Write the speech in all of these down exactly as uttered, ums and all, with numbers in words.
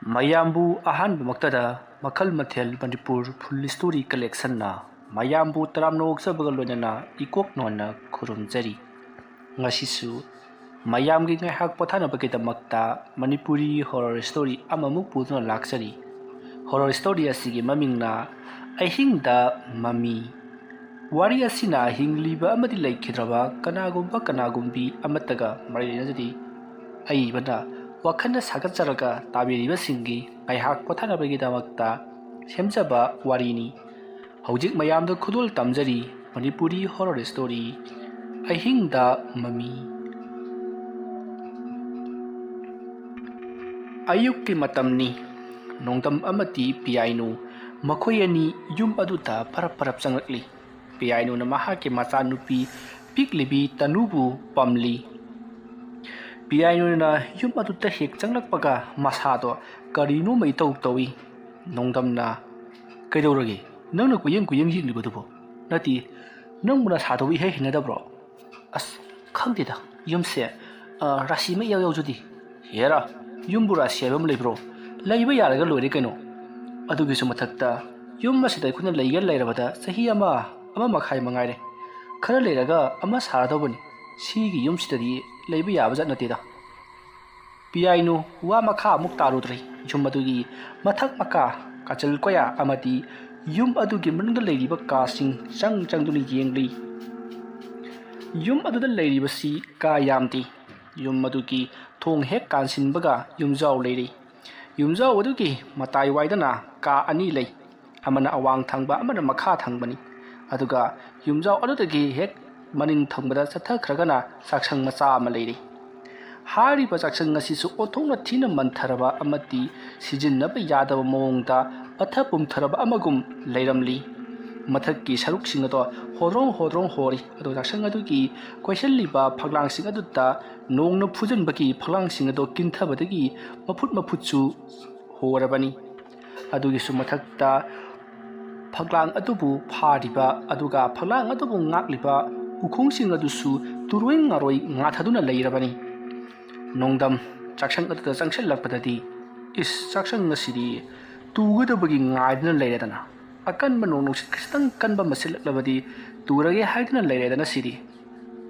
ꯃꯌꯥꯝꯕꯨ ꯑꯍꯥꯟꯕꯃꯛꯇꯗ ꯃꯈꯜ ꯃꯊꯦꯜ ꯃꯅꯤꯄꯨꯔ ꯐꯨꯜ ꯁ꯭ꯇꯣꯔꯤ ꯀꯂꯦꯛꯁꯟꯅ ꯃꯌꯥꯝꯕꯨ ꯇꯔꯥꯝꯅ ꯑꯣꯛꯆꯕꯒ ꯂꯣꯏꯅꯅ ꯏꯀꯣꯛ ꯅꯣꯟꯅ ꯈꯨꯔꯨꯝꯖꯔꯤ꯫ ꯉꯁꯤꯁꯨ ꯃꯌꯥꯝꯒꯤ ꯉꯥꯏꯍꯥꯛ ꯄꯣꯊꯥꯅꯕꯒꯤꯗꯃꯛꯇ ꯃꯅꯤꯄꯨꯔꯤ ꯍꯣꯔꯔ ꯁ꯭ꯇꯣꯔꯤ ꯑꯃꯃꯨꯛ ꯄꯨꯗꯨꯅ ꯂꯥꯛꯆꯔꯤ꯫ ꯍꯣꯔꯔ ꯁ꯭ꯇꯣꯔꯤ ꯑꯁꯤꯒꯤ ꯃꯃꯤꯡꯅ ꯑꯍꯤꯡꯗ ꯃꯃꯤ꯫ ꯋꯥꯔꯤ ꯑꯁꯤꯅ ꯍꯤꯡꯂꯤꯕ ꯑꯃꯗꯤ ꯂꯩꯈꯤꯗ꯭ꯔꯕ ꯀꯅꯥꯒꯨꯝꯕ ꯀꯅꯥꯒꯨꯝꯕꯤ ꯑꯃꯠꯇꯒ ꯃꯔꯤ ꯂꯩꯅꯖꯗꯦ꯫ ꯑꯏꯕꯅ ꯋꯥꯈꯜꯅ ꯁꯥꯒꯠꯆꯔꯒ ꯇꯥꯕꯤꯔꯤꯕꯁꯤꯡꯒꯤ ꯉꯥꯏꯍꯥꯛ ꯄꯣꯊꯥꯅꯕꯒꯤꯗꯃꯛꯇ ꯁꯦꯝꯖꯕ ꯋꯥꯔꯤꯅꯤ꯫ ꯍꯧꯖꯤꯛ ꯃꯌꯥꯝꯗ ꯈꯨꯗꯣꯜ ꯇꯝꯖꯔꯤ ꯃꯅꯤꯄꯨꯔꯤ ꯍꯣꯔꯔ ꯁ꯭ꯇꯣꯔꯤ ꯑꯍꯤꯡꯗ ꯃꯃꯤ꯫ ꯑꯌꯨꯛꯀꯤ ꯃꯇꯝꯅꯤ꯫ ꯅꯣꯡꯗꯝ ꯑꯃꯗꯤ ꯄꯤꯌꯥꯏꯅꯨ ꯃꯈꯣꯏ ꯑꯅꯤ ꯌꯨꯝ ꯑꯗꯨꯗ ꯐꯔꯞ ꯐꯔꯞ ꯆꯪꯂꯛꯂꯤ꯫ ꯄꯤꯌꯥꯏꯅꯨꯅ ꯃꯍꯥꯛꯀꯤ ꯃꯆꯥꯅꯨꯄꯤ ꯄꯤꯛꯂꯤꯕꯤ ꯇꯅꯨꯕꯨ ꯄꯝꯂꯤ꯫ ꯄꯤꯌꯥꯏꯅꯨꯅ ꯌꯨꯝ ꯑꯗꯨꯗ ꯍꯦꯛ ꯆꯪꯂꯛꯄꯒ ꯃꯁꯥꯗꯣ ꯀꯔꯤꯅꯣꯃ ꯏꯇꯧ ꯇꯧꯏ꯫ ꯅꯣꯡꯗꯝꯅ, "ꯀꯩꯗꯧꯔꯒꯦ? ꯅꯪꯅ ꯀꯨꯌꯦꯡ ꯀꯨꯌꯦꯡ ꯌꯦꯡꯂꯤꯕꯗꯨꯕꯨ? ꯅꯠꯇꯦ, ꯅꯪꯕꯨ ꯅꯁꯥꯗꯨꯕꯨ ꯏꯍꯩ ꯍꯩꯅꯗꯕ꯭ꯔꯣ?" "ꯑꯁ, ꯈꯪꯗꯦꯗ, ꯌꯨꯝꯁꯦ, ꯑ, ꯔꯥꯁꯤ ꯑꯃ ꯏꯌꯥꯎ ꯌꯥꯎꯖꯗꯦ꯫" "ꯍꯦꯔꯥ, ꯌꯨꯝꯕꯨ ꯔꯥꯁꯤ ꯍꯥꯏꯕ ꯑꯃ ꯂꯩꯕ꯭ꯔꯣ? ꯂꯩꯕ ꯌꯥꯔꯒ ꯂꯣꯏꯔꯦ ꯀꯩꯅꯣ꯫ ꯑꯗꯨꯒꯤꯁꯨ ꯃꯊꯛꯇ ꯌꯨꯝ ꯑꯁꯤꯗ ꯑꯩꯈꯣꯏꯅ ꯂꯩꯒꯦ ꯂꯩꯔꯕꯗ ꯆꯍꯤ ꯑꯃ, ꯑꯃ ꯃꯈꯥꯏ ꯃꯉꯥꯏꯔꯦ꯫ ꯈꯔ ꯂꯩꯔꯒ ꯑꯃ ꯁꯥꯔꯗꯧꯕꯅꯤ꯫ ꯁꯤꯒꯤ ꯌꯨꯝꯁꯤꯗꯗꯤ ꯂꯩꯕ ꯌꯥꯕ ꯖꯥꯠ ꯅꯠꯇꯦꯗ꯫" ꯄꯤꯌꯥꯏꯅꯨ ꯋꯥ ꯃꯈꯥ ꯑꯃꯨꯛ ꯇꯥꯔꯨꯗ꯭ꯔꯦ꯫ ꯌꯨꯝ ꯑꯗꯨꯒꯤ ꯃꯊꯛ ꯃꯈꯥ, ꯀꯥꯆꯤꯜ ꯀꯣꯌꯥ ꯑꯃꯗꯤ ꯌꯨꯝ ꯑꯗꯨꯒꯤ ꯃꯅꯨꯡꯗ ꯂꯩꯔꯤꯕ ꯀꯥꯁꯤꯡ ꯆꯪ ꯆꯪꯗꯨꯅ ꯌꯦꯡꯂꯤ꯫ ꯌꯨꯝ ꯑꯗꯨꯗ ꯂꯩꯔꯤꯕꯁꯤ ꯀꯥ ꯌꯥꯝꯗꯦ꯫ ꯌꯨꯝ ꯑꯗꯨꯒꯤ ꯊꯣꯡ ꯍꯦꯛ ꯀꯥꯟꯁꯤꯟꯕꯒ ꯌꯨꯝꯖꯥꯎ ꯂꯩꯔꯤ꯫ ꯌꯨꯝꯖꯥꯎ ꯑꯗꯨꯒꯤ ꯃꯇꯥꯏ ꯋꯥꯏꯗꯅ ꯀꯥ ꯑꯅꯤ ꯂꯩ꯫ ꯑꯃꯅ ꯑꯋꯥꯡ ꯊꯪꯕ, ꯑꯃꯅ ꯃꯈꯥ ꯊꯪꯕꯅꯤ꯫ ꯑꯗꯨꯒ ꯌꯨꯝꯖꯥꯎ ꯑꯗꯨꯗꯒꯤ ꯍꯦꯛ ꯃꯅꯤꯡ ꯊꯪꯕꯗ ꯆꯠꯊꯈ꯭ꯔꯒꯅ ꯆꯥꯛꯁꯪ ꯃꯆꯥ ꯑꯃ ꯂꯩꯔꯤ꯫ ꯍꯥꯏꯔꯤꯕ ꯆꯥꯛꯁꯪ ꯑꯁꯤꯁꯨ ꯑꯣꯟꯊꯣꯛꯅ ꯊꯤꯅ ꯃꯟꯊꯔꯕ ꯑꯃꯗꯤ ꯁꯤꯖꯤꯟꯅꯕ ꯌꯥꯗꯕ ꯃꯑꯣꯡꯗ ꯄꯠꯊ ꯄꯨꯝꯊꯔꯕ ꯑꯃꯒꯨꯝ ꯂꯩꯔꯝꯂꯤ꯫ ꯃꯊꯛꯀꯤ ꯁꯔꯨꯛꯁꯤꯡ ꯑꯗꯣ ꯍꯣꯗ꯭ꯔꯣꯡ ꯍꯣꯗ꯭ꯔꯣꯡ ꯍꯣꯔꯤ꯫ ꯑꯗꯨꯒ ꯆꯥꯛꯁꯪ ꯑꯗꯨꯒꯤ ꯀꯣꯏꯁꯤꯜꯂꯤꯕ ꯐꯛꯂꯥꯡꯁꯤꯡ ꯑꯗꯨꯗ ꯅꯣꯡꯅ ꯐꯨꯖꯤꯟꯕꯒꯤ ꯐꯛꯂꯥꯡꯁꯤꯡ ꯑꯗꯣ ꯀꯤꯟꯊꯕꯗꯒꯤ ꯃꯐꯨꯠ ꯃꯐꯨꯠꯁꯨ ꯍꯣꯔꯕꯅꯤ꯫ ꯑꯗꯨꯒꯤꯁꯨ ꯃꯊꯛꯇ ꯐꯛꯂꯥꯡ ꯑꯗꯨꯕꯨ ꯐꯥꯔꯤꯕ ꯑꯗꯨꯒ ꯐꯛꯂꯥꯡ ꯑꯗꯨꯕꯨ ꯉꯥꯛꯂꯤꯕ ꯎꯈꯣꯡꯁꯤꯡ ꯑꯗꯨꯁꯨ ꯇꯨꯔꯣꯏ ꯉꯥꯔꯣꯏ ꯉꯥꯊꯗꯨꯅ ꯂꯩꯔꯕꯅꯤ꯫ ꯅꯣꯡꯗꯝ ꯆꯥꯛꯁꯪ ꯑꯗꯨꯗ ꯆꯪꯁꯤꯜꯂꯛꯄꯗꯗꯤ ꯏꯁ, ꯆꯥꯛꯁꯪ ꯑꯁꯤꯗꯤ ꯇꯨꯒꯗꯕꯒꯤ ꯉꯥꯏꯗꯨꯅ ꯂꯩꯔꯦꯗꯅ꯫ ꯑꯀꯟꯕ ꯅꯣꯡ ꯅꯨꯡꯁꯤꯠ ꯈꯤꯇꯪ ꯀꯟꯕ ꯑꯃ ꯁꯤꯜꯂꯛꯂꯕꯗꯤ ꯇꯨꯔꯒꯦ ꯍꯥꯏꯗꯨꯅ ꯂꯩꯔꯦꯗꯅ ꯁꯤꯗꯤ꯫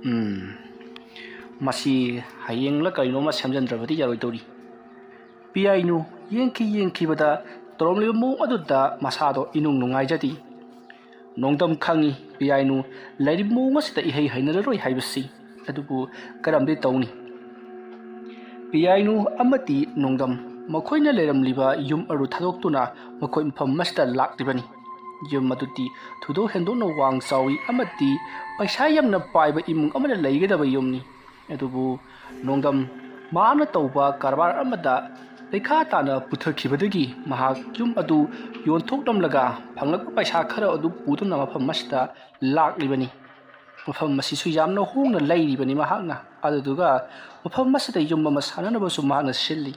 ꯎꯝ, ꯃꯁꯤ ꯍꯌꯦꯡꯂ ꯀꯔꯤꯅꯣꯃ ꯁꯦꯝꯖꯤꯟꯗ꯭ꯔꯕꯗꯤ ꯌꯥꯔꯣꯏꯗꯧꯔꯤ꯫ ꯄꯤꯌꯥꯏꯅꯨ ꯌꯦꯡꯈꯤ ꯌꯦꯡꯈꯤꯕꯗ ꯇꯧꯔꯝꯂꯤꯕ ꯃꯑꯣꯡ ꯑꯗꯨꯗ ꯃꯁꯥꯗꯣ ꯏꯅꯨꯡ ꯅꯨꯡꯉꯥꯏꯖꯗꯦ꯫ ꯅꯣꯡꯗꯝ ꯈꯪꯏ, ꯄꯤꯌꯥꯏꯅꯨ ꯂꯩꯔꯤꯕ ꯃꯑꯣꯡ ꯑꯁꯤꯗ ꯏꯍꯩ ꯍꯩꯅꯔꯔꯣꯏ ꯍꯥꯏꯕꯁꯤ꯫ ꯑꯗꯨꯕꯨ ꯀꯔꯝꯗꯤ ꯇꯧꯅꯤ? ꯄꯤꯌꯥꯏꯅꯨ ꯑꯃꯗꯤ ꯅꯣꯡꯗꯝ ꯃꯈꯣꯏꯅ ꯂꯩꯔꯝꯂꯤꯕ ꯌꯨꯝ ꯑꯗꯨ ꯊꯥꯗꯣꯛꯇꯨꯅ ꯃꯈꯣꯏ ꯃꯐꯝ ꯑꯃꯁꯤꯗ ꯂꯥꯛꯂꯤꯕꯅꯤ꯫ ꯌꯨꯝ ꯑꯗꯨꯗꯤ ꯊꯣꯏꯗꯣꯛ ꯍꯦꯟꯗꯣꯛꯅ ꯋꯥꯡ ꯆꯥꯎꯏ ꯑꯃꯗꯤ ꯄꯩꯁꯥ ꯌꯥꯝꯅ ꯄꯥꯏꯕ ꯏꯃꯨꯡ ꯑꯃꯅ ꯂꯩꯒꯗꯕ ꯌꯨꯝꯅꯤ꯫ ꯑꯗꯨꯕꯨ ꯅꯣꯡꯗꯝ ꯃꯍꯥꯛꯅ ꯇꯧꯕ ꯀꯔꯕꯥꯔ ꯑꯃꯗ ꯂꯩꯈꯥ ꯇꯥꯅ ꯄꯨꯊꯈꯤꯕꯗꯒꯤ ꯃꯍꯥꯛ ꯌꯨꯝ ꯑꯗꯨ ꯌꯣꯟꯊꯣꯛꯂꯝꯂꯒ ꯐꯪꯂꯛꯄ ꯄꯩꯁꯥ ꯈꯔ ꯑꯗꯨ ꯄꯨꯗꯨꯅ ꯃꯐꯝ ꯑꯁꯤꯗ ꯂꯥꯛꯂꯤꯕꯅꯤ꯫ ꯃꯐꯝ ꯑꯁꯤꯁꯨ ꯌꯥꯝꯅ ꯍꯣꯡꯅ ꯂꯩꯔꯤꯕꯅꯤ ꯃꯍꯥꯛꯅ꯫ ꯑꯗꯨꯗꯨꯒ ꯃꯐꯝ ꯑꯁꯤꯗ ꯌꯨꯝ ꯑꯃ ꯁꯥꯅꯅꯕꯁꯨ ꯃꯍꯥꯛꯅ ꯁꯤꯜꯂꯤ꯫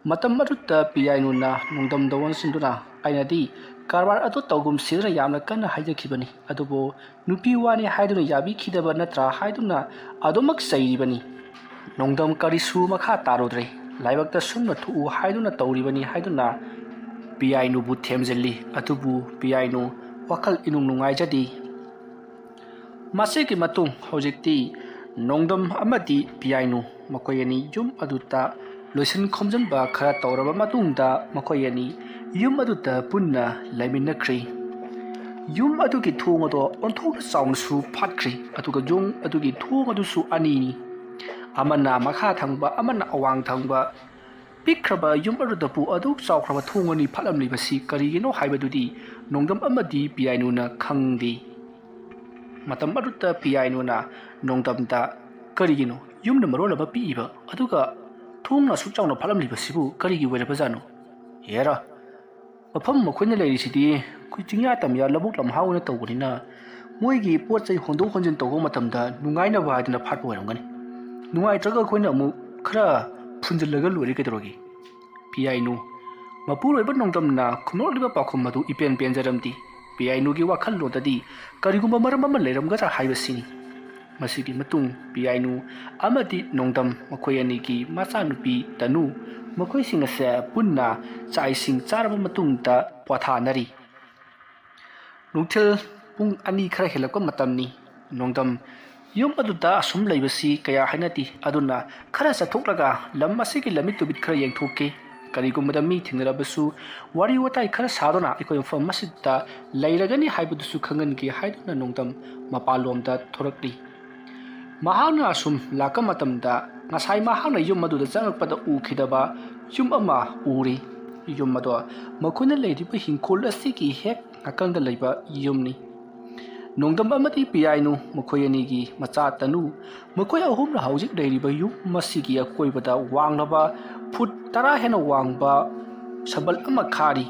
ꯃꯇꯝ ꯑꯗꯨꯗ ꯄꯤꯌꯥꯏꯅꯨꯅ ꯅꯣꯡꯗꯝꯗ ꯑꯣꯟꯁꯤꯟꯗꯨꯅ, "ꯑꯩꯅꯗꯤ ꯀꯔꯕꯥꯔ ꯑꯗꯨ ꯇꯧꯒꯨꯝꯁꯤꯗꯅ ꯌꯥꯝꯅ ꯀꯟꯅ ꯍꯥꯏꯖꯈꯤꯕꯅꯤ, ꯑꯗꯨꯕꯨ ꯅꯨꯄꯤ ꯋꯥꯅꯤ ꯍꯥꯏꯗꯨꯅ ꯌꯥꯕꯤꯈꯤꯗꯕ ꯅꯠꯇ꯭ꯔꯥ?" ꯍꯥꯏꯗꯨꯅ ꯑꯗꯨꯃꯛ ꯆꯩꯔꯤꯕꯅꯤ꯫ ꯅꯣꯡꯗꯝ ꯀꯔꯤꯁꯨ ꯃꯈꯥ ꯇꯥꯔꯨꯗ꯭ꯔꯦ꯫ ꯂꯥꯏꯕꯛꯇ ꯁꯨꯝꯅ ꯊꯣꯛꯎ ꯍꯥꯏꯗꯨꯅ ꯇꯧꯔꯤꯕꯅꯤ ꯍꯥꯏꯗꯨꯅ ꯄꯤꯌꯥꯏꯅꯨꯕꯨ ꯊꯦꯝꯖꯤꯜꯂꯤ꯫ ꯑꯗꯨꯕꯨ ꯄꯤꯌꯥꯏꯅꯨ ꯋꯥꯈꯜ ꯏꯅꯨꯡ ꯅꯨꯡꯉꯥꯏꯖꯗꯦ꯫ ꯃꯁꯤꯒꯤ ꯃꯇꯨꯡ ꯍꯧꯖꯤꯛꯇꯤ ꯅꯣꯡꯗꯝ ꯑꯃꯗꯤ ꯄꯤꯌꯥꯏꯅꯨ ꯃꯈꯣꯏ ꯑꯅꯤ ꯌꯨꯝ ꯑꯗꯨꯗ ꯂꯣꯏꯁꯤꯟ ꯈꯣꯝꯖꯤꯟꯕ ꯈꯔ ꯇꯧꯔꯕ ꯃꯇꯨꯡꯗ ꯃꯈꯣꯏ ꯑꯅꯤ ꯌꯨꯝ ꯑꯗꯨꯗ ꯄꯨꯟꯅ ꯂꯩꯃꯤꯟꯅꯈ꯭ꯔꯤ꯫ ꯌꯨꯝ ꯑꯗꯨꯒꯤ ꯊꯣꯡ ꯑꯗꯣ ꯑꯣꯟꯊꯣꯛꯅ ꯆꯥꯎꯅꯁꯨ ꯐꯥꯠꯈ꯭ꯔꯤ꯫ ꯑꯗꯨꯒ ꯌꯨꯝ ꯑꯗꯨꯒꯤ ꯊꯣꯡ ꯑꯗꯨꯁꯨ ꯑꯅꯤꯅꯤ, ꯑꯃꯅ ꯃꯈꯥ ꯊꯪꯕ, ꯑꯃꯅ ꯑꯋꯥꯡ ꯊꯪꯕ꯫ ꯄꯤꯛꯈ꯭ꯔꯕ ꯌꯨꯝ ꯑꯗꯨꯗꯕꯨ ꯑꯗꯨꯛ ꯆꯥꯎꯈ꯭ꯔꯕ ꯊꯣꯡ ꯑꯅꯤ ꯐꯥꯠꯂꯝꯂꯤꯕꯁꯤ ꯀꯔꯤꯒꯤꯅꯣ ꯍꯥꯏꯕꯗꯨꯗꯤ ꯅꯣꯡꯗꯝ ꯑꯃꯗꯤ ꯄꯤꯌꯥꯏꯅꯨꯅ ꯈꯪꯗꯦ꯫ ꯃꯇꯝ ꯑꯗꯨꯗ ꯄꯤꯌꯥꯏꯅꯨꯅ ꯅꯣꯡꯗꯝꯗ, "ꯀꯔꯤꯒꯤꯅꯣ ꯌꯨꯝꯅ ꯃꯔꯣꯜ ꯑꯃ ꯄꯤꯛꯏꯕ, ꯑꯗꯨꯒ ꯊꯣꯡꯅ ꯑꯁꯨꯛ ꯆꯥꯎꯅ ꯐꯥꯠꯂꯝꯂꯤꯕꯁꯤꯕꯨ ꯀꯔꯤꯒꯤ ꯑꯣꯏꯔꯕꯖꯥꯠꯅꯣ? ꯍꯦꯔꯥ, ꯃꯐꯝ ꯃꯈꯣꯏꯅ ꯂꯩꯔꯤꯁꯤꯗꯤ ꯑꯩꯈꯣꯏ ꯆꯤꯡꯌꯥ ꯇꯝꯌꯥ ꯂꯧꯕꯨꯛ ꯂꯝꯍꯥꯡ ꯑꯣꯏꯅ ꯇꯧꯕꯅꯤꯅ ꯃꯣꯏꯒꯤ ꯄꯣꯠ ꯆꯩ ꯍꯣꯟꯗꯣꯛ ꯍꯣꯟꯖꯤꯟ ꯇꯧꯕ ꯃꯇꯝꯗ ꯅꯨꯡꯉꯥꯏꯅꯕ ꯍꯥꯏꯗꯅ ꯐꯥꯠꯄ ꯑꯣꯏꯔꯝꯒꯅꯤ꯫ ꯅꯨꯡꯉꯥꯏꯇ꯭ꯔꯒ ꯑꯩꯈꯣꯏꯅ ꯑꯃꯨꯛ ꯈꯔ ꯐꯨꯟꯖꯤꯜꯂꯒ ꯂꯣꯏꯔꯦ ꯀꯩꯗꯧꯔꯒꯦ?" ꯄꯤꯌꯥꯏꯅꯨ ꯃꯄꯨꯔꯣꯏꯕ ꯅꯣꯡꯗꯝꯅ ꯈꯨꯝꯂꯛꯂꯤꯕ ꯄꯥꯎꯈꯨꯝ ꯑꯗꯨ ꯏꯄꯦꯟ ꯄꯦꯟꯖꯔꯝꯗꯦ꯫ ꯄꯤꯌꯥꯏꯅꯨꯒꯤ ꯋꯥꯈꯜꯂꯣꯟꯗꯗꯤ ꯀꯔꯤꯒꯨꯝꯕ ꯃꯔꯝ ꯑꯃ ꯂꯩꯔꯝꯒꯗ꯭ꯔꯥ ꯍꯥꯏꯕꯁꯤꯅꯤ꯫ ꯃꯁꯤꯒꯤ ꯃꯇꯨꯡ ꯄꯤꯌꯥꯏꯅꯨ ꯑꯃꯗꯤ ꯅꯣꯡꯗꯝ ꯃꯈꯣꯏ ꯑꯅꯤꯒꯤ ꯃꯆꯥꯅꯨꯄꯤ ꯇꯅꯨ ꯃꯈꯣꯏꯁꯤꯡ ꯑꯁꯦ ꯄꯨꯟꯅ ꯆꯥꯛ ꯏꯁꯤꯡ ꯆꯥꯔꯕ ꯃꯇꯨꯡꯗ ꯄꯣꯊꯥꯅꯔꯤ꯫ ꯅꯨꯡꯊꯤꯜ ꯄꯨꯡ ꯑꯅꯤ ꯈꯔ ꯍꯦꯜꯂꯛꯄ ꯃꯇꯝꯅꯤ꯫ ꯅꯣꯡꯗꯝ ꯌꯨꯝ ꯑꯗꯨꯗ ꯑꯁꯨꯝ ꯂꯩꯕꯁꯤ ꯀꯌꯥ ꯍꯩꯅꯗꯦ꯫ ꯑꯗꯨꯅ ꯈꯔ ꯆꯠꯊꯣꯛꯂꯒ ꯂꯝ ꯑꯁꯤꯒꯤ ꯂꯝꯃꯤꯠ ꯇꯨꯃꯤꯠ ꯈꯔ ꯌꯦꯡꯊꯣꯛꯀꯦ꯫ ꯀꯔꯤꯒꯨꯝꯕꯗ ꯃꯤ ꯊꯦꯡꯅꯔꯕꯁꯨ ꯋꯥꯔꯤ ꯋꯥꯇꯥꯏ ꯈꯔ ꯁꯥꯗꯨꯅ ꯑꯩꯈꯣꯏ ꯃꯐꯝ ꯑꯁꯤꯗ ꯂꯩꯔꯒꯅꯤ ꯍꯥꯏꯕꯗꯨꯁꯨ ꯈꯪꯍꯟꯒꯦ ꯍꯥꯏꯗꯨꯅ ꯅꯣꯡꯗꯝ ꯃꯄꯥꯟꯂꯣꯝꯗ ꯊꯣꯔꯛꯂꯤ꯫ ꯃꯍꯥꯛꯅ ꯑꯁꯨꯝ ꯂꯥꯛꯄ ꯃꯇꯝꯗ ꯉꯁꯥꯏ ꯃꯍꯥꯛꯅ ꯌꯨꯝ ꯑꯗꯨꯗ ꯆꯪꯉꯛꯄꯗ ꯎꯈꯤꯗꯕ ꯌꯨꯝ ꯑꯃ ꯎꯔꯤ꯫ ꯌꯨꯝ ꯑꯗꯣ ꯃꯈꯣꯏꯅ ꯂꯩꯔꯤꯕ ꯍꯤꯡꯈꯣꯜ ꯑꯁꯤꯒꯤ ꯍꯦꯛ ꯅꯥꯀꯟꯗ ꯂꯩꯕ ꯌꯨꯝꯅꯤ꯫ ꯅꯣꯡꯗꯝ ꯑꯃꯗꯤ ꯄꯤꯌꯥꯏꯅꯨ ꯃꯈꯣꯏ ꯑꯅꯤꯒꯤ ꯃꯆꯥ ꯇꯅꯨ, ꯃꯈꯣꯏ ꯑꯍꯨꯝꯅ ꯍꯧꯖꯤꯛ ꯂꯩꯔꯤꯕ ꯌꯨꯝ ꯑꯁꯤꯒꯤ ꯑꯀꯣꯏꯕꯗ ꯋꯥꯡꯂꯕ ꯐꯨꯠ ꯇꯔꯥ ꯍꯦꯟꯅ ꯋꯥꯡꯕ ꯁꯝꯕꯜ ꯑꯃ ꯈꯥꯔꯤ꯫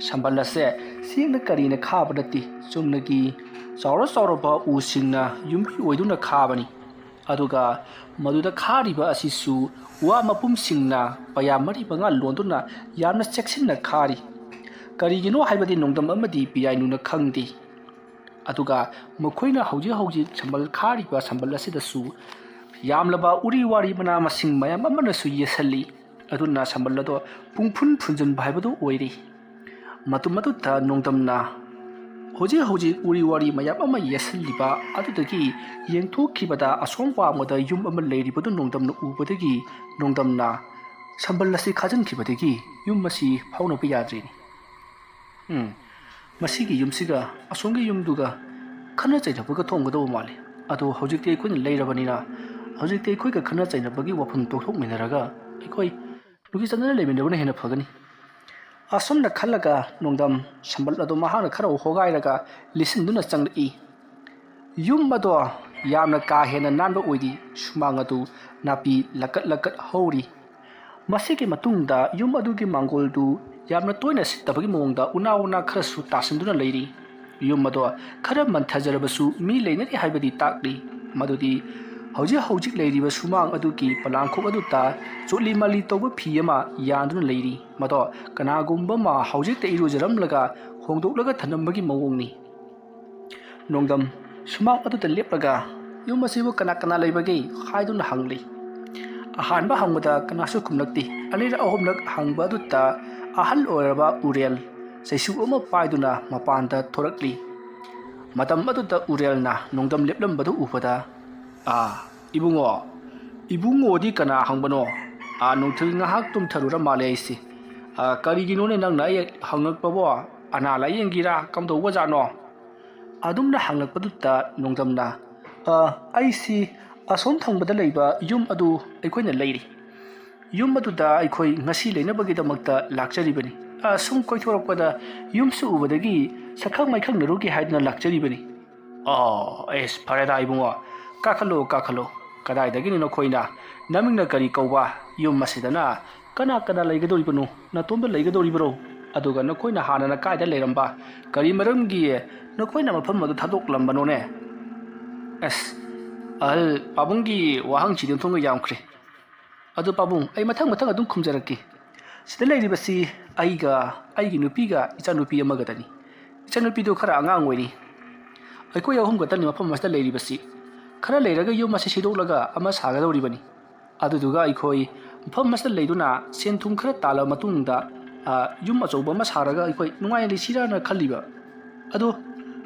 ꯁꯝꯕꯜ ꯑꯁꯦ ꯆꯦꯛꯅ ꯀꯔꯤꯅ ꯈꯥꯕ ꯅꯠꯇꯦ, ꯆꯨꯝꯅꯒꯤ ꯆꯥꯎꯔ ꯆꯥꯎꯔꯕ ꯎꯁꯤꯡꯅ ꯌꯨꯝꯕꯤ ꯑꯣꯏꯗꯨꯅ ꯈꯥꯕꯅꯤ꯫ ꯑꯗꯨꯒ ꯃꯗꯨꯗ ꯈꯥꯔꯤꯕ ꯑꯁꯤꯁꯨ ꯋꯥ ꯃꯄꯨꯝꯁꯤꯡꯅ ꯄꯩꯌꯥ ꯃꯔꯤ ꯃꯉꯥ ꯂꯣꯟꯗꯨꯅ ꯌꯥꯝꯅ ꯆꯦꯛꯁꯤꯟꯅ ꯈꯥꯔꯤ꯫ ꯀꯔꯤꯒꯤꯅꯣ ꯍꯥꯏꯕꯗꯤ ꯅꯣꯡꯗꯝ ꯑꯃꯗꯤ ꯄꯤꯌꯥꯏꯅꯨꯅ ꯈꯪꯗꯦ꯫ ꯑꯗꯨꯒ ꯃꯈꯣꯏꯅ ꯍꯧꯖꯤꯛ ꯍꯧꯖꯤꯛ ꯁꯝꯕꯜ ꯈꯥꯔꯤꯕ ꯁꯝꯕꯜ ꯑꯁꯤꯗꯁꯨ ꯌꯥꯝꯂꯕ ꯎꯔꯤ ꯋꯥꯔꯤ ꯃꯅꯥ ꯃꯁꯤꯡ ꯃꯌꯥꯝ ꯑꯃꯅꯁꯨ ꯌꯦꯠꯁꯜꯂꯤ꯫ ꯑꯗꯨꯅ ꯁꯝꯕꯜ ꯑꯗꯣ ꯄꯨꯡꯐꯨꯟ ꯐꯨꯟꯖꯤꯟꯕ ꯍꯥꯏꯕꯗꯨ ꯑꯣꯏꯔꯤ꯫ ꯃꯇꯝ ꯑꯗꯨꯗ ꯅꯣꯡꯗꯝꯅ ꯍꯧꯖꯤꯛ ꯍꯧꯖꯤꯛ ꯎꯔꯤ ꯋꯥꯔꯤ ꯃꯌꯥꯝ ꯑꯃ ꯌꯦꯠꯁꯤꯜꯂꯤꯕ ꯑꯗꯨꯗꯒꯤ ꯌꯦꯡꯊꯣꯛꯈꯤꯕꯗ ꯑꯁꯣꯝ ꯋꯥꯡꯃꯗ ꯌꯨꯝ ꯑꯃ ꯂꯩꯔꯤꯕꯗꯨ ꯅꯣꯡꯗꯝꯅ ꯎꯕꯗꯒꯤ ꯅꯣꯡꯗꯝꯅ ꯁꯝꯕꯜ ꯑꯁꯤ ꯈꯥꯖꯤꯟꯈꯤꯕꯗꯒꯤ ꯌꯨꯝ ꯑꯁꯤ ꯐꯥꯎꯅꯕ ꯌꯥꯗ꯭ꯔꯤꯅꯤ꯫ ꯎꯝ, ꯃꯁꯤꯒꯤ ꯌꯨꯝꯁꯤꯒ ꯑꯁꯣꯝꯒꯤ ꯌꯨꯝꯗꯨꯒ ꯈꯠꯅ ꯆꯩꯅꯕꯒ ꯊꯣꯛꯑꯝꯒꯗꯧꯕ ꯃꯥꯜꯂꯤ꯫ ꯑꯗꯣ ꯍꯧꯖꯤꯛꯇꯤ ꯑꯩꯈꯣꯏꯅ ꯂꯩꯔꯕꯅꯤꯅ ꯍꯧꯖꯤꯛꯇꯤ ꯑꯩꯈꯣꯏꯒ ꯈꯠꯅ ꯆꯩꯅꯕꯒꯤ ꯋꯥꯐꯝ ꯇꯣꯛꯊꯣꯛꯃꯤꯟꯅꯔꯒ ꯑꯩꯈꯣꯏ ꯅꯨꯡꯁꯤ ꯆꯥꯟꯅꯅ ꯂꯩꯃꯤꯟꯅꯕꯅ ꯍꯦꯟꯅ ꯐꯒꯅꯤ꯫ ꯑꯁꯨꯝꯅ ꯈꯜꯂꯒ ꯅꯣꯡꯗꯝ ꯁꯝꯕꯜ ꯑꯗꯨ ꯃꯍꯥꯛꯅ ꯈꯔ ꯍꯣꯒꯥꯏꯔꯒ ꯂꯤꯠꯁꯤꯟꯗꯨꯅ ꯆꯪꯂꯛꯏ꯫ ꯌꯨꯝ ꯑꯗꯣ ꯌꯥꯝꯅ ꯀꯥ ꯍꯦꯟꯅ ꯅꯥꯟꯕ ꯑꯣꯏꯗꯦ꯫ ꯁꯨꯃꯥꯡ ꯑꯗꯨ ꯅꯥꯄꯤ ꯂꯀꯠ ꯂꯀꯠ ꯍꯧꯔꯤ꯫ ꯃꯁꯤꯒꯤ ꯃꯇꯨꯡꯗ ꯌꯨꯝ ꯑꯗꯨꯒꯤ ꯃꯥꯡꯒꯣꯜꯗꯨ ꯌꯥꯝꯅ ꯇꯣꯏꯅ ꯁꯤꯠꯇꯕꯒꯤ ꯃꯑꯣꯡꯗ ꯎꯅꯥ ꯎꯅꯥ ꯈꯔꯁꯨ ꯇꯥꯁꯤꯟꯗꯨꯅ ꯂꯩꯔꯤ꯫ ꯌꯨꯝ ꯑꯗꯣ ꯈꯔ ꯃꯟꯊꯖꯔꯕꯁꯨ ꯃꯤ ꯂꯩꯅꯔꯤ ꯍꯥꯏꯕꯗꯤ ꯇꯥꯛꯂꯤ꯫ ꯃꯗꯨꯗꯤ ꯍꯧꯖꯤꯛ ꯍꯧꯖꯤꯛ ꯂꯩꯔꯤꯕ ꯁꯨꯃꯥꯡ ꯑꯗꯨꯒꯤ ꯄꯣꯂꯥꯡꯈꯣꯛ ꯑꯗꯨꯗ ꯆꯣꯠꯂꯤ ꯃꯥꯜꯂꯤ ꯇꯧꯕ ꯐꯤ ꯑꯃ ꯌꯥꯟꯗꯨꯅ ꯂꯩꯔꯤ꯫ ꯃꯗꯣ ꯀꯅꯥꯒꯨꯝꯕ ꯑꯃ ꯍꯧꯖꯤꯛꯇ ꯏꯔꯨꯖꯔꯝꯂꯒ ꯍꯣꯡꯗꯣꯛꯂꯒ ꯊꯅꯝꯕꯒꯤ ꯃꯑꯣꯡꯅꯤ꯫ ꯅꯣꯡꯗꯝ ꯁꯨꯃꯥꯡ ꯑꯗꯨꯗ ꯂꯦꯞꯂꯒ "ꯌꯨꯝ ꯑꯁꯤꯕꯨ ꯀꯅꯥ ꯀꯅꯥ ꯂꯩꯕꯒꯦ?" ꯍꯥꯏꯗꯨꯅ ꯍꯪꯂꯤ꯫ ꯑꯍꯥꯟꯕ ꯍꯪꯕꯗ ꯀꯅꯥꯁꯨ ꯈꯨꯝꯂꯛꯇꯦ꯫ ꯑꯅꯤꯔꯛ ꯑꯍꯨꯝꯂꯛ ꯍꯪꯕ ꯑꯗꯨꯗ ꯑꯍꯜ ꯑꯣꯏꯔꯕ ꯎꯔꯦꯜ ꯆꯩꯁꯨ ꯑꯃ ꯄꯥꯏꯗꯨꯅ ꯃꯄꯥꯟꯗ ꯊꯣꯔꯛꯂꯤ꯫ ꯃꯇꯝ ꯑꯗꯨꯗ ꯎꯔꯦꯜꯅ ꯅꯣꯡꯗꯝ ꯂꯦꯞꯂꯝꯕꯗꯨ ꯎꯕꯗ, "ꯑꯥ, ꯏꯕꯨꯡꯉꯣ, ꯏꯕꯨꯡꯉꯣꯗꯤ ꯀꯅꯥ ꯍꯪꯕꯅꯣ? ꯑꯥ, ꯅꯨꯡꯊꯤꯜ ꯉꯥꯏꯍꯥꯛ ꯇꯨꯝꯊꯔꯨꯔ ꯃꯥꯜꯂꯦ ꯑꯩꯁꯦ꯫ ꯑꯥ, ꯀꯔꯤꯒꯤꯅꯣꯅꯦ ꯅꯪꯅ ꯑꯩ ꯍꯪꯉꯛꯄꯕꯣ? ꯑꯅꯥ ꯂꯥꯏꯌꯦꯡꯒꯤꯔꯥ? ꯀꯝꯗꯧꯕꯖꯥꯠꯅꯣ?" ꯑꯗꯨꯝꯅ ꯍꯪꯂꯛꯄꯗꯨꯗ ꯅꯣꯡꯗꯝꯅ, "ꯑ, ꯑꯩꯁꯤ ꯑꯁꯣꯝ ꯊꯪꯕꯗ ꯂꯩꯕ ꯌꯨꯝ ꯑꯗꯨ ꯑꯩꯈꯣꯏꯅ ꯂꯩꯔꯤ꯫ ꯌꯨꯝ ꯑꯗꯨꯗ ꯑꯩꯈꯣꯏ ꯉꯁꯤ ꯂꯩꯅꯕꯒꯤꯗꯃꯛꯇ ꯂꯥꯛꯆꯔꯤꯕꯅꯤ꯫ ꯑ, ꯁꯨꯝ ꯀꯣꯏꯊꯣꯔꯛꯄꯗ ꯌꯨꯝꯁꯨ ꯎꯕꯗꯒꯤ ꯁꯛꯈꯪ ꯃꯥꯏꯈꯪꯅꯔꯨꯒꯦ ꯍꯥꯏꯗꯨꯅ ꯂꯥꯛꯆꯔꯤꯕꯅꯤ꯫" "ꯑꯣ, ꯑꯦꯁ, ꯐꯔꯦꯗ ꯏꯕꯨꯡꯉꯣ, ꯀꯥꯈꯠꯂꯣ, ꯀꯥꯈꯠꯂꯣ꯫ ꯀꯗꯥꯏꯗꯒꯤꯅꯣ ꯅꯈꯣꯏꯅ? ꯅꯃꯤꯡꯅ ꯀꯔꯤ ꯀꯧꯕ? ꯌꯨꯝ ꯑꯁꯤꯗꯅ ꯀꯅꯥ ꯀꯅꯥ ꯂꯩꯒꯗꯧꯔꯤꯕꯅꯣ? ꯅꯇꯣꯝꯇ ꯂꯩꯒꯗꯧꯔꯤꯕ꯭ꯔꯣ? ꯑꯗꯨꯒ ꯅꯈꯣꯏꯅ ꯍꯥꯟꯅꯅ ꯀꯥꯏꯗ ꯂꯩꯔꯝꯕ? ꯀꯔꯤ ꯃꯔꯝꯒꯤ ꯅꯈꯣꯏꯅ ꯃꯐꯝ ꯑꯗꯨ ꯊꯥꯗꯣꯛꯂꯝꯕꯅꯣꯅꯦ?" ꯑꯁ, ꯑꯍꯜ ꯄꯥꯕꯨꯡꯒꯤ ꯋꯥꯍꯪꯁꯤꯗꯤ ꯑꯣꯟꯊꯣꯛꯅ ꯌꯥꯝꯈ꯭ꯔꯦ꯫ ꯑꯗꯨ ꯄꯥꯕꯨꯡ, ꯑꯩ ꯃꯊꯪ ꯃꯊꯪ ꯑꯗꯨꯝ ꯈꯨꯝꯖꯔꯛꯀꯦ꯫ ꯁꯤꯗ ꯂꯩꯔꯤꯕꯁꯤ ꯑꯩꯒ, ꯑꯩꯒꯤ ꯅꯨꯄꯤꯒ ꯏꯆꯥꯅꯨꯄꯤ ꯑꯃꯒꯗꯅꯤ꯫ ꯏꯆꯥꯅꯨꯄꯤꯗꯨ ꯈꯔ ꯑꯉꯥꯡ ꯑꯣꯏꯔꯤ꯫ ꯑꯩꯈꯣꯏ ꯑꯍꯨꯝ ꯈꯛꯇꯅꯤ ꯃꯐꯝ ꯑꯁꯤꯗ ꯂꯩꯔꯤꯕꯁꯤ꯫ ꯈꯔ ꯂꯩꯔꯒ ꯌꯨꯝ ꯑꯁꯤ ꯁꯤꯗꯣꯛꯂꯒ ꯑꯃ ꯁꯥꯒꯗꯧꯔꯤꯕꯅꯤ꯫ ꯑꯗꯨꯗꯨꯒ ꯑꯩꯈꯣꯏ ꯃꯐꯝ ꯑꯁꯤꯗ ꯂꯩꯗꯨꯅ ꯁꯦꯟ ꯊꯨꯝ ꯈꯔ ꯇꯥꯜꯂꯕ ꯃꯇꯨꯡꯗ, ꯑ, ꯌꯨꯝ ꯑꯆꯧꯕ ꯑꯃ ꯁꯥꯔꯒ ꯑꯩꯈꯣꯏ ꯅꯨꯡꯉꯥꯏꯅ ꯂꯩꯁꯤꯔꯥꯅ ꯈꯜꯂꯤꯕ꯫ ꯑꯗꯣ,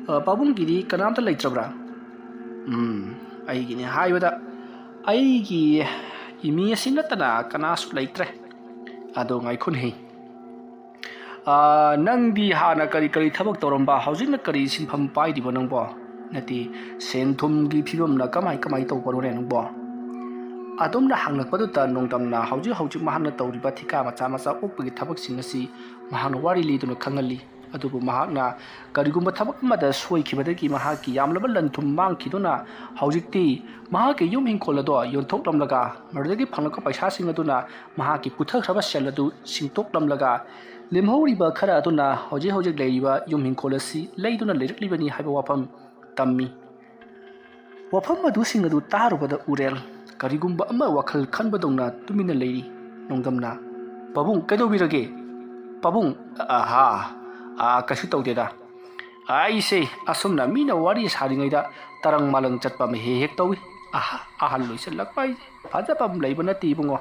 ꯑ, ꯄꯥꯕꯨꯡꯒꯤꯗꯤ ꯀꯅꯥꯝꯇ ꯂꯩꯇ꯭ꯔꯕ꯭ꯔꯥ? ꯎꯝ, ꯑꯩꯒꯤꯅꯤ ꯍꯥꯏꯕꯗ ꯑꯩꯒꯤ ꯏꯃꯤ ꯑꯁꯤ ꯅꯠꯇꯅ ꯀꯅꯥꯁꯨ ꯂꯩꯇ꯭ꯔꯦ꯫ ꯑꯗꯣ ꯉꯥꯏꯈꯣꯅꯦ꯫ ꯑ, ꯅꯪꯗꯤ ꯍꯥꯟꯅ ꯀꯔꯤ ꯀꯔꯤ ꯊꯕꯛ ꯇꯧꯔꯝꯕ? ꯍꯧꯖꯤꯛꯅ ꯀꯔꯤ ꯁꯤꯟꯐꯝ ꯄꯥꯏꯔꯤꯕ ꯅꯪꯕꯣ? ꯅꯠꯇꯦ, ꯁꯦꯟ ꯊꯨꯝꯒꯤ ꯐꯤꯕꯝꯅ ꯀꯃꯥꯏ ꯀꯃꯥꯏ ꯇꯧꯕꯅꯣꯅꯦ ꯅꯪꯕꯣ? ꯑꯗꯨꯝꯅ ꯍꯪꯂꯛꯄꯗꯨꯗ ꯅꯣꯡꯗꯝꯅ ꯍꯧꯖꯤꯛ ꯍꯧꯖꯤꯛ ꯃꯍꯥꯛꯅ ꯇꯧꯔꯤꯕ ꯊꯤꯀꯥ ꯃꯆꯥ ꯃꯆꯥ ꯑꯣꯛꯄꯒꯤ ꯊꯕꯛꯁꯤꯡ ꯑꯁꯤ ꯃꯍꯥꯛꯅ ꯋꯥꯔꯤ ꯂꯤꯗꯨꯅ ꯈꯪꯍꯜꯂꯤ꯫ ꯑꯗꯨꯕꯨ ꯃꯍꯥꯛꯅ ꯀꯔꯤꯒꯨꯝꯕ ꯊꯕꯛ ꯑꯃꯗ ꯁꯣꯏꯈꯤꯕꯗꯒꯤ ꯃꯍꯥꯛꯀꯤ ꯌꯥꯝꯂꯕ ꯂꯟ ꯊꯨꯝ ꯃꯥꯡꯈꯤꯗꯨꯅ ꯍꯧꯖꯤꯛꯇꯤ ꯃꯍꯥꯛꯀꯤ ꯌꯨꯝ ꯏꯪꯈꯣꯜ ꯑꯗꯣ ꯌꯣꯟꯊꯣꯛꯂꯝꯂꯒ ꯃꯗꯨꯗꯒꯤ ꯐꯪꯂꯛꯄ ꯄꯩꯁꯥꯁꯤꯡ ꯑꯗꯨꯅ ꯃꯍꯥꯛꯀꯤ ꯄꯨꯊꯈ꯭ꯔꯕ ꯁꯦꯜ ꯑꯗꯨ ꯁꯤꯡꯇꯣꯛꯂꯝꯂꯒ ꯂꯦꯝꯍꯧꯔꯤꯕ ꯈꯔ ꯑꯗꯨꯅ ꯍꯧꯖꯤꯛ ꯍꯧꯖꯤꯛ ꯂꯩꯔꯤꯕ ꯌꯨꯝ ꯏꯪꯈꯣꯜ ꯑꯁꯤ ꯂꯩꯗꯨꯅ ꯂꯩꯔꯛꯂꯤꯕꯅꯤ ꯍꯥꯏꯕ ꯋꯥꯐꯝ ꯇꯝꯃꯤ꯫ ꯋꯥꯐꯝ ꯑꯗꯨꯁꯤꯡ ꯑꯗꯨ ꯇꯥꯔꯨꯕꯗ ꯎꯔꯦꯜ ꯀꯔꯤꯒꯨꯝꯕ ꯑꯃ ꯋꯥꯈꯜ ꯈꯟꯕꯗꯧꯅ ꯇꯨꯃꯤꯟꯅ ꯂꯩꯔꯤ꯫ ꯅꯣꯡꯗꯝꯅ, "ꯄꯥꯕꯨꯡ, ꯀꯩꯗꯧꯕꯤꯔꯒꯦ? ꯄꯥꯕꯨꯡ, ꯑꯍꯥ, ꯑꯥ, ꯀꯩꯁꯨ ꯇꯧꯗꯦꯗ꯫ ꯑꯩꯁꯦ ꯑꯁꯨꯝꯅ ꯃꯤꯅ ꯋꯥꯔꯤ ꯁꯥꯔꯤꯉꯩꯗ ꯇꯔꯪ ꯃꯥꯂꯪ ꯆꯠꯄ ꯑꯃ ꯍꯦꯛ ꯍꯦꯛ ꯇꯧꯏ꯫ ꯑꯍ, ꯑꯍꯜ ꯑꯣꯏꯁꯜꯂꯛꯄ ꯍꯥꯏꯁꯦ ꯐꯖꯕ ꯑꯃ ꯂꯩꯕ ꯅꯠꯇꯦ ꯏꯕꯨꯡꯉꯣ꯫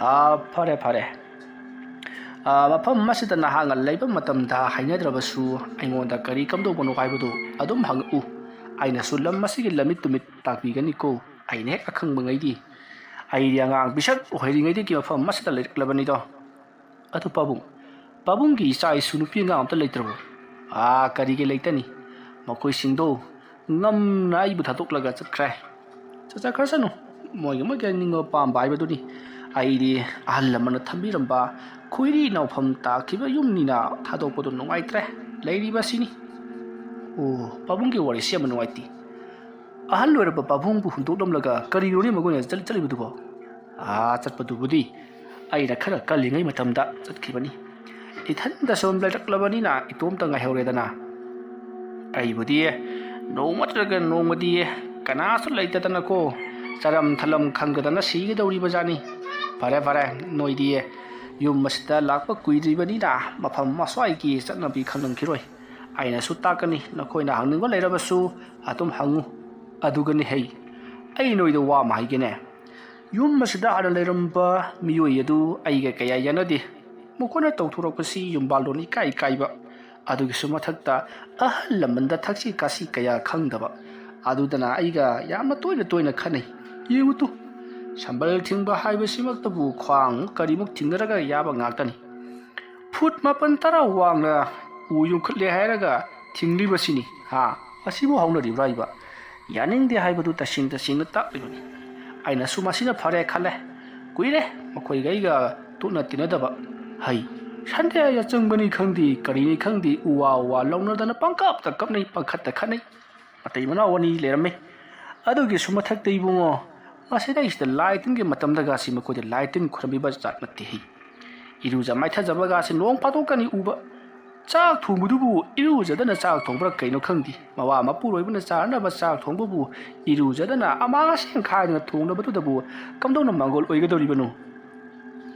ꯑꯥ, ꯐꯔꯦ, ꯐꯔꯦ꯫ ꯑꯥ, ꯃꯐꯝ ꯑꯁꯤꯗ ꯅꯍꯥꯛꯅ ꯂꯩꯕ ꯃꯇꯝꯗ ꯍꯩꯅꯗ꯭ꯔꯕꯁꯨ ꯑꯩꯉꯣꯟꯗ ꯀꯔꯤ ꯀꯝꯗꯧꯕꯅꯣ ꯍꯥꯏꯕꯗꯨ ꯑꯗꯨꯝ ꯍꯪꯉꯛꯎ꯫ ꯑꯩꯅꯁꯨ ꯂꯝ ꯑꯁꯤꯒꯤ ꯂꯝꯃꯤꯠ ꯇꯨꯃꯤꯠ ꯇꯥꯛꯄꯤꯒꯅꯤꯀꯣ꯫ ꯑꯩꯅ ꯍꯦꯛ ꯑꯈꯪꯕꯉꯩꯗꯤ꯫ ꯑꯩꯗꯤ ꯑꯉꯥꯡ ꯄꯤꯁꯛ ꯑꯣꯏꯔꯤꯉꯩꯗꯒꯤ ꯃꯐꯝ ꯑꯁꯤꯗ ꯂꯩꯔꯛꯂꯕꯅꯤꯗꯣ꯫ ꯑꯗꯨ ꯄꯥꯕꯨꯡ, ꯄꯥꯕꯨꯡꯒꯤ ꯏꯆꯥ ꯏꯁꯨ ꯅꯨꯄꯤ ꯑꯉꯥꯡ ꯑꯝꯇ ꯂꯩꯇ꯭ꯔꯕꯣ? ꯑꯥ, ꯀꯔꯤꯒꯤ ꯂꯩꯇꯅꯤ? ꯃꯈꯣꯏꯁꯤꯡꯗꯣ ꯉꯝꯅ ꯑꯩꯕꯨ ꯊꯥꯗꯣꯛꯂꯒ ꯆꯠꯈ꯭ꯔꯦ꯫ ꯆꯠꯆꯈ꯭ꯔꯁꯅꯨ, ꯃꯣꯏꯒꯤ ꯃꯣꯏꯒꯤ ꯑꯅꯤꯡꯕ ꯑꯄꯥꯝꯕ ꯍꯥꯏꯕꯗꯨꯅꯤ꯫ ꯑꯩꯗꯤ ꯑꯍꯜ ꯂꯃꯟꯅ ꯊꯝꯕꯤꯔꯝꯕ ꯈꯣꯏꯔꯤ ꯅꯥꯎꯐꯝ ꯇꯥꯈꯤꯕ ꯌꯨꯝꯅꯤꯅ ꯊꯥꯗꯣꯛꯄꯗꯨ ꯅꯨꯡꯉꯥꯏꯇ꯭ꯔꯦ꯫ ꯂꯩꯔꯤꯕ ꯑꯁꯤꯅꯤ꯫ ꯑꯣ, ꯄꯥꯕꯨꯡꯒꯤ ꯋꯥꯔꯤꯁꯤ ꯌꯥꯝꯅ ꯅꯨꯡꯉꯥꯏꯇꯦ꯫ ꯑꯍꯜ ꯑꯣꯏꯔꯕ ꯄꯥꯕꯨꯡꯕꯨ ꯍꯨꯟꯗꯣꯛꯂꯝꯂꯒ ꯀꯔꯤꯅꯣꯅꯦ ꯃꯈꯣꯏꯅ ꯆꯠ-, ꯆꯠꯂꯤꯕꯗꯨꯕꯣ? ꯑꯥ, ꯆꯠꯄꯗꯨꯕꯨꯗꯤ ꯑꯩꯅ ꯈꯔ ꯀꯜꯂꯤꯉꯩ ꯃꯇꯝꯗ ꯆꯠꯈꯤꯕꯅꯤ꯫ ꯏꯊꯟꯗ ꯁꯨꯝ ꯂꯩꯔꯛꯂꯕꯅꯤꯅ ꯏꯇꯣꯝꯇ ꯉꯥꯏꯍꯧꯔꯦꯗꯅ꯫ ꯑꯩꯕꯨꯗꯤ ꯅꯣꯡꯃ ꯅꯠꯇ꯭ꯔꯒ ꯅꯣꯡꯃꯗꯤ ꯀꯅꯥꯁꯨ ꯂꯩꯇꯗꯅꯀꯣ, ꯆꯥꯔꯝ ꯊꯛꯂꯝ ꯈꯪꯗꯗꯅ ꯁꯤꯒꯗꯧꯔꯤꯕꯖꯥꯠꯅꯤ꯫ ꯐꯔꯦ, ꯐꯔꯦ, ꯅꯣꯏꯗꯤ ꯌꯨꯝ ꯑꯁꯤꯗ ꯂꯥꯛꯄ ꯀꯨꯏꯗ꯭ꯔꯤꯕꯅꯤꯅ ꯃꯐꯝ ꯑꯁ꯭ꯋꯥꯏꯒꯤ ꯆꯠꯅꯕꯤ ꯈꯪꯂꯝꯈꯤꯔꯣꯏ꯫ ꯑꯩꯅꯁꯨ ꯇꯥꯛꯀꯅꯤ, ꯅꯈꯣꯏꯅ ꯍꯪꯅꯤꯡꯕ ꯂꯩꯔꯕꯁꯨ ꯑꯗꯨꯝ ꯍꯪꯉꯨ꯫ ꯑꯗꯨꯒꯅꯤ ꯍꯩ, ꯑꯩ ꯅꯣꯏꯗ ꯋꯥ ꯑꯃ ꯍꯥꯏꯒꯦꯅꯦ꯫ ꯌꯨꯝ ꯑꯁꯤꯗ ꯍꯥꯟꯅ ꯂꯩꯔꯝꯕ ꯃꯤꯑꯣꯏ ꯑꯗꯨ ꯑꯩꯒ ꯀꯌꯥ ꯌꯥꯅꯗꯦ꯫ ꯃꯈꯣꯏꯅ ꯇꯧꯊꯣꯔꯛꯄꯁꯤ ꯌꯨꯝꯕꯥꯜꯂꯣꯟ ꯏꯀꯥꯏ ꯀꯥꯏꯕ, ꯑꯗꯨꯒꯤꯁꯨ ꯃꯊꯛꯇ ꯑꯍꯜ ꯂꯃꯟꯗ ꯊꯛꯁꯤ ꯈꯥꯁꯤ ꯀꯌꯥ ꯈꯪꯗꯕ, ꯑꯗꯨꯗꯅ ꯑꯩꯒ ꯌꯥꯝꯅ ꯇꯣꯏꯅ ꯇꯣꯏꯅ ꯈꯠꯅꯩ꯫ ꯌꯦꯡꯉꯨ ꯇꯨ, ꯁꯝꯕꯜ ꯊꯤꯡꯕ ꯍꯥꯏꯕꯁꯤꯃꯛꯇꯕꯨ ꯈ꯭ꯋꯥꯡ ꯀꯔꯤꯃꯨꯛ ꯊꯤꯡꯅꯔꯒ ꯌꯥꯕ ꯉꯥꯛꯇꯅꯤ꯫ ꯐꯨꯠ ꯃꯥꯄꯟ ꯇꯔꯥ ꯋꯥꯡꯅ ꯎ ꯌꯨꯡꯈꯠꯂꯦ ꯍꯥꯏꯔꯒ ꯊꯤꯡꯂꯤꯕꯁꯤꯅꯤ꯫ ꯍꯥ? ꯑꯁꯤꯕꯨ ꯍꯧꯅꯔꯤꯕ꯭ꯔꯥ ꯍꯥꯏꯕ? ꯌꯥꯅꯤꯡꯗꯦ ꯍꯥꯏꯕꯗꯨ ꯇꯁꯦꯡ ꯇꯁꯦꯡꯅ ꯇꯥꯛꯂꯤꯕꯅꯤ꯫ ꯑꯩꯅꯁꯨ ꯃꯁꯤꯅ ꯐꯔꯦ ꯈꯜꯂꯦ꯫ ꯀꯨꯏꯔꯦ ꯃꯈꯣꯏꯒ ꯑꯩꯒ ꯇꯣꯠꯅ ꯇꯤꯟꯅꯗꯕ꯫ ꯍꯩ, ꯁꯟꯗꯦ ꯌꯥꯆꯪꯕꯅꯤ ꯈꯪꯗꯦ, ꯀꯔꯤꯅꯤ ꯈꯪꯗꯦ, ꯎ ꯋꯥ ꯎ ꯋꯥ ꯂꯧꯅꯗꯅ ꯄꯪꯀꯞꯇ ꯀꯞꯅꯩ, ꯄꯪꯈꯠꯇ ꯈꯠꯅꯩ꯫ ꯃꯇꯩ ꯃꯅꯥꯎ ꯑꯅꯤ ꯂꯩꯔꯝꯃꯤ꯫ ꯑꯗꯨꯒꯤꯁꯨ ꯃꯊꯛꯇ ꯏꯕꯨꯡꯉꯣ, ꯃꯁꯤꯗꯩꯁꯤꯗ ꯂꯥꯏ ꯇꯤꯟꯒꯤ ꯃꯇꯝꯗꯒꯁꯤ ꯃꯈꯣꯏꯗ ꯂꯥꯏ ꯇꯤꯟ ꯈꯨꯔꯨꯝꯕꯤꯕ ꯖꯥꯠ ꯅꯠꯇꯦ ꯍꯩ꯫ ꯏꯔꯨꯖ ꯃꯥꯏꯊꯖꯕꯒꯥꯁꯦ ꯅꯣꯡ ꯐꯥꯗꯣꯛꯀꯅꯤ ꯎꯕ꯫ ꯆꯥꯛ ꯊꯣꯡꯕꯗꯨꯕꯨ ꯏꯔꯨꯖꯗꯅ ꯆꯥꯛ ꯊꯣꯡꯕ꯭ꯔꯥ ꯀꯩꯅꯣ ꯈꯪꯗꯦ꯫ ꯃꯋꯥ ꯃꯄꯨꯔꯣꯏꯕꯅ ꯆꯥꯅꯅꯕ ꯆꯥꯛ ꯊꯣꯡꯕꯕꯨ ꯏꯔꯨꯖꯗꯅ ꯑꯃꯥꯡ ꯑꯁꯦꯡ ꯈꯥꯏꯗꯅ ꯊꯣꯡꯅꯕꯗꯨꯗꯕꯨ ꯀꯝꯗꯧꯅ ꯃꯥꯡꯒꯣꯜ ꯑꯣꯏꯒꯗꯧꯔꯤꯕꯅꯣ?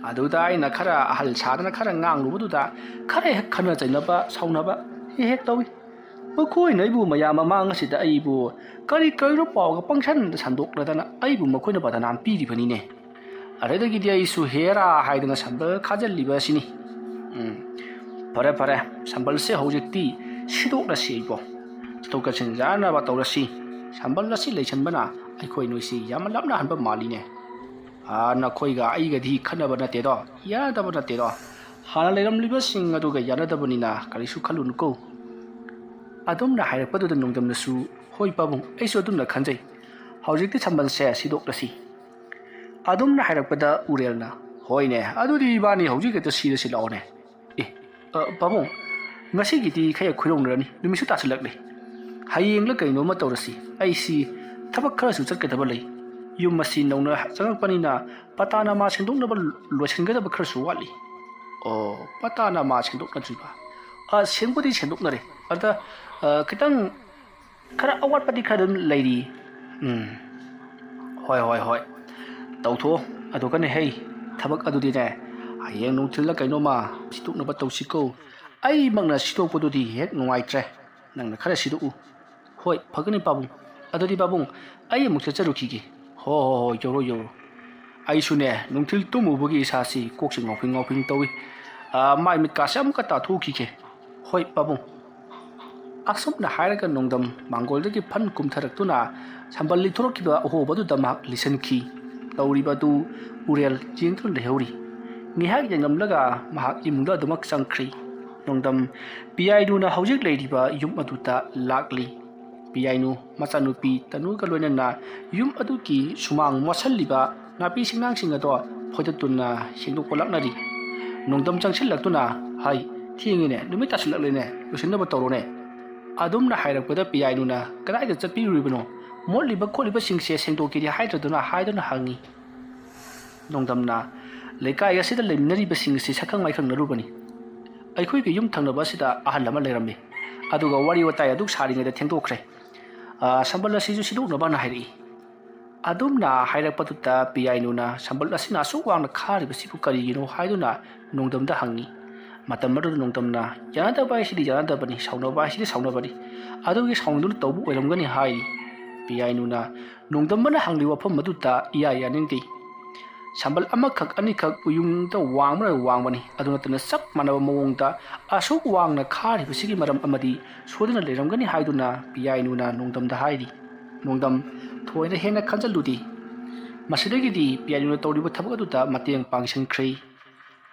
ꯑꯗꯨꯗ ꯑꯩꯅ ꯈꯔ ꯑꯍꯜ ꯁꯥꯗꯅ ꯈꯔ ꯉꯥꯡꯂꯨꯕꯗꯨꯗ ꯈꯔ ꯍꯦꯛ ꯈꯠꯅ ꯆꯩꯅꯕ, ꯁꯥꯎꯅꯕ ꯍꯦꯛ ꯍꯦꯛ ꯇꯧꯏ꯫ ꯃꯈꯣꯏꯅ ꯑꯩꯕꯨ ꯃꯌꯥꯝ ꯃꯃꯥꯡ ꯑꯁꯤꯗ ꯑꯩꯕꯨ ꯀꯔꯤ ꯀꯔꯤꯅꯣ ꯄꯥꯎꯒ ꯄꯪꯁꯟꯗ ꯁꯟꯗꯣꯛꯂꯗꯅ ꯑꯩꯕꯨ ꯃꯈꯣꯏꯅ ꯕꯗꯅꯥꯝ ꯄꯤꯔꯤꯕꯅꯤꯅꯦ꯫ ꯑꯗꯨꯗꯒꯤꯗꯤ ꯑꯩꯁꯨ ꯍꯦꯔꯥ ꯍꯥꯏꯗꯅ ꯁꯝꯕꯜ ꯈꯥꯖꯤꯜꯂꯤꯕ ꯑꯁꯤꯅꯤ꯫ ꯎꯝ, ꯐꯔꯦ ꯐꯔꯦ, ꯁꯝꯕꯜꯁꯦ ꯍꯧꯖꯤꯛꯇꯤ ꯁꯤꯗꯣꯛꯂꯁꯤ ꯏꯕꯣ꯫ ꯆꯠꯊꯣꯛ ꯆꯠꯁꯤꯟ ꯌꯥꯅꯕ ꯇꯧꯔꯁꯤ꯫ ꯁꯝꯕꯜ ꯑꯁꯤ ꯂꯩꯁꯟꯕꯅ ꯑꯩꯈꯣꯏ ꯅꯣꯏꯁꯤ ꯌꯥꯝꯅ ꯂꯥꯞꯅꯍꯟꯕ ꯃꯥꯜꯂꯤꯅꯦ꯫ ꯑꯥ, ꯅꯈꯣꯏꯒ ꯑꯩꯒꯗꯤ ꯈꯠꯅꯕ ꯅꯠꯇꯦꯗꯣ, ꯌꯥꯅꯗꯕ ꯅꯠꯇꯦꯗꯣ꯫ ꯍꯥꯟꯅ ꯂꯩꯔꯝꯂꯤꯕꯁꯤꯡ ꯑꯗꯨꯒ ꯌꯥꯅꯗꯕꯅꯤꯅ ꯀꯔꯤꯁꯨ ꯈꯜꯂꯨꯅꯨꯀꯣ꯫ ꯑꯗꯨꯝꯅ ꯍꯥꯏꯔꯛꯄꯗꯨꯗ ꯅꯣꯡꯗꯝꯅꯁꯨ, "ꯍꯣꯏ ꯄꯥꯕꯨꯡ, ꯑꯩꯁꯨ ꯑꯗꯨꯝꯅ ꯈꯟꯖꯩ꯫ ꯍꯧꯖꯤꯛꯇꯤ ꯁꯝꯕꯜꯁꯦ ꯁꯤꯗꯣꯛꯂꯁꯤ"꯫ ꯑꯗꯨꯝꯅ ꯍꯥꯏꯔꯛꯄꯗ ꯎꯔꯦꯜꯅ, "ꯍꯣꯏꯅꯦ, ꯑꯗꯨꯗꯤ ꯏꯕꯥꯅꯤ ꯍꯧꯖꯤꯛ ꯍꯦꯛꯇ ꯁꯤꯔꯁꯤ ꯂꯥꯛꯑꯣꯅꯦ꯫ ꯑꯦ, ꯑ, ꯄꯥꯕꯨꯡ, ꯉꯁꯤꯒꯤꯗꯤ ꯈꯔ ꯈꯨꯌꯧꯅꯔꯅꯤ, ꯅꯨꯃꯤꯠꯁꯨ ꯇꯥꯁꯤꯜꯂꯛꯂꯦ꯫ ꯍꯌꯦꯡꯂ ꯀꯩꯅꯣꯃ ꯇꯧꯔꯁꯤ, ꯑꯩꯁꯤ ꯊꯕꯛ ꯈꯔꯁꯨ ꯆꯠꯀꯗꯕ ꯂꯩ꯫ ꯌꯨꯝ ꯑꯁꯤ ꯅꯧꯅ ꯆꯪꯉꯛꯄꯅꯤꯅ ꯄꯇꯥ ꯅꯃꯥ ꯁꯦꯡꯗꯣꯛꯅꯕ ꯂꯣꯏꯁꯤꯟꯒꯗꯕ ꯈꯔꯁꯨ ꯋꯥꯠꯂꯤ"꯫ ꯑꯣ, ꯄꯇꯥ ꯅꯃꯥ ꯁꯦꯡꯗꯣꯛꯅꯗ꯭ꯔꯤꯕ? ꯑ, ꯁꯦꯡꯕꯨꯗꯤ ꯁꯦꯡꯗꯣꯛꯅꯔꯦ꯫ ꯑꯗ, ꯑ, ꯈꯤꯇꯪ ꯈꯔ ꯑꯋꯥꯠꯄꯗꯤ ꯈꯔ ꯑꯗꯨꯝ ꯂꯩꯔꯤ꯫ ꯎꯝ꯫ ꯍꯣꯏ, ꯍꯣꯏ, ꯍꯣꯏ꯫ ꯇꯧꯊꯣꯛꯑꯣ꯫ ꯑꯗꯨꯒꯅꯦ ꯍꯩ, ꯊꯕꯛ ꯑꯗꯨꯗꯤꯅꯦ, ꯍꯌꯦꯡ ꯅꯨꯡꯊꯤꯜꯗ ꯀꯩꯅꯣꯝꯃ ꯁꯤꯗꯣꯛꯅꯕ ꯇꯧꯁꯤꯀꯣ꯫ ꯑꯩꯃꯛꯅ ꯁꯤꯗꯣꯛꯄꯗꯨꯗꯤ ꯍꯦꯛ ꯅꯨꯡꯉꯥꯏꯇ꯭ꯔꯦ꯫ ꯅꯪꯅ ꯈꯔ ꯁꯤꯗꯣꯛꯎ꯫ ꯍꯣꯏ, ꯐꯒꯅꯤ ꯄꯥꯕꯨꯡ꯫ ꯑꯗꯨꯗꯤ ꯄꯥꯕꯨꯡ, ꯑꯩ ꯑꯃꯨꯛ ꯆꯠꯆꯔꯨꯈꯤꯒꯦ꯫ ꯍꯣ, ꯍꯣ, ꯍꯣ, ꯌꯧꯔꯣ, ꯌꯧꯔꯣ꯫ ꯑꯩꯁꯨꯅꯦ, ꯅꯨꯡꯊꯤꯜ ꯇꯨꯝꯃꯨꯕꯒꯤ ꯏꯁꯥꯁꯤ ꯀꯣꯛꯁꯤ ꯉꯥꯎꯐꯤꯡ ꯉꯥꯎꯐꯤꯡ ꯇꯧꯏ꯫ ꯑꯥ, ꯃꯥꯏ ꯃꯤꯠꯀꯥꯁꯦ ꯑꯃꯨꯛꯀ ꯇꯥꯊꯣꯛꯈꯤꯒꯦ꯫ ꯍꯣꯏ, ꯄꯥꯕꯨꯡ꯫ ꯑꯁꯨꯝꯅ ꯍꯥꯏꯔꯒ ꯅꯣꯡꯗꯝ ꯃꯥꯡꯒꯣꯜꯗꯒꯤ ꯐꯟ ꯀꯨꯝꯊꯔꯛꯇꯨꯅ ꯁꯝꯕꯜ ꯂꯤꯊꯣꯔꯛꯈꯤꯕ ꯑꯍꯣꯕꯗꯨꯗ ꯃꯍꯥꯛ ꯂꯤꯁꯤꯟꯈꯤ꯫ ꯇꯧꯔꯤꯕ ꯑꯗꯨ ꯎꯔꯦꯜ ꯌꯦꯡꯗꯨꯅ ꯂꯩꯍꯧꯔꯤ꯫ ꯉꯥꯏꯍꯥꯛ ꯌꯦꯡꯂꯝꯂꯒ ꯃꯍꯥꯛ ꯏꯃꯨꯡꯗ ꯑꯗꯨꯃꯛ ꯆꯪꯈ꯭ꯔꯤ꯫ ꯅꯣꯡꯗꯝ ꯄꯤꯌꯥꯏꯅꯨꯅ ꯍꯧꯖꯤꯛ ꯂꯩꯔꯤꯕ ꯌꯨꯝ ꯑꯗꯨꯗ ꯂꯥꯛꯂꯤ꯫ ꯄꯤꯌꯥꯏꯅꯨ ꯃꯆꯥꯅꯨꯄꯤ ꯇꯅꯨꯒ ꯂꯣꯏꯅꯅ ꯌꯨꯝ ꯑꯗꯨꯒꯤ ꯁꯨꯃꯥꯡ ꯃꯣꯠꯁꯜꯂꯤꯕ ꯅꯥꯄꯤ ꯁꯤꯡꯅꯥꯡꯁꯤꯡ ꯑꯗꯣ ꯐꯣꯏꯗꯠꯇꯨꯅ ꯁꯦꯡꯗꯣꯛꯄ ꯂꯥꯛꯅꯔꯤ꯫ ꯅꯣꯡꯗꯝ ꯆꯪꯁꯤꯜꯂꯛꯇꯨꯅ, "ꯍꯩ, ꯊꯦꯡꯉꯤꯅꯦ, ꯅꯨꯃꯤꯠ ꯇꯥꯁꯤꯜꯂꯛꯂꯦꯅꯦ, ꯂꯣꯏꯁꯤꯟꯅꯕ ꯇꯧꯔꯣꯅꯦ"꯫ ꯑꯗꯨꯝꯅ ꯍꯥꯏꯔꯛꯄꯗ ꯄꯤꯌꯥꯏꯅꯨꯅ, "ꯀꯗꯥꯏꯗ ꯆꯠꯄꯤꯔꯨꯔꯤꯕꯅꯣ? ꯃꯣꯠꯂꯤꯕ ꯈꯣꯠꯂꯤꯕꯁꯤꯡꯁꯦ ꯁꯦꯡꯗꯣꯛꯀꯦꯗꯤ ꯍꯥꯏꯗ꯭ꯔꯗꯨꯅ?" ꯍꯥꯏꯗꯨꯅ ꯍꯪꯉꯤ꯫ ꯅꯣꯡꯗꯝꯅ, "ꯂꯩꯀꯥꯏ ꯑꯁꯤꯗ ꯂꯩꯃꯤꯟꯅꯔꯤꯕꯁꯤꯡ ꯑꯁꯤ ꯁꯛꯈꯪ ꯃꯥꯏꯈꯪꯅꯔꯨꯕꯅꯤ꯫ ꯑꯩꯈꯣꯏꯒꯤ ꯌꯨꯝ ꯊꯪꯅꯕ ꯑꯁꯤꯗ ꯑꯍꯜ ꯑꯃ ꯂꯩꯔꯝꯃꯤ, ꯑꯗꯨꯒ ꯋꯥꯔꯤ ꯋꯥꯇꯥꯏ ꯑꯗꯨꯛ ꯁꯥꯔꯤꯉꯩꯗ ꯊꯦꯡꯗꯣꯛꯈ꯭ꯔꯦ꯫ ꯑ, ꯁꯝꯕꯜ ꯑꯁꯤꯁꯨ ꯁꯤꯗꯣꯛꯅꯕꯅ ꯍꯥꯏꯔꯛꯏ"꯫ ꯑꯗꯨꯝꯅ ꯍꯥꯏꯔꯛꯄꯗꯨꯗ ꯄꯤꯌꯥꯏꯅꯨꯅ, "ꯁꯝꯕꯜ ꯑꯁꯤꯅ ꯑꯁꯨꯛ ꯋꯥꯡꯅ ꯈꯥꯔꯤꯕꯁꯤꯕꯨ ꯀꯔꯤꯒꯤꯅꯣ?" ꯍꯥꯏꯗꯨꯅ ꯅꯣꯡꯗꯝꯗ ꯍꯪꯉꯤ꯫ ꯃꯇꯝ ꯑꯗꯨꯗ ꯅꯣꯡꯗꯝꯅ, "ꯌꯥꯅꯗꯕ ꯍꯥꯏꯁꯤꯗꯤ ꯌꯥꯅꯗꯕꯅꯤ, ꯁꯥꯎꯅꯕ ꯍꯥꯏꯁꯤꯗꯤ ꯁꯥꯎꯅꯕꯅꯤ, ꯑꯗꯨꯒꯤ ꯁꯥꯎꯅꯗꯨꯅ ꯇꯧꯕ ꯑꯣꯏꯔꯝꯒꯅꯤ" ꯍꯥꯏꯔꯤ꯫ ꯄꯤꯌꯥꯏꯅꯨꯅ ꯅꯣꯡꯗꯝꯕꯅ ꯍꯪꯂꯤꯕ ꯋꯥꯐꯝ ꯑꯗꯨꯗ ꯏꯌꯥ ꯌꯥꯅꯤꯡꯗꯦ꯫ ꯁꯝꯕꯜ ꯑꯃꯈꯛ ꯑꯅꯤꯈꯛ ꯎꯌꯨꯡꯗ ꯋꯥꯡꯕꯅ ꯋꯥꯡꯕꯅꯤ, ꯑꯗꯨ ꯅꯠꯇꯅ ꯆꯞ ꯃꯥꯟꯅꯕ ꯃꯑꯣꯡꯗ ꯑꯁꯨꯛ ꯋꯥꯡꯅ ꯈꯥꯔꯤꯕꯁꯤꯒꯤ ꯃꯔꯝ ꯑꯃꯗꯤ ꯁꯣꯏꯗꯅ ꯂꯩꯔꯝꯒꯅꯤ ꯍꯥꯏꯗꯨꯅ ꯄꯤꯌꯥꯏꯅꯨꯅ ꯅꯣꯡꯗꯝꯗ ꯍꯥꯏꯔꯤ꯫ ꯅꯣꯡꯗꯝ, ꯊꯣꯏꯅ ꯍꯦꯟꯅ ꯈꯟꯖꯜꯂꯨꯗꯦ꯫ ꯃꯁꯤꯗꯒꯤꯗꯤ ꯄꯤꯌꯥꯏꯅꯨꯅ ꯇꯧꯔꯤꯕ ꯊꯕꯛ ꯑꯗꯨꯗ ꯃꯇꯦꯡ ꯄꯥꯡꯁꯤꯟꯈ꯭ꯔꯦ꯫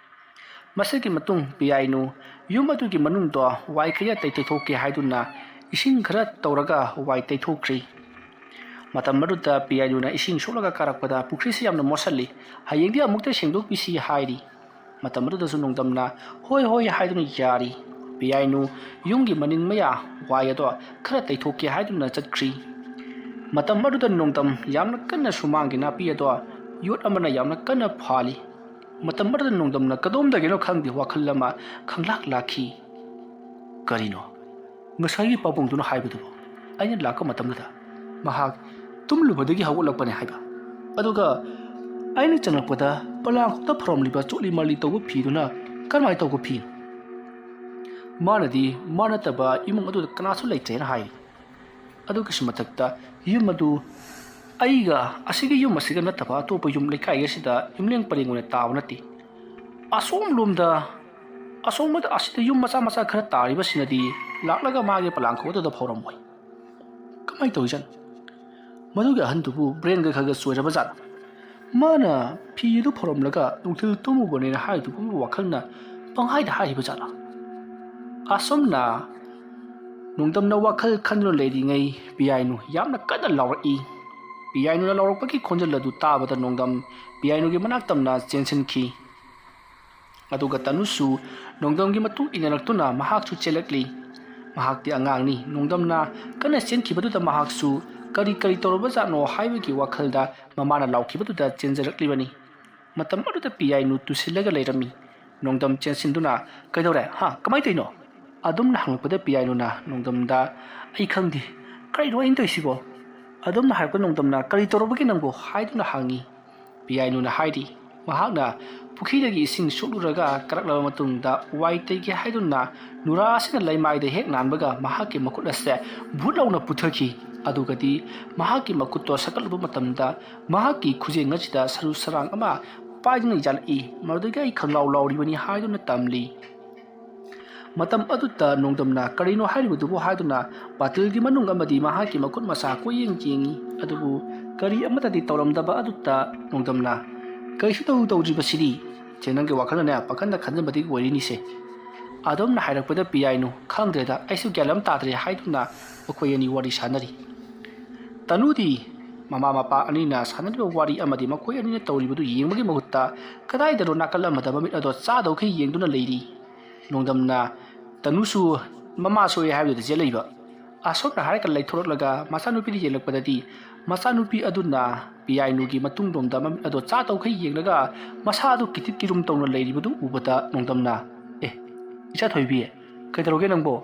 ꯃꯁꯤꯒꯤ ꯃꯇꯨꯡ ꯄꯤꯌꯥꯏꯅꯨ ꯌꯨꯝ ꯑꯗꯨꯒꯤ ꯃꯅꯨꯡꯗꯣ ꯋꯥꯏ ꯀꯌꯥ ꯇꯩꯊꯣꯛꯀꯦ ꯍꯥꯏꯗꯨꯅ ꯏꯁꯤꯡ ꯈꯔ ꯇꯧꯔꯒ ꯋꯥꯏ ꯇꯩꯊꯣꯛꯈ꯭ꯔꯤ꯫ ꯃꯇꯝ ꯑꯗꯨꯗ ꯄꯤꯌꯥꯏꯅꯨꯅ ꯏꯁꯤꯡ ꯁꯣꯛꯂꯒ ꯀꯥꯔꯛꯄꯗ ꯄꯨꯈ꯭ꯔꯤꯁꯤ ꯌꯥꯝꯅ ꯃꯣꯠꯁꯤꯜꯂꯤ, ꯍꯌꯦꯡꯗꯤ ꯑꯃꯨꯛꯇ ꯁꯦꯡꯗꯣꯛꯄꯤꯁꯤ ꯍꯥꯏꯔꯤ꯫ ꯃꯇꯝ ꯑꯗꯨꯗꯁꯨ ꯅꯣꯡꯗꯝꯅ ꯍꯣꯏ ꯍꯣꯏ ꯍꯥꯏꯗꯨꯅ ꯌꯥꯔꯤ꯫ ꯄꯤꯌꯥꯏꯅꯨ ꯌꯨꯝꯒꯤ ꯃꯅꯤꯡ ꯃꯌꯥ ꯋꯥꯏ ꯑꯗꯣ ꯈꯔ ꯇꯩꯊꯣꯛꯀꯦ ꯍꯥꯏꯗꯨꯅ ꯆꯠꯈ꯭ꯔꯤ꯫ ꯃꯇꯝ ꯑꯗꯨꯗ ꯅꯣꯡꯗꯝ ꯌꯥꯝꯅ ꯀꯟꯅ ꯁꯨꯃꯥꯡꯒꯤ ꯅꯥꯄꯤ ꯑꯗꯣ ꯌꯣꯠ ꯑꯃꯅ ꯌꯥꯝꯅ ꯀꯟꯅ ꯐꯥꯜꯂꯤ꯫ ꯃꯇꯝ ꯑꯗꯨꯗ ꯅꯣꯡꯗꯝꯅ ꯀꯗꯣꯝꯗꯒꯤꯅꯣ ꯈꯪꯗꯦ ꯋꯥꯈꯜ ꯑꯃ ꯈꯪꯂꯥꯛ ꯂꯥꯛꯈꯤ꯫ "ꯀꯔꯤꯅꯣ ꯉꯁꯥꯏꯒꯤ ꯄꯥꯕꯨꯡꯗꯨꯅ ꯍꯥꯏꯕꯗꯨꯕꯨ? ꯑꯩꯅ ꯂꯥꯛꯄ ꯃꯇꯝꯗꯨꯗ ꯃꯍꯥꯛ ꯇꯨꯝꯂꯨꯕꯗꯒꯤ ꯍꯧꯒꯠꯂꯛꯄꯅꯦ ꯍꯥꯏꯕ, ꯑꯗꯨꯒ ꯑꯩꯅ ꯆꯪꯂꯛꯄꯗ ꯄꯣꯂꯥꯡꯈꯣꯛꯇ ꯐꯧꯔꯝꯂꯤꯕ ꯆꯣꯠꯂꯤ ꯃꯥꯜꯂꯤ ꯇꯧꯕ ꯐꯤꯗꯨꯅ ꯀꯔꯝꯍꯥꯏꯅ ꯇꯧꯕ ꯐꯤꯅꯣ? ꯃꯥꯅꯗꯤ ꯃꯥ ꯅꯠꯇꯕ ꯏꯃꯨꯡ ꯑꯗꯨꯗ ꯀꯅꯥꯁꯨ ꯂꯩꯇ꯭ꯔꯦꯅ ꯍꯥꯏ꯫ ꯑꯗꯨꯒꯤꯁꯨ ꯃꯊꯛꯇ ꯌꯨꯝ ꯑꯗꯨ ꯑꯩꯒ ꯑꯁꯤꯒꯤ ꯌꯨꯝ ꯑꯁꯤꯒ ꯅꯠꯇꯕ ꯑꯇꯣꯞꯄ ꯌꯨꯝ ꯂꯩꯀꯥꯏ ꯑꯁꯤꯗ ꯌꯨꯝꯂꯦꯡ ꯄꯔꯦꯡ ꯑꯣꯏꯅ ꯇꯥꯕ ꯅꯠꯇꯦ꯫ ꯑꯁꯣꯝ ꯂꯣꯝꯗ, ꯑꯁꯣꯝꯗ ꯑꯁꯤꯗ ꯌꯨꯝ ꯃꯆꯥ ꯃꯆꯥ ꯈꯔ ꯇꯥꯔꯤꯕꯁꯤꯅꯗꯤ ꯂꯥꯛꯂꯒ ꯃꯥꯒꯤ ꯄꯣꯂꯥꯡꯈꯣꯛ ꯑꯗꯨꯗ ꯐꯧꯔꯝꯃꯣꯏ꯫ ꯀꯃꯥꯏꯅ ꯇꯧꯔꯤꯖꯥꯠꯅꯣ? ꯃꯗꯨꯒꯤ ꯑꯍꯟꯗꯨꯕꯨ ꯕ꯭ꯔꯦꯟꯒ ꯈꯔ ꯈꯔ ꯆꯣꯏꯔꯕ ꯖꯥꯠꯂꯣ? ꯃꯥꯅ ꯐꯤ ꯑꯗꯨ ꯐꯧꯔꯝꯂꯒ ꯅꯨꯡꯊꯤꯜ ꯇꯨꯝꯃꯨꯕꯅꯦꯅ ꯍꯥꯏꯗꯨꯕꯨ ꯋꯥꯈꯜꯅ ꯄꯪꯍꯥꯏꯗ ꯍꯥꯏꯔꯤꯕ ꯖꯥꯠꯂꯣ?" ꯑꯁꯨꯝꯅ ꯅꯣꯡꯗꯝꯅ ꯋꯥꯈꯜ ꯈꯟꯗꯨꯅ ꯂꯩꯔꯤꯉꯩ ꯄꯤꯌꯥꯏꯅꯨ ꯌꯥꯝꯅ ꯀꯟꯅ ꯂꯥꯎꯔꯛꯏ꯫ ꯄꯤꯌꯥꯏꯅꯨꯅ ꯂꯥꯎꯔꯛꯄꯒꯤ ꯈꯣꯟꯖꯦꯜ ꯑꯗꯨ ꯇꯥꯕꯗ ꯅꯣꯡꯗꯝ ꯄꯤꯌꯥꯏꯅꯨꯒꯤ ꯃꯅꯥꯛ ꯇꯝꯅ ꯆꯦꯟꯁꯤꯟꯈꯤ꯫ ꯑꯗꯨꯒ ꯇꯅꯨꯁꯨ ꯅꯣꯡꯗꯝꯒꯤ ꯃꯇꯨꯡ ꯏꯟꯅꯔꯛꯇꯨꯅ ꯃꯍꯥꯛꯁꯨ ꯆꯦꯜꯂꯛꯂꯤ꯫ ꯃꯍꯥꯛꯇꯤ ꯑꯉꯥꯡꯅꯤ꯫ ꯅꯣꯡꯗꯝꯅ ꯀꯟꯅ ꯆꯦꯟꯈꯤꯕꯗꯨꯗ ꯃꯍꯥꯛꯁꯨ ꯀꯔꯤ ꯀꯔꯤ ꯇꯧꯔꯕꯖꯥꯠꯅꯣ ꯍꯥꯏꯕꯒꯤ ꯋꯥꯈꯜꯗ ꯃꯃꯥꯅ ꯂꯥꯎꯈꯤꯕꯗꯨꯗ ꯆꯦꯟꯖꯔꯛꯂꯤꯕꯅꯤ꯫ ꯃꯇꯝ ꯑꯗꯨꯗ ꯄꯤꯌꯥꯏꯅꯨ ꯇꯨꯁꯤꯜꯂꯒ ꯂꯩꯔꯝꯃꯤ꯫ ꯅꯣꯡꯗꯝ ꯆꯦꯟꯁꯤꯟꯗꯨꯅ, "ꯀꯩꯗꯧꯔꯦ? ꯍꯥ? ꯀꯃꯥꯏꯅ ꯇꯧꯔꯤꯅꯣ?" ꯑꯗꯨꯝꯅ ꯍꯪꯂꯛꯄꯗ ꯄꯤꯌꯥꯏꯅꯨꯅ ꯅꯣꯡꯗꯝꯗ, "ꯑꯩ ꯈꯪꯗꯦ꯫ ꯀꯔꯤꯅꯣ ꯑꯩꯅ ꯇꯧꯔꯤꯁꯤꯕꯣ?" ꯑꯗꯨꯝꯅ ꯍꯥꯏꯔꯛꯄ ꯅꯣꯡꯗꯝꯅ, "ꯀꯔꯤ ꯇꯧꯔꯕꯒꯦ ꯅꯪꯕꯨ?" ꯍꯥꯏꯗꯨꯅ ꯍꯪꯉꯤ꯫ ꯄꯤꯌꯥꯏꯅꯨꯅ ꯍꯥꯏꯔꯤ, ꯃꯍꯥꯛꯅ ꯄꯨꯈ꯭ꯔꯤꯗꯒꯤ ꯏꯁꯤꯡ ꯁꯣꯛꯂꯨꯔꯒ ꯀꯥꯔꯛꯂꯕ ꯃꯇꯨꯡꯗ ꯋꯥꯏ ꯇꯩꯒꯦ ꯍꯥꯏꯗꯨꯅ ꯅꯨꯔꯥ ꯑꯁꯤꯅ ꯂꯩꯃꯥꯏꯗ ꯍꯦꯛ ꯅꯥꯟꯕꯒ ꯃꯍꯥꯛꯀꯤ ꯃꯈꯨꯠ ꯑꯁꯦ ꯚꯨꯠ ꯂꯥꯎꯅ ꯄꯨꯊꯈꯤ꯫ ꯑꯗꯨꯒꯗꯤ ꯃꯍꯥꯛꯀꯤ ꯃꯈꯨꯠꯇꯣ ꯁꯠꯀꯠꯂꯨꯕ ꯃꯇꯝꯗ ꯃꯍꯥꯛꯀꯤ ꯈꯨꯖꯦꯡ ꯑꯁꯤꯗ ꯁꯔꯨ ꯁꯔꯥꯡ ꯑꯃ ꯄꯥꯏꯗꯨꯅ ꯌꯥꯜꯂꯛꯏ꯫ ꯃꯗꯨꯗꯒꯤ ꯑꯩ ꯈꯪꯂꯥꯎ ꯂꯥꯎꯔꯤꯕꯅꯤ ꯍꯥꯏꯗꯨꯅ ꯇꯝꯂꯤ꯫ ꯃꯇꯝ ꯑꯗꯨꯗ ꯅꯣꯡꯗꯝꯅ "ꯀꯔꯤꯅꯣ ꯍꯥꯏꯔꯤꯕꯗꯨꯕꯨ?" ꯍꯥꯏꯗꯨꯅ ꯕꯥꯇꯤꯜꯒꯤ ꯃꯅꯨꯡ ꯑꯃꯗꯤ ꯃꯍꯥꯛꯀꯤ ꯃꯈꯨꯠ ꯃꯁꯥ ꯀꯣꯏꯌꯦꯡ ꯌꯦꯡꯉꯤ꯫ ꯑꯗꯨꯕꯨ ꯀꯔꯤ ꯑꯃꯠꯇꯗꯤ ꯇꯧꯔꯝꯗꯕ ꯑꯗꯨꯗ ꯅꯣꯡꯗꯝꯅ "ꯀꯔꯤꯁꯨ ꯇꯧ ꯇꯧꯗ꯭ꯔꯤꯕꯁꯤꯗꯤ? ꯁꯦ, ꯅꯪꯒꯤ ꯋꯥꯈꯜꯅꯅꯦ ꯄꯥꯈꯟꯗ ꯈꯟꯖꯕꯗꯤ ꯑꯣꯏꯔꯤꯅꯤꯁꯦ꯫" ꯑꯗꯣꯝꯅ ꯍꯥꯏꯔꯛꯄꯗ ꯄꯤꯌꯥꯏꯅꯨ "ꯈꯪꯗ꯭ꯔꯦꯗ, ꯑꯩꯁꯨ ꯒ꯭ꯌꯥꯟ ꯑꯃ ꯇꯥꯗ꯭ꯔꯦ" ꯍꯥꯏꯗꯨꯅ ꯃꯈꯣꯏ ꯑꯅꯤ ꯋꯥꯔꯤ ꯁꯥꯟꯅꯔꯤ꯫ ꯇꯅꯨꯗꯤ ꯃꯃꯥ ꯃꯄꯥ ꯑꯅꯤꯅ ꯁꯥꯟꯅꯔꯤꯕ ꯋꯥꯔꯤ ꯑꯃꯗꯤ ꯃꯈꯣꯏ ꯑꯅꯤꯅ ꯇꯧꯔꯤꯕꯗꯨ ꯌꯦꯡꯕꯒꯤ ꯃꯍꯨꯠꯇ ꯀꯗꯥꯏꯗꯅꯣ ꯅꯥꯀꯜ ꯑꯃꯗ ꯃꯃꯤꯠ ꯑꯗꯣ ꯆꯥꯗꯧꯈꯩ ꯌꯦꯡꯗꯨꯅ ꯂꯩꯔꯤ꯫ ꯅꯣꯡꯗꯝꯅ ꯇꯅꯨꯁꯨ ꯃꯃꯥ ꯁꯣꯛꯑꯦ ꯍꯥꯏꯕꯗꯨꯗ ꯆꯦꯜꯂꯛꯏꯕ꯫ ꯑꯁꯣꯝꯅ ꯍꯥꯏꯔꯒ ꯂꯩꯊꯣꯔꯛꯂꯒ ꯃꯆꯥꯅꯨꯄꯤꯗ ꯌꯦꯡꯂꯛꯄꯗꯗꯤ ꯃꯆꯥꯅꯨꯄꯤ ꯑꯗꯨꯅ ꯄꯤꯌꯥꯏꯅꯨꯒꯤ ꯃꯇꯨꯡꯂꯣꯝꯗ ꯃꯃꯤꯠ ꯑꯗꯣ ꯆꯥꯗꯧꯈꯩ ꯌꯦꯡꯂꯒ ꯃꯁꯥꯗꯨ ꯀꯤꯊꯤꯛ ꯀꯤꯔꯨꯝ ꯇꯧꯅ ꯂꯩꯔꯤꯕꯗꯨ ꯎꯕꯗ ꯅꯣꯡꯗꯝꯅ, "ꯑꯦ, ꯏꯆꯥ ꯊꯣꯏꯕꯤ, ꯀꯩꯗꯧꯔꯒꯦ ꯅꯪꯕꯣ?"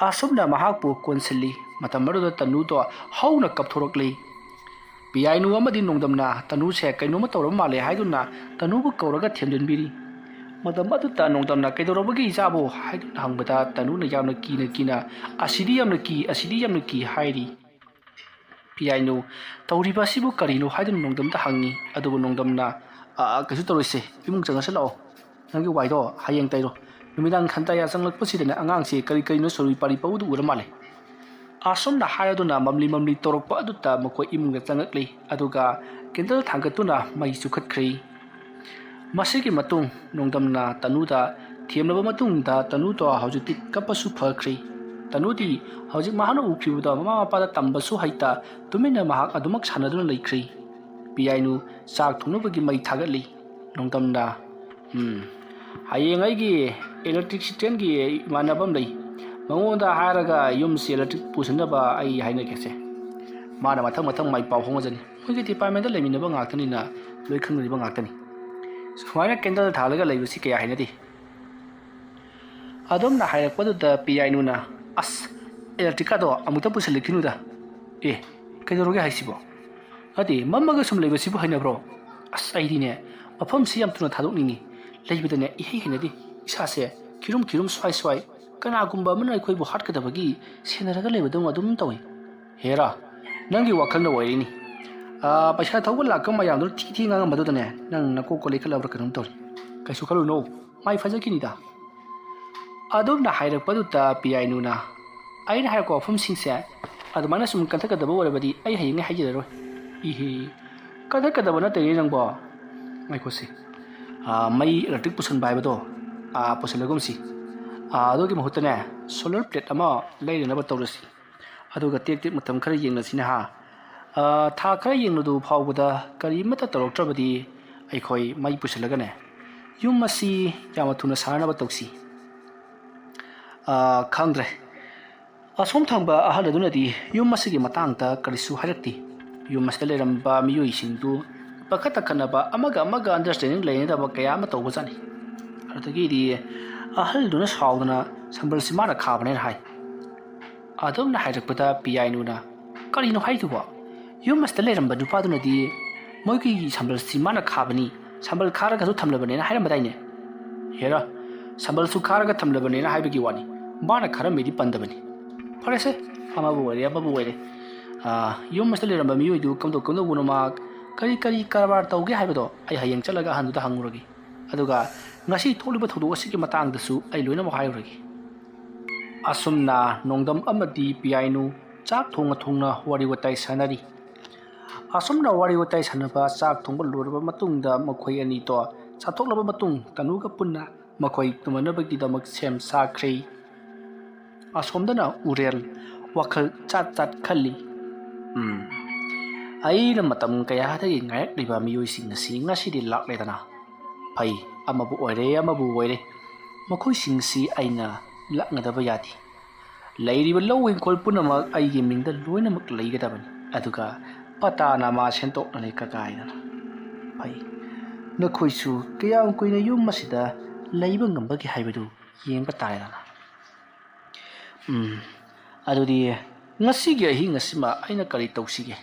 ꯑꯁꯨꯝꯅ ꯃꯍꯥꯛꯄꯨ ꯀꯣꯟꯁꯤꯜꯂꯤ꯫ ꯃꯇꯝ ꯑꯗꯨꯗ ꯇꯅꯨꯗꯣ ꯍꯧꯅ ꯀꯞꯊꯣꯔꯛꯂꯤ꯫ ꯄꯤꯌꯥꯏꯅꯨ ꯑꯃꯗꯤ ꯅꯣꯡꯗꯝꯅ ꯇꯅꯨꯁꯦ ꯀꯩꯅꯣꯝꯃ ꯇꯧꯔꯕ ꯃꯥꯜꯂꯦ ꯍꯥꯏꯗꯨꯅ ꯇꯅꯨꯕꯨ ꯀꯧꯔꯒ ꯊꯦꯝꯖꯤꯟꯕꯤꯔꯤ꯫ ꯃꯇꯝ ꯑꯗꯨꯗ ꯅꯣꯡꯗꯝꯅ "ꯀꯩꯗꯧꯔꯕꯒꯦ ꯏꯆꯥꯕꯨ?" ꯍꯥꯏꯗꯨꯅ ꯍꯪꯕꯗ ꯇꯅꯨꯅ ꯌꯥꯝꯅ ꯀꯤꯅ ꯀꯤꯅ, "ꯑꯁꯤꯗꯤ ꯌꯥꯝꯅ ꯀꯤ, ꯑꯁꯤꯗꯤ ꯌꯥꯝꯅ ꯀꯤ" ꯍꯥꯏꯔꯤ꯫ ꯄꯤꯌꯥꯏꯅꯨ "ꯇꯧꯔꯤꯕ ꯑꯁꯤꯕꯨ ꯀꯔꯤꯅꯣ?" ꯍꯥꯏꯗꯨꯅ ꯅꯣꯡꯗꯝꯗ ꯍꯪꯉꯤ꯫ ꯑꯗꯨꯕꯨ ꯅꯣꯡꯗꯝꯅ, "ꯑ, ꯑ, ꯀꯩꯁꯨ ꯇꯧꯔꯣꯏꯁꯦ, ꯏꯃꯨꯡ ꯆꯪꯉꯁꯤ ꯂꯥꯛꯑꯣ꯫ ꯅꯪꯒꯤ ꯋꯥꯏꯗꯣ ꯍꯌꯦꯡ ꯇꯩꯔꯣ꯫ ꯅꯨꯃꯤꯗꯥꯡ ꯈꯟꯇꯥꯌꯥ ꯆꯪꯂꯛꯄꯁꯤꯗꯅꯦ ꯑꯉꯥꯡꯁꯦ ꯀꯔꯤ ꯀꯔꯤꯅꯣ ꯁꯣꯔꯤ ꯄꯥꯔꯤ ꯄꯧꯗꯨ ꯎꯔ ꯃꯥꯜꯂꯦ꯫" ꯑꯁꯨꯝꯅ ꯍꯥꯏꯔꯗꯨꯅ ꯃꯝꯂꯤ ꯃꯝꯂꯤ ꯇꯧꯔꯛꯄ ꯑꯗꯨꯗ ꯃꯈꯣꯏ ꯏꯃꯨꯡꯗ ꯆꯪꯂꯛꯂꯤ꯫ ꯑꯗꯨꯒ ꯀꯦꯟꯗꯜ ꯊꯥꯡꯒꯠꯇꯨꯅ ꯃꯩ ꯆꯨꯈꯠꯈ꯭ꯔꯤ꯫ ꯃꯁꯤꯒꯤ ꯃꯇꯨꯡ ꯅꯣꯡꯗꯝꯅ ꯇꯅꯨꯗ ꯊꯦꯝꯂꯕ ꯃꯇꯨꯡꯗ ꯇꯅꯨꯗꯣ ꯍꯧꯖꯤꯛꯇꯤ ꯀꯞꯄꯁꯨ ꯐꯈ꯭ꯔꯤ꯫ ꯇꯅꯨꯗꯤ ꯍꯧꯖꯤꯛ ꯃꯍꯥꯛꯅ ꯎꯈꯤꯕꯗꯣ ꯃꯃꯥ ꯃꯄꯥꯗ ꯇꯝꯕꯁꯨ ꯍꯩꯇ ꯇꯨꯃꯤꯟꯅ ꯃꯍꯥꯛ ꯑꯗꯨꯃꯛ ꯁꯥꯟꯅꯗꯨꯅ ꯂꯩꯈ꯭ꯔꯤ꯫ ꯄꯤꯌꯥꯏꯅꯨ ꯆꯥꯛ ꯊꯣꯡꯅꯕꯒꯤ ꯃꯩ ꯊꯥꯒꯠꯂꯤ꯫ ꯅꯣꯡꯗꯝꯅ, "ꯎꯝ, ꯍꯌꯦꯡ ꯑꯩꯒꯤ ꯏꯂꯦꯛꯇ꯭ꯔꯤꯁꯤꯇꯤꯌꯥꯟꯒꯤ ꯏꯃꯥꯟꯅꯕ ꯑꯃ ꯂꯩ꯫ ꯃꯉꯣꯟꯗ ꯍꯥꯏꯔꯒ ꯌꯨꯝꯁꯤ ꯏꯂꯦꯛꯇ꯭ꯔꯤꯛ ꯄꯨꯁꯤꯟꯅꯕ ꯑꯩ ꯍꯥꯏꯅꯒꯦꯁꯦ꯫ ꯃꯥꯅ ꯃꯊꯪ ꯃꯊꯪ ꯃꯥꯏ ꯄꯥꯎ ꯐꯥꯎꯅꯖꯅꯤ꯫ ꯃꯣꯏꯒꯤ ꯗꯤꯄꯥꯔꯠꯃꯦꯟꯗ ꯂꯩꯃꯤꯟꯅꯕ ꯉꯥꯛꯇꯅꯤꯅ ꯂꯣꯏ ꯈꯪꯅꯔꯤꯕ ꯉꯥꯛꯇꯅꯤ꯫ ꯁꯨꯃꯥꯏꯅ ꯀꯦꯟꯗꯜ ꯊꯥꯜꯂꯒ ꯂꯩꯕꯁꯤ ꯀꯌꯥ ꯍꯩꯅꯗꯦ꯫" ꯑꯗꯣꯝꯅ ꯍꯥꯏꯔꯛꯄꯗꯨꯗ ꯄꯤꯌꯥꯏꯅꯨꯅ, "ꯑꯁ, ꯏꯂꯦꯛꯇ꯭ꯔꯤꯛꯀꯥꯗꯣ ꯑꯃꯨꯛꯇ ꯄꯨꯁꯤꯜꯂꯛꯈꯤꯅꯨꯗ꯫ ꯑꯦ, ꯀꯩꯗꯧꯔꯒꯦ ꯍꯥꯏꯁꯤꯕꯣ? ꯅꯠꯇꯦ, ꯃꯝꯃꯒ ꯁꯨꯝ ꯂꯩꯕꯁꯤꯕꯨ ꯍꯩꯅꯕ꯭ꯔꯣ? ꯑꯁ, ꯑꯩꯗꯤꯅꯦ, ꯃꯐꯝꯁꯤ ꯌꯥꯝ ꯊꯨꯅ ꯊꯥꯗꯣꯛꯅꯤꯡꯉꯤ꯫ ꯂꯩꯕꯗꯅꯦ ꯏꯍꯩ ꯍꯩꯅꯗꯦ꯫ ꯏꯁꯥꯁꯦ ꯈꯤꯔꯨꯝ ꯈꯤꯔꯨꯝ ꯁ꯭ꯋꯥꯏ ꯁ꯭ꯋꯥꯏ, ꯀꯅꯥꯒꯨꯝꯕ ꯑꯃꯅ ꯑꯩꯈꯣꯏꯕꯨ ꯍꯥꯠꯀꯗꯕꯒꯤ ꯁꯦꯟꯅꯔꯒ ꯂꯩꯕꯗꯧꯅ ꯑꯗꯨꯝ ꯇꯧꯏ꯫ ꯍꯦꯔꯥ, ꯅꯪꯒꯤ ꯋꯥꯈꯜꯅ ꯑꯣꯏꯔꯤꯅꯤ꯫ ꯑꯥ, ꯄꯩꯁꯥ ꯊꯧꯕ ꯂꯥꯛꯄ ꯃꯌꯥꯝꯗꯨ ꯊꯤ ꯊꯤ ꯉꯥꯡꯉꯝꯕꯗꯨꯗꯅꯦ ꯅꯪ ꯅꯀꯣꯛꯀ ꯂꯩꯈꯠꯂꯕ꯭ꯔꯥ ꯀꯩꯅꯣꯝ ꯇꯧꯔꯤ꯫ ꯀꯩꯁꯨ ꯈꯜꯂꯨꯅꯨ, ꯃꯥꯏ ꯐꯖꯈꯤꯅꯤꯗ꯫ ꯑꯗꯨꯝꯅ ꯍꯥꯏꯔꯛꯄꯗꯨꯗ ꯄꯤꯌꯥꯏꯅꯨꯅ, "ꯑꯩꯅ ꯍꯥꯏꯔꯛꯄ ꯋꯥꯐꯝꯁꯤꯡꯁꯦ ꯑꯗꯨꯃꯥꯏꯅ ꯁꯨꯝ ꯀꯟꯊꯛꯀꯗꯕ ꯑꯣꯏꯔꯕꯗꯤ ꯑꯩ ꯍꯌꯦꯡꯉꯩ ꯍꯥꯏꯖꯔꯔꯣꯏ꯫" "ꯏꯍꯤ, ꯀꯟꯊꯛꯀꯗꯕ ꯅꯠꯇꯦꯅꯦ ꯅꯪꯕꯣ꯫ ꯉꯥꯏꯈꯣꯁꯤ꯫ ꯑꯥ, ꯃꯩ electric ꯄꯨꯁꯟꯕ ꯍꯥꯏꯕꯗꯣ, ꯑꯥ, ꯄꯨꯁꯜꯂꯒꯨꯝꯁꯤ꯫ ꯑꯥ, ꯑꯗꯨꯒꯤ ꯃꯍꯨꯠꯇꯅꯦ, solar plate ꯑꯃ ꯂꯩꯔꯨꯅꯕ ꯇꯧꯔꯁꯤ꯫ ꯑꯗꯨꯒ ꯇꯦꯛ ꯇꯦꯛ ꯃꯇꯝ ꯈꯔ ꯌꯦꯡꯂꯁꯤꯅꯦ ꯍꯥ꯫ ꯑꯥ, ꯊꯥ ꯈꯔ ꯌꯦꯡꯂꯗꯨ ꯐꯥꯎꯕꯗ ꯀꯔꯤꯃꯠꯇ ꯇꯧꯔꯛꯇ꯭ꯔꯕꯗꯤ ꯑꯩꯈꯣꯏ ꯃꯩ ꯄꯨꯁꯜꯂꯒꯅꯦ, ꯌꯨꯝ ꯑꯁꯤ ꯌꯥꯝꯅ ꯊꯨꯅ ꯁꯥꯅꯅꯕ ꯇꯧꯁꯤ꯫" ꯑꯥ, ꯈꯪꯗ꯭ꯔꯦ꯫ ꯑꯁꯣꯝ ꯊꯪꯕ ꯑꯍꯜ ꯑꯗꯨꯅꯗꯤ ꯌꯨꯝ ꯑꯁꯤꯒꯤ ꯃꯇꯥꯡꯗ ꯀꯔꯤꯁꯨ ꯍꯥꯏꯔꯛꯇꯦ꯫ ꯌꯨꯝ ꯑꯁꯤꯗ ꯂꯩꯔꯝꯕ ꯃꯤꯑꯣꯏꯁꯤꯡꯗꯨ ꯄꯥꯈꯠꯇ ꯈꯠꯅꯕ, ꯑꯃꯒ ꯑꯃꯒ understanding ꯂꯩꯅꯗꯕ ꯀꯌꯥ ꯑꯃ ꯇꯧꯕꯖꯥꯠꯅꯤ꯫ ꯑꯗꯨꯗꯒꯤꯗꯤ ꯑꯍꯜꯗꯨꯅ ꯁꯥꯎꯗꯅ ꯁꯝꯕꯜꯁꯤ ꯃꯥꯅ ꯈꯥꯕꯅꯦꯅ ꯍꯥꯏ꯫ ꯑꯗꯨꯝꯅ ꯍꯥꯏꯔꯛꯄꯗ ꯄꯤꯌꯥꯏꯅꯨꯅ, "ꯀꯔꯤꯅꯣ ꯍꯥꯏꯗꯨꯕꯣ? ꯌꯨꯝ ꯑꯁꯤꯗ ꯂꯩꯔꯝꯕ ꯅꯨꯄꯥꯗꯨꯅꯗꯤ ꯃꯣꯏꯒꯤ ꯁꯝꯕꯜꯁꯤ ꯃꯥꯅ ꯈꯥꯕꯅꯤ, ꯁꯝꯕꯜ ꯈꯥꯔꯒꯁꯨ ꯊꯝꯂꯕꯅꯦꯅ ꯍꯥꯏꯔꯝꯕꯗꯥꯏꯅꯦ?" "ꯍꯦꯔꯥ, ꯁꯝꯕꯜꯁꯨ ꯈꯥꯔꯒ ꯊꯝꯂꯕꯅꯦꯅ ꯍꯥꯏꯕꯒꯤ ꯋꯥꯅꯤ, ꯃꯥꯅ ꯈꯥꯔꯝꯃꯤꯗꯤ ꯄꯟꯗꯕꯅꯤ꯫ ꯐꯔꯦꯁꯦ, ꯑꯃꯕꯨ ꯑꯣꯏꯔꯦ ꯑꯃꯕꯨ ꯑꯣꯏꯔꯦ꯫ ꯑꯥ, ꯌꯨꯝ ꯑꯁꯤꯗ ꯂꯩꯔꯝꯕ ꯃꯤꯑꯣꯏꯗꯨ ꯀꯝꯗꯧ ꯀꯝꯗꯧꯕꯅꯣ, ꯃꯍꯥꯛ ꯀꯔꯤ ꯀꯔꯤ ꯀꯔꯕꯥꯔ ꯇꯧꯒꯦ ꯍꯥꯏꯕꯗꯣ ꯑꯩ ꯍꯌꯦꯡ ꯆꯠꯂꯒ ꯑꯍꯟꯗꯨꯗ ꯍꯪꯉꯨꯔꯒꯦ꯫ ꯑꯗꯨꯒ ꯉꯁꯤ ꯊꯣꯛꯂꯤꯕ ꯊꯧꯗꯣꯛ ꯑꯁꯤꯒꯤ ꯃꯇꯥꯡꯗꯁꯨ ꯑꯩ ꯂꯣꯏꯅꯃꯛ ꯍꯥꯏꯔꯨꯔꯒꯦ꯫" ꯑꯁꯨꯝꯅ ꯅꯣꯡꯗꯝ ꯑꯃꯗꯤ ꯄꯤꯌꯥꯏꯅꯨ ꯆꯥꯛ ꯊꯣꯡꯅ ꯊꯣꯡꯅ ꯋꯥꯔꯤ ꯋꯥꯇꯥꯏ ꯁꯥꯟꯅꯔꯤ꯫ ꯑꯁꯨꯝꯅ ꯋꯥꯔꯤ ꯋꯥꯇꯥꯏ ꯁꯥꯟꯅꯕ, ꯆꯥꯛ ꯊꯣꯡꯕ ꯂꯣꯏꯔꯕ ꯃꯇꯨꯡꯗ ꯃꯈꯣꯏ ꯑꯅꯤꯗꯣ ꯆꯥꯊꯣꯛꯂꯕ ꯃꯇꯨꯡ ꯇꯅꯨꯒ ꯄꯨꯟꯅ ꯃꯈꯣꯏ ꯇꯨꯝꯅꯅꯕꯒꯤꯗꯃꯛ ꯁꯦꯝ ꯁꯥꯈ꯭ꯔꯦ꯫ ꯑꯁꯣꯝꯗꯅ ꯎꯔꯦꯜ ꯋꯥꯈꯜ ꯆꯥꯠ ꯆꯥꯠ ꯈꯜꯂꯤ꯫ "ꯎꯝ, ꯑꯩꯅ ꯃꯇꯝ ꯀꯌꯥꯗꯒꯤ ꯉꯥꯏꯔꯛꯂꯤꯕ ꯃꯤꯑꯣꯏꯁꯤꯡ ꯑꯁꯤ ꯉꯁꯤꯗꯤ ꯂꯥꯛꯂꯦꯗꯅ꯫ ꯐꯩ, ꯑꯃꯕꯨ ꯑꯣꯏꯔꯦ ꯑꯃꯕꯨ ꯑꯣꯏꯔꯦ, ꯃꯈꯣꯏꯁꯤꯡꯁꯤ ꯑꯩꯅ ꯂꯥꯛꯅꯗꯕ ꯌꯥꯗꯦ꯫ ꯂꯩꯔꯤꯕ ꯂꯧ ꯏꯪꯈꯣꯜ ꯄꯨꯝꯅꯃꯛ ꯑꯩꯒꯤ ꯃꯤꯡꯗ ꯂꯣꯏꯅꯃꯛ ꯂꯩꯒꯗꯕꯅꯤ, ꯑꯗꯨꯒ ꯄꯇꯥ ꯅꯥꯃꯥ ꯁꯦꯝꯗꯣꯛꯅꯅꯤ ꯀꯀꯥ ꯍꯥꯏꯗꯅ꯫ ꯐꯩ, ꯅꯈꯣꯏꯁꯨ ꯀꯌꯥꯝ ꯀꯨꯏꯅ ꯌꯨꯝ ꯑꯁꯤꯗ ꯂꯩꯕ ꯉꯝꯕꯒꯦ ꯍꯥꯏꯕꯗꯨ ꯌꯦꯡꯕ ꯇꯥꯔꯦꯗꯅ꯫ ꯎꯝ, ꯑꯗꯨꯗꯤ ꯉꯁꯤꯒꯤ ꯑꯍꯤꯡ ꯑꯁꯤꯃ ꯑꯩꯅ ꯀꯔꯤ ꯇꯧꯁꯤꯒꯦ?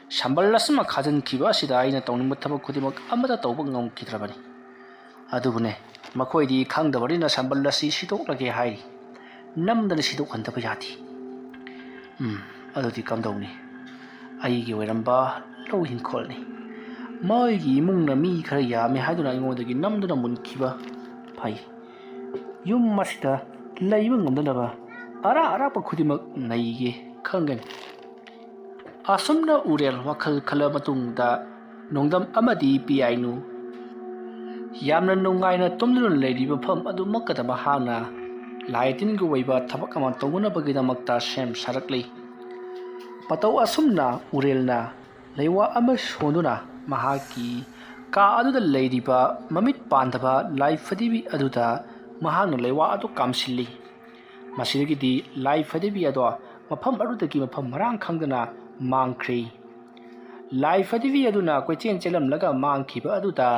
ꯁꯝꯕꯜ ꯑꯁꯤꯃ ꯈꯥꯖꯤꯟꯈꯤꯕ ꯑꯁꯤꯗ ꯑꯩꯅ ꯇꯧꯅꯤꯡꯕ ꯊꯕꯛ ꯈꯨꯗꯤꯡꯃꯛ ꯑꯃꯠꯇ ꯇꯧꯕ ꯉꯝꯈꯤꯗ꯭ꯔꯕꯅꯤ꯫ ꯑꯗꯨꯕꯨꯅꯦ, ꯃꯈꯣꯏꯗꯤ ꯈꯪꯗꯕꯅꯤꯅ ꯁꯝꯕꯜ ꯑꯁꯤ ꯁꯤꯗꯣꯛꯂꯒꯦ ꯍꯥꯏꯔꯤ꯫ ꯅꯝꯗꯅ ꯁꯤꯗꯣꯛꯍꯟꯗꯕ ꯌꯥꯗꯦ꯫ ꯎꯝ, ꯑꯗꯨꯗꯤ ꯀꯝꯗꯧꯅꯤ? ꯑꯩꯒꯤ ꯑꯣꯏꯔꯝꯕ ꯂꯧ ꯏꯪꯈꯣꯜꯅꯤ꯫ ꯃꯣꯏꯒꯤ ꯏꯃꯨꯡꯅ ꯃꯤ ꯈꯔ ꯌꯥꯝꯃꯤ ꯍꯥꯏꯗꯨꯅ ꯑꯩꯉꯣꯟꯗꯒꯤ ꯅꯝꯗꯨꯅ ꯃꯨꯟꯈꯤꯕ ꯐꯩ꯫ ꯌꯨꯝ ꯑꯁꯤꯗ ꯂꯩꯕ ꯉꯝꯗꯅꯕ ꯑꯔꯥꯛ ꯑꯔꯥꯛꯄ ꯈꯨꯗꯤꯡꯃꯛ ꯅꯩꯒꯦ ꯈꯪꯒꯅꯤ꯫ ꯑꯁꯨꯝꯅ ꯎꯔꯦꯜ ꯋꯥꯈꯜ ꯈꯜꯂ ꯃꯇꯨꯡꯗ ꯅꯣꯡꯗꯝ ꯑꯃꯗꯤ ꯄꯤꯌꯥꯏꯅꯨ ꯌꯥꯝꯅ ꯅꯨꯡꯉꯥꯏꯅ ꯇꯨꯝꯗꯨꯅ ꯂꯩꯔꯤꯕ ꯃꯐꯝ ꯑꯗꯨꯃꯛꯇꯗ ꯃꯍꯥꯛꯅ ꯂꯥꯏ ꯇꯤꯟꯒꯤ ꯑꯣꯏꯕ ꯊꯕꯛ ꯑꯃ ꯇꯧꯅꯅꯕꯒꯤꯗꯃꯛꯇ ꯁꯦꯝ ꯁꯥꯔꯛꯂꯤ꯫ ꯃꯇꯧ ꯑꯁꯨꯝꯅ ꯎꯔꯦꯜꯅ ꯂꯩꯋꯥ ꯑꯃ ꯁꯣꯟꯗꯨꯅ ꯃꯍꯥꯛꯀꯤ ꯀꯥ ꯑꯗꯨꯗ ꯂꯩꯔꯤꯕ ꯃꯃꯤꯠ ꯄꯥꯟꯗꯕ ꯂꯥꯏ ꯐꯗꯤꯕꯤ ꯑꯗꯨꯗ ꯃꯍꯥꯛꯅ ꯂꯩꯋꯥ ꯑꯗꯨ ꯀꯥꯝꯁꯤꯜꯂꯤ꯫ ꯃꯁꯤꯗꯒꯤꯗꯤ ꯂꯥꯏ ꯐꯗꯤꯕꯤ ꯑꯗꯣ ꯃꯐꯝ ꯑꯗꯨꯗꯒꯤ ꯃꯐꯝ ꯃꯔꯥꯡ ꯈꯪꯗꯅ ꯃꯥꯡꯈ꯭ꯔꯦ꯫ ꯂꯥꯏ ꯐꯗꯤꯕꯤ ꯑꯗꯨꯅ ꯀꯣꯏꯆꯦꯟ ꯆꯦꯜꯂꯝꯂꯒ ꯃꯥꯡꯈꯤꯕ ꯑꯗꯨꯗ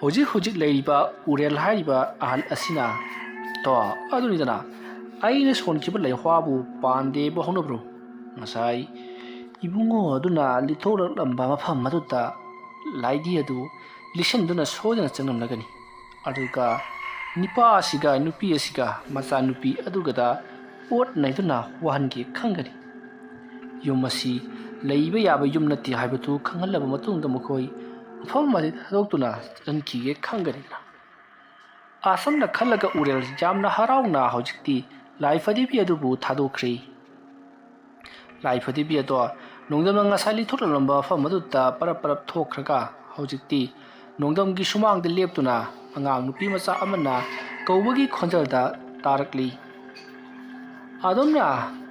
ꯍꯧꯖꯤꯛ ꯍꯧꯖꯤꯛ ꯂꯩꯔꯤꯕ ꯎꯔꯦꯜ ꯍꯥꯏꯔꯤꯕ ꯑꯍꯜ ꯑꯁꯤꯅ, "ꯇꯣ, ꯑꯗꯨꯅꯤꯗꯅ ꯑꯩꯅ ꯁꯣꯟꯈꯤꯕ ꯂꯩꯋꯥꯕꯨ ꯄꯥꯟꯗꯦꯕꯨ ꯍꯧꯅꯕ꯭ꯔꯣ? ꯉꯁꯥꯏ ꯏꯕꯨꯡꯉꯣ ꯑꯗꯨꯅ ꯂꯤꯊꯣꯔꯛꯂꯝꯕ ꯃꯐꯝ ꯑꯗꯨꯗ ꯂꯥꯏꯗꯤ ꯑꯗꯨ ꯂꯤꯁꯤꯟꯗꯨꯅ ꯁꯣꯏꯗꯅ ꯆꯪꯂꯝꯂꯒꯅꯤ꯫ ꯑꯗꯨꯒ ꯅꯤꯄꯥ ꯑꯁꯤꯒ ꯅꯨꯄꯤ ꯑꯁꯤꯒ ꯃꯆꯥꯅꯨꯄꯤ ꯑꯗꯨꯒꯗ ꯑꯣꯠ ꯅꯩꯗꯨꯅ ꯋꯥꯍꯟꯒꯦ ꯈꯪꯒꯅꯤ꯫ ꯌꯨꯝ ꯑꯁꯤ ꯂꯩꯕ ꯌꯥꯕ ꯌꯨꯝ ꯅꯠꯇꯦ ꯍꯥꯏꯕꯗꯨ ꯈꯪꯍꯜꯂꯕ ꯃꯇꯨꯡꯗ ꯃꯈꯣꯏ ꯃꯐꯝ ꯑꯁꯤ ꯊꯥꯗꯣꯛꯇꯨꯅ ꯆꯠꯍꯟꯈꯤꯒꯦ ꯈꯪꯒꯅꯤꯗꯅ"꯫ ꯑꯁꯨꯝꯅ ꯈꯜꯂꯒ ꯎꯔꯦꯜ ꯌꯥꯝꯅ ꯍꯔꯥꯎꯅ ꯍꯧꯖꯤꯛꯇꯤ ꯂꯥꯏ ꯐꯗꯤꯕꯤ ꯑꯗꯨꯕꯨ ꯊꯥꯗꯣꯛꯈ꯭ꯔꯦ꯫ ꯂꯥꯏ ꯐꯗꯤꯕꯤ ꯑꯗꯣ ꯅꯣꯡꯗꯝꯅ ꯉꯁꯥꯏ ꯂꯤꯊꯣꯛꯂꯝꯂꯝꯕ ꯃꯐꯝ ꯑꯗꯨꯗ ꯄꯔꯞ ꯄꯔꯞ ꯊꯣꯛꯈ꯭ꯔꯒ ꯍꯧꯖꯤꯛꯇꯤ ꯅꯣꯡꯗꯝꯒꯤ ꯁꯨꯃꯥꯡꯗ ꯂꯦꯞꯇꯨꯅ ꯑꯉꯥꯡ ꯅꯨꯄꯤ ꯃꯆꯥ ꯑꯃꯅ ꯀꯧꯕꯒꯤ ꯈꯣꯟꯖꯦꯜꯗ ꯇꯥꯔꯛꯂꯤ꯫ ꯑꯗꯨꯝꯅ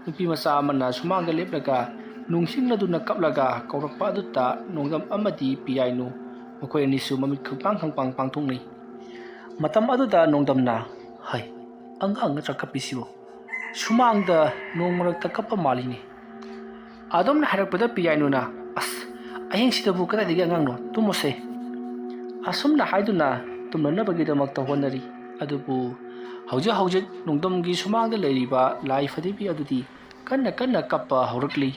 ꯅꯨꯄꯤ ꯃꯆꯥ ꯑꯃꯅ ꯁꯨꯃꯥꯡꯗ ꯂꯦꯞꯂꯒ ꯅꯨꯡꯁꯤꯡꯅꯗꯨꯅ ꯀꯞꯂꯒ ꯀꯧꯔꯛꯄ ꯑꯗꯨꯗ ꯅꯣꯡꯗꯝ ꯑꯃꯗꯤ ꯄꯤꯌꯥꯏꯅꯨ ꯃꯈꯣꯏ ꯑꯅꯤꯁꯨ ꯃꯃꯤꯠ ꯈꯪꯄꯥꯡ ꯈꯪꯄꯥꯡ ꯄꯥꯡꯊꯣꯛꯅꯩ꯫ ꯃꯇꯝ ꯑꯗꯨꯗ ꯅꯣꯡꯗꯝꯅ, "ꯍꯩ, ꯑꯉꯥꯡ ꯅꯠꯇ꯭ꯔꯥ ꯀꯞꯄꯤꯁꯤꯕꯨ? ꯁꯨꯃꯥꯡꯗ ꯅꯣꯡ ꯃꯔꯛꯇ ꯀꯞꯄ ꯃꯥꯜꯂꯤꯅꯦ"꯫ ꯑꯗꯨꯝꯅ ꯍꯥꯏꯔꯛꯄꯗ ꯄꯤꯌꯥꯏꯅꯨꯅ, "ꯑꯁ, ꯑꯍꯤꯡꯁꯤꯗꯕꯨ ꯀꯗꯥꯏꯗꯒꯤ ꯑꯉꯥꯡꯅꯣ? ꯇꯨꯝꯃꯣꯁꯦ"꯫ ꯑꯁꯨꯝꯅ ꯍꯥꯏꯗꯨꯅ ꯇꯨꯝꯅꯅꯕꯒꯤꯗꯃꯛꯇ ꯍꯣꯠꯅꯔꯤ꯫ ꯑꯗꯨꯕꯨ ꯍꯧꯖꯤꯛ ꯍꯧꯖꯤꯛ ꯅꯣꯡꯗꯝꯒꯤ ꯁꯨꯃꯥꯡꯗ ꯂꯩꯔꯤꯕ ꯂꯥꯏ ꯐꯗꯤꯕꯤ ꯑꯗꯨꯗꯤ ꯀꯟꯅ ꯀꯟꯅ ꯀꯞꯄ ꯍꯧꯔꯛꯂꯤ꯫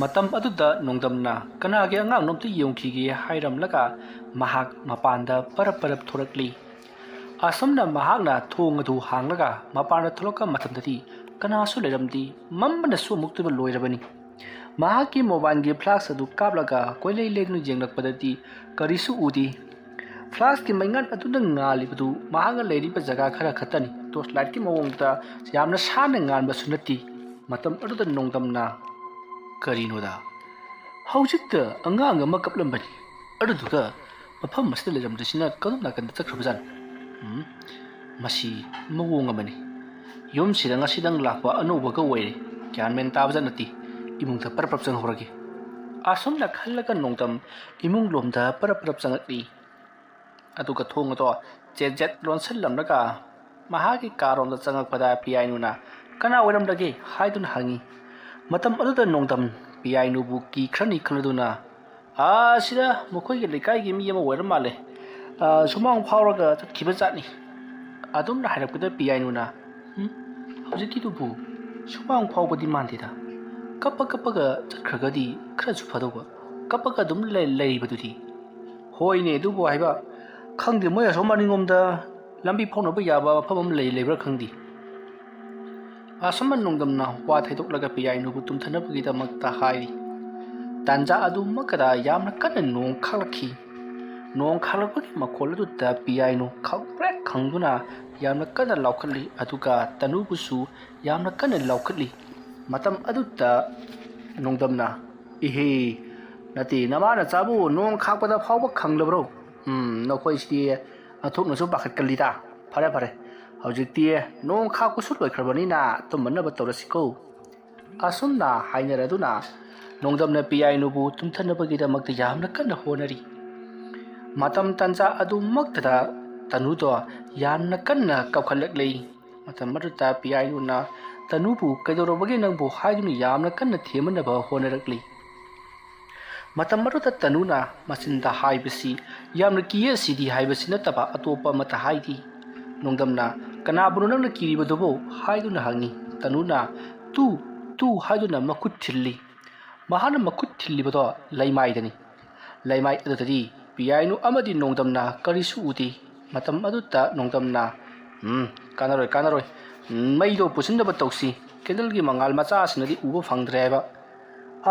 ꯃꯇꯝ ꯑꯗꯨꯗ ꯅꯣꯡꯗꯝꯅ ꯀꯅꯥꯒꯤ ꯑꯉꯥꯡꯅꯣ ꯑꯝꯇ ꯌꯦꯡꯈꯤꯒꯦ ꯍꯥꯏꯔꯝꯂꯒ ꯃꯍꯥꯛ ꯃꯄꯥꯟꯗ ꯄꯔꯞ ꯄꯔꯞ ꯊꯣꯔꯛꯂꯤ꯫ ꯑꯁꯨꯝꯅ ꯃꯍꯥꯛꯅ ꯊꯣꯡ ꯑꯗꯨ ꯍꯥꯡꯂꯒ ꯃꯄꯥꯟꯗ ꯊꯣꯛꯂꯛꯄ ꯃꯇꯝꯗꯗꯤ ꯀꯅꯥꯁꯨ ꯂꯩꯔꯝꯗꯦ꯫ ꯃꯝꯕꯅꯁꯨ ꯑꯃꯨꯛꯇꯣꯏꯕ ꯂꯣꯏꯔꯕꯅꯤ꯫ ꯃꯍꯥꯛꯀꯤ ꯃꯣꯕꯥꯏꯜꯒꯤ ꯐ꯭ꯂꯥꯁ ꯑꯗꯨ ꯀꯥꯞꯂꯒ ꯀꯣꯏꯂꯩ ꯂꯩꯗꯨꯅ ꯌꯦꯡꯂꯛꯄꯗꯗꯤ ꯀꯔꯤꯁꯨ ꯎꯗꯦ꯫ ꯐ꯭ꯂꯥꯁꯀꯤ ꯃꯩꯉꯥꯜ ꯑꯗꯨꯅ ꯉꯥꯜꯂꯤꯕꯗꯨ ꯃꯍꯥꯛꯅ ꯂꯩꯔꯤꯕ ꯖꯒꯥ ꯈꯔ ꯈꯛꯇꯅꯤ꯫ ꯇꯣꯔꯆ ꯂꯥꯏꯠꯀꯤ ꯃꯑꯣꯡꯗ ꯌꯥꯝꯅ ꯁꯥꯟꯅ ꯉꯥꯟꯕꯁꯨ ꯅꯠꯇꯦ꯫ ꯃꯇꯝ ꯑꯗꯨꯗ ꯅꯣꯡꯗꯝꯅ, "ꯀꯔꯤꯅꯣꯗ? ꯍꯧꯖꯤꯛꯇ ꯑꯉꯥꯡ ꯑꯃ ꯀꯞꯂꯝꯕꯅꯤ, ꯑꯗꯨꯗꯨꯒ ꯃꯐꯝ ꯑꯁꯤꯗ ꯂꯩꯔꯝꯗ꯭ꯔꯤꯁꯤꯅ ꯀꯗꯣꯝ ꯅꯥꯀꯟꯗ ꯆꯠꯈ꯭ꯔꯕꯖꯥꯠꯅꯣ? ꯎꯝ, ꯃꯁꯤ ꯃꯑꯣꯡ ꯑꯃꯅꯤ꯫ ꯌꯨꯝꯁꯤꯗ ꯉꯁꯤꯗꯪ ꯂꯥꯛꯄ ꯑꯅꯧꯕꯒ ꯑꯣꯏꯔꯦ꯫ ꯒ꯭ꯌꯥꯟ ꯃꯦꯟ ꯇꯥꯕꯖꯥꯠ ꯅꯠꯇꯦ꯫ ꯏꯃꯨꯡꯗ ꯄꯔꯞ ꯄꯔꯞ ꯆꯪꯍꯧꯔꯒꯦ"꯫ ꯑꯁꯨꯝꯅ ꯈꯜꯂꯒ ꯅꯣꯡꯗꯝ ꯏꯃꯨꯡ ꯂꯣꯝꯗ ꯄꯔꯞ ꯄꯔꯞ ꯆꯪꯉꯛꯂꯤ꯫ ꯑꯗꯨꯒ ꯊꯣꯡ ꯑꯗꯣ ꯆꯦꯠ ꯆꯦꯠ ꯂꯣꯟꯁꯤꯜꯂꯝꯂꯒ ꯃꯍꯥꯛꯀꯤ ꯀꯥꯔꯣꯝꯗ ꯆꯪꯉꯛꯄꯗ ꯄꯤꯌꯥꯏꯅꯨꯅ "ꯀꯅꯥ ꯑꯣꯏꯔꯝꯂꯒꯦ?" ꯍꯥꯏꯗꯨꯅ ꯍꯪꯉꯤ꯫ ꯃꯇꯝ ꯑꯗꯨꯗ ꯅꯣꯡꯗꯝ ꯄꯤꯌꯥꯏꯅꯨꯕꯨ ꯀꯤꯈ꯭ꯔꯅꯤ ꯈꯜꯂꯗꯨꯅ, "ꯑꯥ, ꯁꯤꯗ ꯃꯈꯣꯏꯒꯤ ꯂꯩꯀꯥꯏꯒꯤ ꯃꯤ ꯑꯃ ꯑꯣꯏꯔ ꯃꯥꯜꯂꯦ꯫ ꯑꯥ, ꯁꯨꯃꯥꯡ ꯐꯥꯎꯔꯒ ꯆꯠꯈꯤꯕ ꯖꯥꯠꯅꯤ"꯫ ꯑꯗꯨꯝꯅ ꯍꯥꯏꯔꯛꯄꯗ ꯄꯤꯌꯥꯏꯅꯨꯅ, "ꯎꯝ, ꯍꯧꯖꯤꯛꯀꯤꯗꯨꯕꯨ ꯁꯨꯃꯥꯡ ꯐꯥꯎꯕꯗꯤ ꯃꯥꯟꯗꯦꯗ꯫ ꯀꯞꯄ ꯀꯞꯄꯒ ꯆꯠꯈ꯭ꯔꯒꯗꯤ ꯈꯔꯁꯨ ꯐꯗꯧꯕ꯫ ꯀꯞꯄꯒ ꯑꯗꯨꯝ ꯂꯩ-, ꯂꯩꯔꯤꯕꯗꯨꯗꯤ"꯫ "ꯍꯣꯏꯅꯦ, ꯑꯗꯨꯕꯨ ꯍꯥꯏꯕ, ꯈꯪꯗꯦ, ꯃꯣꯏ ꯑꯁꯣꯝ ꯃꯅꯤꯡꯂꯣꯝꯗ ꯂꯝꯕꯤ ꯐꯥꯎꯅꯕ ꯌꯥꯕ ꯃꯐꯝ ꯑꯃ ꯂꯩ-, ꯂꯩꯕ꯭ꯔꯥ ꯈꯪꯗꯦ"꯫ ꯑꯁꯨꯝꯅ ꯅꯣꯡꯗꯝꯅ ꯋꯥ ꯊꯩꯗꯣꯛꯂꯒ ꯄꯤꯌꯥꯏꯅꯨꯕꯨ ꯇꯨꯝꯊꯅꯕꯒꯤꯗꯃꯛꯇ ꯍꯥꯏꯔꯤ꯫ ꯇꯥꯟꯖꯥ ꯑꯗꯨꯃꯛꯇꯗ ꯌꯥꯝꯅ ꯀꯟꯅ ꯅꯣꯡ ꯈꯥꯛꯂꯛꯈꯤ꯫ ꯅꯣꯡ ꯈꯥꯛꯂꯛꯄꯒꯤ ꯃꯈꯣꯜ ꯑꯗꯨꯗ ꯄꯤꯌꯥꯏꯅꯨ ꯈꯪꯄ꯭ꯔꯦꯛ ꯈꯪꯗꯨꯅ ꯌꯥꯝꯅ ꯀꯟꯅ ꯂꯥꯎꯈꯠꯂꯤ꯫ ꯑꯗꯨꯒ ꯇꯅꯨꯕꯨꯁꯨ ꯌꯥꯝꯅ ꯀꯟꯅ ꯂꯥꯎꯈꯠꯂꯤ꯫ ꯃꯇꯝ ꯑꯗꯨꯗ ꯅꯣꯡꯗꯝꯅ, "ꯏꯍꯦ, ꯅꯠꯇꯦ, ꯅꯃꯥ ꯅꯆꯥꯕꯨ ꯅꯣꯡ ꯈꯥꯛꯄꯗ ꯐꯥꯎꯕ ꯈꯪꯂꯕ꯭ꯔꯣ? ꯎꯝ, ꯅꯈꯣꯏꯁꯤꯗꯤ ꯑꯣꯟꯊꯣꯛꯅꯁꯨ ꯄꯥꯈꯠꯀꯜꯂꯤꯗ꯫ ꯐꯔꯦ, ꯐꯔꯦ, ꯍꯧꯖꯤꯛꯇꯤ ꯅꯣꯡ ꯈꯥꯛꯄꯁꯨ ꯂꯣꯏꯈ꯭ꯔꯕꯅꯤꯅ ꯇꯨꯝꯃꯅꯕ ꯇꯧꯔꯁꯤꯀꯣ"꯫ ꯑꯁꯨꯝꯅ ꯍꯥꯏꯅꯔꯗꯨꯅ ꯅꯣꯡꯗꯝꯅ ꯄꯤꯌꯥꯏꯅꯨꯕꯨ ꯇꯨꯝꯊꯅꯕꯒꯤꯗꯃꯛꯇ ꯌꯥꯝꯅ ꯀꯟꯅ ꯍꯣꯠꯅꯔꯤ꯫ ꯃꯇꯝ ꯇꯥꯟꯖꯥ ꯑꯗꯨꯃꯛꯇꯗ ꯇꯅꯨꯗꯣ ꯌꯥꯝꯅ ꯀꯟꯅ ꯀꯞꯈꯠꯂꯛꯂꯤ꯫ ꯃꯇꯝ ꯑꯗꯨꯗ ꯄꯤꯌꯥꯏꯅꯨꯅ ꯇꯅꯨꯕꯨ "ꯀꯩꯗꯧꯔꯕꯒꯦ ꯅꯪꯕꯨ?" ꯍꯥꯏꯗꯨꯅ ꯌꯥꯝꯅ ꯀꯟꯅ ꯊꯦꯝꯅꯅꯕ ꯍꯣꯠꯅꯔꯛꯂꯤ꯫ ꯃꯇꯝ ꯑꯗꯨꯗ ꯇꯅꯨꯅ ꯃꯆꯤꯟꯗ ꯍꯥꯏꯕꯁꯤ ꯌꯥꯝꯅ "ꯀꯤꯌꯦ ꯁꯤꯗꯤ" ꯍꯥꯏꯕꯁꯤ ꯅꯠꯇꯕ ꯑꯇꯣꯞꯄ ꯑꯃꯠꯇ ꯍꯥꯏꯗꯦ꯫ ꯅꯣꯡꯗꯝꯅ "ꯀꯅꯥꯕꯨꯅꯣ ꯅꯪꯅ ꯀꯤꯔꯤꯕꯗꯨꯕꯨ?" ꯍꯥꯏꯗꯨꯅ ꯍꯪꯉꯤ꯫ ꯇꯅꯨꯅ "ꯇꯨ, ꯇꯨ" ꯍꯥꯏꯗꯨꯅ ꯃꯈꯨꯠ ꯊꯤꯜꯂꯤ꯫ ꯃꯍꯥꯛꯅ ꯃꯈꯨꯠ ꯊꯤꯜꯂꯤꯕꯗꯣ ꯂꯩꯃꯥꯏꯗꯅꯤ꯫ ꯂꯩꯃꯥꯏ ꯑꯗꯨꯗꯗꯤ ꯄꯤꯌꯥꯏꯅꯨ ꯑꯃꯗꯤ ꯅꯣꯡꯗꯝꯅ ꯀꯔꯤꯁꯨ ꯎꯗꯦ꯫ ꯃꯇꯝ ꯑꯗꯨꯗ ꯅꯣꯡꯗꯝꯅ, "ꯎꯝ, ꯀꯥꯟꯅꯔꯣꯏ, ꯀꯥꯟꯅꯔꯣꯏ꯫ ꯃꯩꯗꯣ ꯄꯨꯁꯤꯟꯅꯕ ꯇꯧꯁꯤ꯫ ꯀꯦꯟꯗꯜꯒꯤ ꯃꯉꯥꯜ ꯃꯆꯥꯁꯤꯅꯗꯤ ꯎꯕ ꯐꯪꯗ꯭ꯔꯦ" ꯍꯥꯏꯕ꯫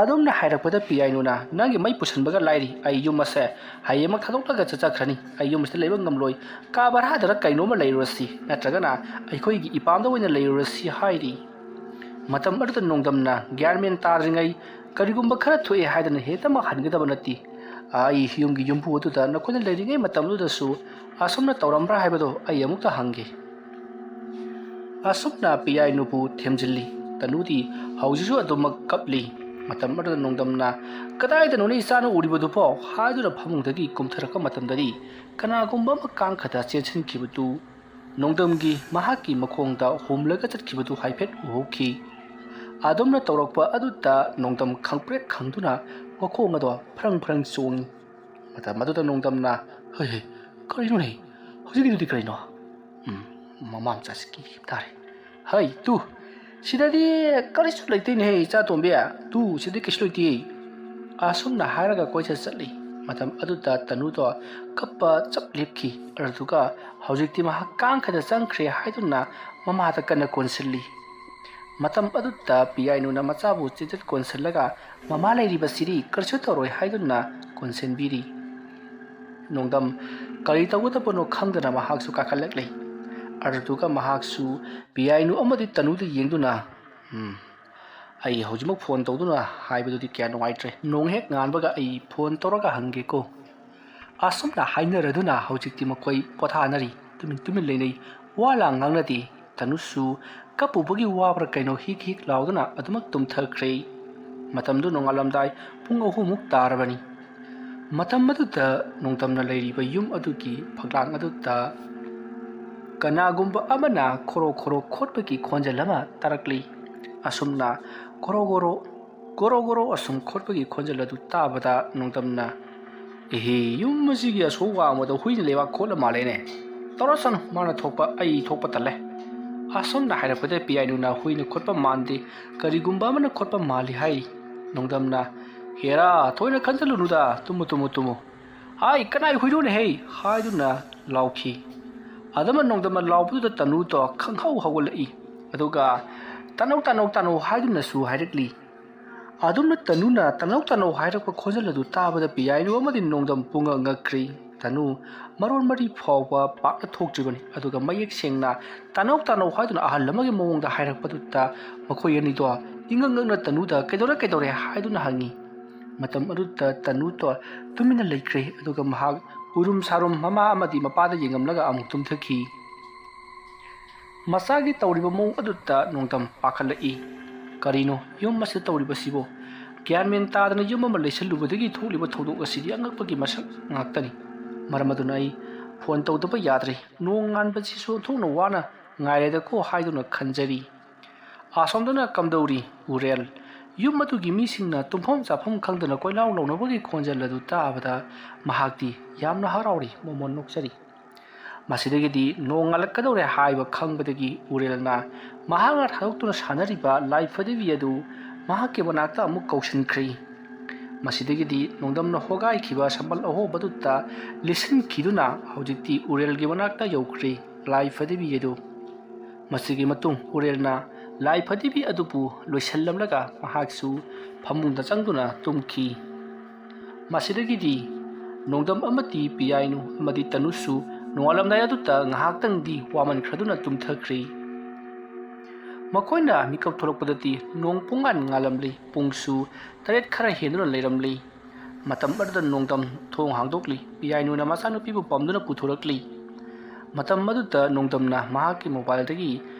ꯑꯗꯨꯝꯅ ꯍꯥꯏꯔꯛꯄꯗ ꯄꯤꯌꯥꯏꯅꯨꯅ, "ꯅꯪꯒꯤ ꯃꯩ ꯄꯨꯁꯤꯟꯕꯒ ꯂꯥꯏꯔꯤ, ꯑꯩ ꯌꯨꯝ ꯑꯁꯦ ꯍꯌꯦꯡꯃꯛ ꯊꯥꯗꯣꯛꯂꯒ ꯆꯠꯆꯈ꯭ꯔꯅꯤ꯫ ꯑꯩ ꯌꯨꯝ ꯑꯁꯤꯗ ꯂꯩꯕ ꯉꯝꯂꯣꯏ꯫ ꯀꯥ ꯚꯔꯥꯗꯔ ꯀꯩꯅꯣꯝꯃ ꯂꯩꯔꯨꯔꯁꯤ, ꯅꯠꯇ꯭ꯔꯒꯅ ꯑꯩꯈꯣꯏꯒꯤ ꯏꯄꯥꯝꯗ ꯑꯣꯏꯅ ꯂꯩꯔꯨꯔꯁꯤ" ꯍꯥꯏꯔꯤ꯫ ꯃꯇꯝ ꯑꯗꯨꯗ ꯅꯣꯡꯗꯝꯅ ꯒ꯭ꯌꯥꯟ ꯃꯦꯟ ꯇꯥꯗ꯭ꯔꯤꯉꯩ ꯀꯔꯤꯒꯨꯝꯕ ꯈꯔ ꯊꯣꯛꯑꯦ ꯍꯥꯏꯗꯅ ꯍꯦꯛꯇꯃꯛ ꯍꯟꯒꯗꯕ ꯅꯠꯇꯦ꯫ ꯑꯩ ꯌꯨꯝꯒꯤ ꯌꯨꯝꯕꯨ ꯑꯗꯨꯗ ꯅꯈꯣꯏꯅ ꯂꯩꯔꯤꯉꯩ ꯃꯇꯝꯗꯨꯗꯁꯨ ꯑꯁꯨꯝꯅ ꯇꯧꯔꯝꯕ꯭ꯔꯥ ꯍꯥꯏꯕꯗꯣ ꯑꯩ ꯑꯃꯨꯛꯇ ꯍꯪꯒꯦ꯫ ꯑꯁꯨꯝꯅ ꯄꯤꯌꯥꯏꯅꯨꯕꯨ ꯊꯦꯝꯖꯤꯜꯂꯤ꯫ ꯇꯅꯨꯗꯤ ꯍꯧꯖꯤꯛꯁꯨ ꯑꯗꯨꯃꯛ ꯀꯞꯂꯤ꯫ ꯃꯇꯝ ꯑꯗꯨꯗ ꯅꯣꯡꯗꯝꯅ, "ꯀꯗꯥꯏꯗꯅꯣꯅꯦ ꯏꯆꯥꯅ ꯎꯔꯤꯕꯗꯨꯕꯣ?" ꯍꯥꯏꯗꯨꯅ ꯐꯃꯨꯡꯗꯒꯤ ꯀꯨꯝꯊꯔꯛꯄ ꯃꯇꯝꯗꯗꯤ ꯀꯅꯥꯒꯨꯝꯕ ꯑꯃ ꯀꯥꯡꯈꯗ ꯆꯦꯟꯁꯤꯟꯈꯤꯕꯗꯨ ꯅꯣꯡꯗꯝꯒꯤ ꯃꯍꯥꯛꯀꯤ ꯃꯈꯣꯡꯗ ꯍꯨꯝꯂꯒ ꯆꯠꯈꯤꯕꯗꯨ ꯍꯥꯏꯐꯦꯠ ꯎꯍꯧꯈꯤ꯫ ꯑꯗꯨꯝꯅ ꯇꯧꯔꯛꯄ ꯑꯗꯨꯗ ꯅꯣꯡꯗꯝ ꯈꯪꯄ꯭ꯔꯦꯛ ꯈꯪꯗꯨꯅ ꯃꯈꯣꯡ ꯑꯗꯣ ꯐ꯭ꯔꯪ ꯐ꯭ꯔꯪ ꯆꯣꯡꯉꯤ꯫ ꯃꯇꯝ ꯑꯗꯨꯗ ꯅꯣꯡꯗꯝꯅ, "ꯍꯩ, ꯍꯩ, ꯀꯔꯤꯅꯣꯅꯦ? ꯍꯧꯖꯤꯛꯀꯤꯗꯨꯗꯤ ꯀꯔꯤꯅꯣ?" ꯎꯝ, ꯃꯃꯥ ꯃꯆꯥꯁꯤ ꯀꯤꯈꯤꯕ ꯇꯥꯔꯦ꯫ "ꯍꯩ, ꯇꯨ, ꯁꯤꯗꯗꯤ ꯀꯔꯤꯁꯨ ꯂꯩꯇꯦꯅꯦꯍꯦ, ꯏꯆꯥ ꯇꯣꯝꯕꯤ꯫ ꯇꯨ, ꯁꯤꯗꯤ ꯀꯩꯁꯨ ꯂꯩꯇꯦ"꯫ ꯑꯁꯨꯝꯅ ꯍꯥꯏꯔꯒ ꯀꯣꯏꯆꯠ ꯆꯠꯂꯤ꯫ ꯃꯇꯝ ꯑꯗꯨꯗ ꯇꯅꯨꯗꯣ ꯀꯞꯄ ꯆꯞ ꯂꯦꯞꯈꯤ꯫ ꯑꯗꯨꯗꯨꯒ ꯍꯧꯖꯤꯛꯇꯤ ꯃꯍꯥꯛ ꯀꯥꯡꯈꯗ ꯆꯪꯈ꯭ꯔꯦ ꯍꯥꯏꯗꯨꯅ ꯃꯃꯥꯗ ꯀꯟꯅ ꯀꯣꯟꯁꯤꯜꯂꯤ꯫ ꯃꯇꯝ ꯑꯗꯨꯗ ꯄꯤꯌꯥꯏꯅꯨꯅ ꯃꯆꯥꯕꯨ ꯆꯦꯠꯆꯦꯠ ꯀꯣꯟꯁꯤꯜꯂꯒ, "ꯃꯃꯥ ꯂꯩꯔꯤꯕꯁꯤꯗꯤ ꯀꯔꯤꯁꯨ ꯇꯧꯔꯣꯏ" ꯍꯥꯏꯗꯨꯅ ꯀꯣꯟꯁꯤꯟꯕꯤꯔꯤ꯫ ꯅꯣꯡꯗꯝ ꯀꯔꯤ ꯇꯧꯒꯗꯕꯅꯣ ꯈꯪꯗꯅ ꯃꯍꯥꯛꯁꯨ ꯀꯥꯈꯠꯂꯛꯂꯤ꯫ ꯑꯗꯨꯗꯨꯒ ꯃꯍꯥꯛꯁꯨ ꯄꯤꯌꯥꯏꯅꯨ ꯑꯃꯗꯤ ꯇꯅꯨꯗ ꯌꯦꯡꯗꯨꯅ, "ꯎꯝ, ꯑꯩ ꯍꯧꯖꯤꯛꯃꯛ ꯐꯣꯟ ꯇꯧꯗꯨꯅ ꯍꯥꯏꯕꯗꯨꯗꯤ ꯀꯌꯥ ꯅꯨꯡꯉꯥꯏꯇ꯭ꯔꯦ꯫ ꯅꯣꯡ ꯍꯦꯛ ꯉꯥꯟꯕꯒ ꯑꯩ ꯐꯣꯟ ꯇꯧꯔꯒ ꯍꯪꯒꯦꯀꯣ"꯫ ꯑꯁꯨꯝꯅ ꯍꯥꯏꯅꯔꯗꯨꯅ ꯍꯧꯖꯤꯛꯇꯤ ꯃꯈꯣꯏ ꯄꯣꯊꯥꯅꯔꯤ꯫ ꯇꯨꯃꯤꯟ ꯇꯨꯃꯤꯟ ꯂꯩꯅꯩ꯫ ꯋꯥ ꯂꯥꯡ ꯉꯥꯡꯅꯗꯦ꯫ ꯇꯅꯨꯁꯨ ꯀꯞꯄꯨꯕꯒꯤ ꯋꯥꯕ꯭ꯔꯥ ꯀꯩꯅꯣ ꯍꯤꯛ ꯍꯤꯛ ꯂꯥꯎꯗꯨꯅ ꯑꯗꯨꯃꯛ ꯇꯨꯝꯊꯈ꯭ꯔꯦ꯫ ꯃꯇꯝꯗꯨ ꯅꯣꯡꯉꯥꯜꯂꯝꯗꯥꯏ ꯄꯨꯡ ꯑꯍꯨꯝꯃꯨꯛ ꯇꯥꯔꯕꯅꯤ꯫ ꯃꯇꯝ ꯑꯗꯨꯗ ꯅꯣꯡꯗꯝꯅ ꯂꯩꯔꯤꯕ ꯌꯨꯝ ꯑꯗꯨꯒꯤ ꯐꯛꯂꯥꯡ ꯑꯗꯨꯗ ꯀꯅꯥꯒꯨꯝꯕ ꯑꯃꯅ ꯈꯣꯔꯣ ꯈꯣꯔꯣ ꯈꯣꯠꯄꯒꯤ ꯈꯣꯟꯖꯦꯜ ꯑꯃ ꯇꯥꯔꯛꯂꯤ꯫ ꯑꯁꯨꯝꯅ ꯒꯣꯔꯣ ꯒꯣꯔꯣ, ꯒꯣꯔꯣ ꯒꯣꯔꯣ ꯑꯁꯨꯝ ꯈꯣꯠꯄꯒꯤ ꯈꯣꯟꯖꯦꯜ ꯑꯗꯨ ꯇꯥꯕꯗ ꯅꯣꯡꯗꯝꯅ, "ꯏꯍꯦ, ꯌꯨꯝ ꯑꯁꯤꯒꯤ ꯑꯁꯣꯛ ꯋꯥꯡꯃꯗ ꯍꯨꯏꯅ ꯂꯩꯕꯥꯛ ꯈꯣꯠꯂ ꯃꯥꯜꯂꯦꯅꯦ꯫ ꯇꯧꯔꯁꯅꯨ, ꯃꯥꯅ ꯊꯣꯛꯄ, ꯑꯩ ꯊꯣꯛꯄ ꯇꯜꯂꯦ"꯫ ꯑꯁꯨꯝꯅ ꯍꯥꯏꯔꯛꯄꯗ ꯄꯤꯌꯥꯏꯅꯨꯅ ꯍꯨꯏꯅ ꯈꯣꯠꯄ ꯃꯥꯟꯗꯦ, ꯀꯔꯤꯒꯨꯝꯕ ꯑꯃꯅ ꯈꯣꯠꯄ ꯃꯥꯜꯂꯤ ꯍꯥꯏꯔꯤ꯫ ꯅꯣꯡꯗꯝꯅ, "ꯍꯦꯔꯥ, ꯊꯣꯏꯅ ꯈꯟꯖꯜꯂꯨꯅꯨꯗ, ꯇꯨꯝꯃꯨ, ꯇꯨꯝꯃꯨ, ꯇꯨꯝꯃꯨ꯫ ꯍꯥꯏ, ꯀꯅꯥꯏ ꯍꯨꯏꯅꯣꯅꯦ ꯍꯩ?" ꯍꯥꯏꯗꯨꯅ ꯂꯥꯎꯈꯤ꯫ ꯑꯗꯨꯃ ꯅꯣꯡꯗꯝꯅ ꯂꯥꯎꯕꯗꯨꯗ ꯇꯅꯨꯗꯣ ꯈꯪꯍꯧ ꯍꯧꯒꯠꯂꯛꯏ꯫ ꯑꯗꯨꯒ, "ꯇꯥꯅꯧ, ꯇꯥꯅꯧ, ꯇꯥꯅꯧ" ꯍꯥꯏꯗꯨꯅꯁꯨ ꯍꯥꯏꯔꯛꯂꯤ꯫ ꯑꯗꯨꯝꯅ ꯇꯅꯨꯅ "ꯇꯥꯅꯧ, ꯇꯥꯅꯧ" ꯍꯥꯏꯔꯛꯄ ꯈꯣꯟꯖꯦꯜ ꯑꯗꯨ ꯇꯥꯕꯗ ꯄꯤꯌꯥꯏꯅꯨ ꯑꯃꯗꯤ ꯅꯣꯡꯗꯝ ꯄꯨꯡꯉꯛ ꯉꯛꯈ꯭ꯔꯤ꯫ ꯇꯅꯨ ꯃꯔꯣꯟ ꯃꯔꯤ ꯐꯥꯎꯕ ꯄꯥꯛꯅ ꯊꯣꯛꯇ꯭ꯔꯤꯕꯅꯤ꯫ ꯑꯗꯨꯒ ꯃꯌꯦꯛ ꯁꯦꯡꯅ "ꯇꯥꯅꯧ, ꯇꯥꯅꯧ" ꯍꯥꯏꯗꯨꯅ ꯑꯍꯜ ꯑꯃꯒꯤ ꯃꯑꯣꯡꯗ ꯍꯥꯏꯔꯛꯄꯗꯨꯗ ꯃꯈꯣꯏ ꯑꯅꯤꯗꯣ ꯏꯉꯛ ꯉꯛꯅ ꯇꯅꯨꯗ "ꯀꯩꯗꯧꯔꯦ, ꯀꯩꯗꯧꯔꯦ?" ꯍꯥꯏꯗꯨꯅ ꯍꯪꯉꯤ꯫ ꯃꯇꯝ ꯑꯗꯨꯗ ꯇꯅꯨꯗꯣ ꯇꯨꯃꯤꯟꯅ ꯂꯩꯈ꯭ꯔꯦ꯫ ꯑꯗꯨꯒ ꯃꯍꯥꯛ ꯎꯔꯨꯝ ꯁꯥꯔꯨꯝ ꯃꯃꯥ ꯑꯃꯗꯤ ꯃꯄꯥꯗ ꯌꯦꯡꯉꯝꯂꯒ ꯑꯃꯨꯛ ꯇꯨꯝꯊꯈꯤ꯫ ꯃꯆꯥꯒꯤ ꯇꯧꯔꯤꯕ ꯃꯑꯣꯡ ꯑꯗꯨꯗ ꯅꯣꯡꯗꯝ ꯄꯥꯈꯠꯂꯛꯏ꯫ ꯀꯔꯤꯅꯣ ꯌꯨꯝ ꯑꯁꯤꯗ ꯇꯧꯔꯤꯕꯁꯤꯕꯣ? ꯒ꯭ꯌꯥꯟ ꯃꯦꯟ ꯇꯥꯗꯅ ꯌꯨꯝ ꯑꯃ ꯂꯩꯁꯜꯂꯨꯕꯗꯒꯤ ꯊꯣꯛꯂꯤꯕ ꯊꯧꯗꯣꯛ ꯑꯁꯤꯗꯤ ꯑꯉꯛꯄꯒꯤ ꯃꯁꯛ ꯉꯥꯛꯇꯅꯤ꯫ ꯃꯔꯝ ꯑꯗꯨꯅ ꯑꯩ ꯐꯣꯟ ꯇꯧꯗꯕ ꯌꯥꯗ꯭ꯔꯦ꯫ ꯅꯣꯡꯉꯥꯟꯕꯁꯤꯁꯨ ꯑꯣꯟꯊꯣꯛꯅ ꯋꯥꯅ ꯉꯥꯏꯔꯦꯗꯀꯣ ꯍꯥꯏꯗꯨꯅ ꯈꯟꯖꯔꯤ꯫ ꯑꯁꯣꯝꯗꯅ ꯀꯝꯗꯧꯔꯤ ꯎꯔꯦꯜ? ꯌꯨꯝ ꯑꯗꯨꯒꯤ ꯃꯤꯁꯤꯡꯅ ꯇꯨꯝꯐꯝ ꯆꯥꯐꯝ ꯈꯪꯗꯅ ꯀꯣꯏꯂꯥꯎ ꯂꯥꯎꯅꯕꯒꯤ ꯈꯣꯟꯖꯦꯜ ꯑꯗꯨ ꯇꯥꯕꯗ ꯃꯍꯥꯛꯇꯤ ꯌꯥꯝꯅ ꯍꯔꯥꯎꯔꯤ, ꯃꯣꯃꯣꯟ ꯅꯣꯛꯆꯔꯤ꯫ ꯃꯁꯤꯗꯒꯤꯗꯤ ꯅꯣꯡ ꯉꯥꯜꯂꯛꯀꯗꯧꯔꯦ ꯍꯥꯏꯕ ꯈꯪꯕꯗꯒꯤ ꯎꯔꯦꯜꯅ ꯃꯍꯥꯛꯅ ꯊꯥꯗꯣꯛꯇꯨꯅ ꯁꯥꯟꯅꯔꯤꯕ ꯂꯥꯏ ꯐꯗꯤꯕꯤ ꯑꯗꯨ ꯃꯍꯥꯛꯀꯤ ꯃꯅꯥꯛꯇ ꯑꯃꯨꯛ ꯀꯧꯁꯤꯟꯈ꯭ꯔꯦ꯫ ꯃꯁꯤꯗꯒꯤꯗꯤ ꯅꯣꯡꯗꯝꯅ ꯍꯣꯒꯥꯏꯈꯤꯕ ꯁꯝꯕꯜ ꯑꯍꯣꯕꯗꯨꯗ ꯂꯤꯠꯁꯤꯟꯈꯤꯗꯨꯅ ꯍꯧꯖꯤꯛꯇꯤ ꯎꯔꯦꯜꯒꯤ ꯃꯅꯥꯛꯇ ꯌꯧꯈ꯭ꯔꯦ ꯂꯥꯏ ꯐꯗꯤꯕꯤ ꯑꯗꯨ꯫ ꯃꯁꯤꯒꯤ ꯃꯇꯨꯡ ꯎꯔꯦꯜꯅ ꯂꯥꯏ ꯐꯗꯤꯕꯤ ꯑꯗꯨꯕꯨ ꯂꯣꯏꯁꯤꯜꯂꯝꯂꯒ ꯃꯍꯥꯛꯁꯨ ꯐꯃꯨꯡꯗ ꯆꯪꯗꯨꯅ ꯇꯨꯝꯈꯤ꯫ ꯃꯁꯤꯗꯒꯤꯗꯤ ꯅꯣꯡꯗꯝ ꯑꯃꯗꯤ ꯄꯤꯌꯥꯏꯅꯨ ꯑꯃꯗꯤ ꯇꯅꯨꯁꯨ ꯅꯣꯡꯉꯥꯜꯂꯝꯗꯥꯏ ꯑꯗꯨꯗ ꯉꯥꯏꯍꯥꯛꯇꯪꯗꯤ ꯋꯥꯃꯟꯈ꯭ꯔꯗꯨꯅ ꯇꯨꯝꯊꯈ꯭ꯔꯦ꯫ ꯃꯈꯣꯏꯅ ꯃꯤꯀꯞ ꯊꯣꯛꯂꯛꯄꯗꯗꯤ ꯅꯣꯡ ꯄꯨꯡꯉꯥꯟ ꯉꯥꯜꯂꯝꯂꯤ, ꯄꯨꯡꯁꯨ ꯇꯔꯦꯠ ꯈꯔ ꯍꯦꯟꯗꯨꯅ ꯂꯩꯔꯝꯂꯤ꯫ ꯃꯇꯝ ꯑꯗꯨꯗ ꯅꯣꯡꯗꯝ ꯊꯣꯡ ꯍꯥꯡꯗꯣꯛꯂꯤ꯫ ꯄꯤꯌꯥꯏꯅꯨꯅ ꯃꯆꯥꯅꯨꯄꯤꯕꯨ ꯄꯝꯗꯨꯅ ꯄꯨꯊꯣꯔꯛꯂꯤ꯫ ꯃꯇꯝ ꯑꯗꯨꯗ ꯅꯣꯡꯗꯝꯅ ꯃꯍꯥꯛꯀꯤ ꯃꯣꯕꯥꯏꯜꯗꯒꯤ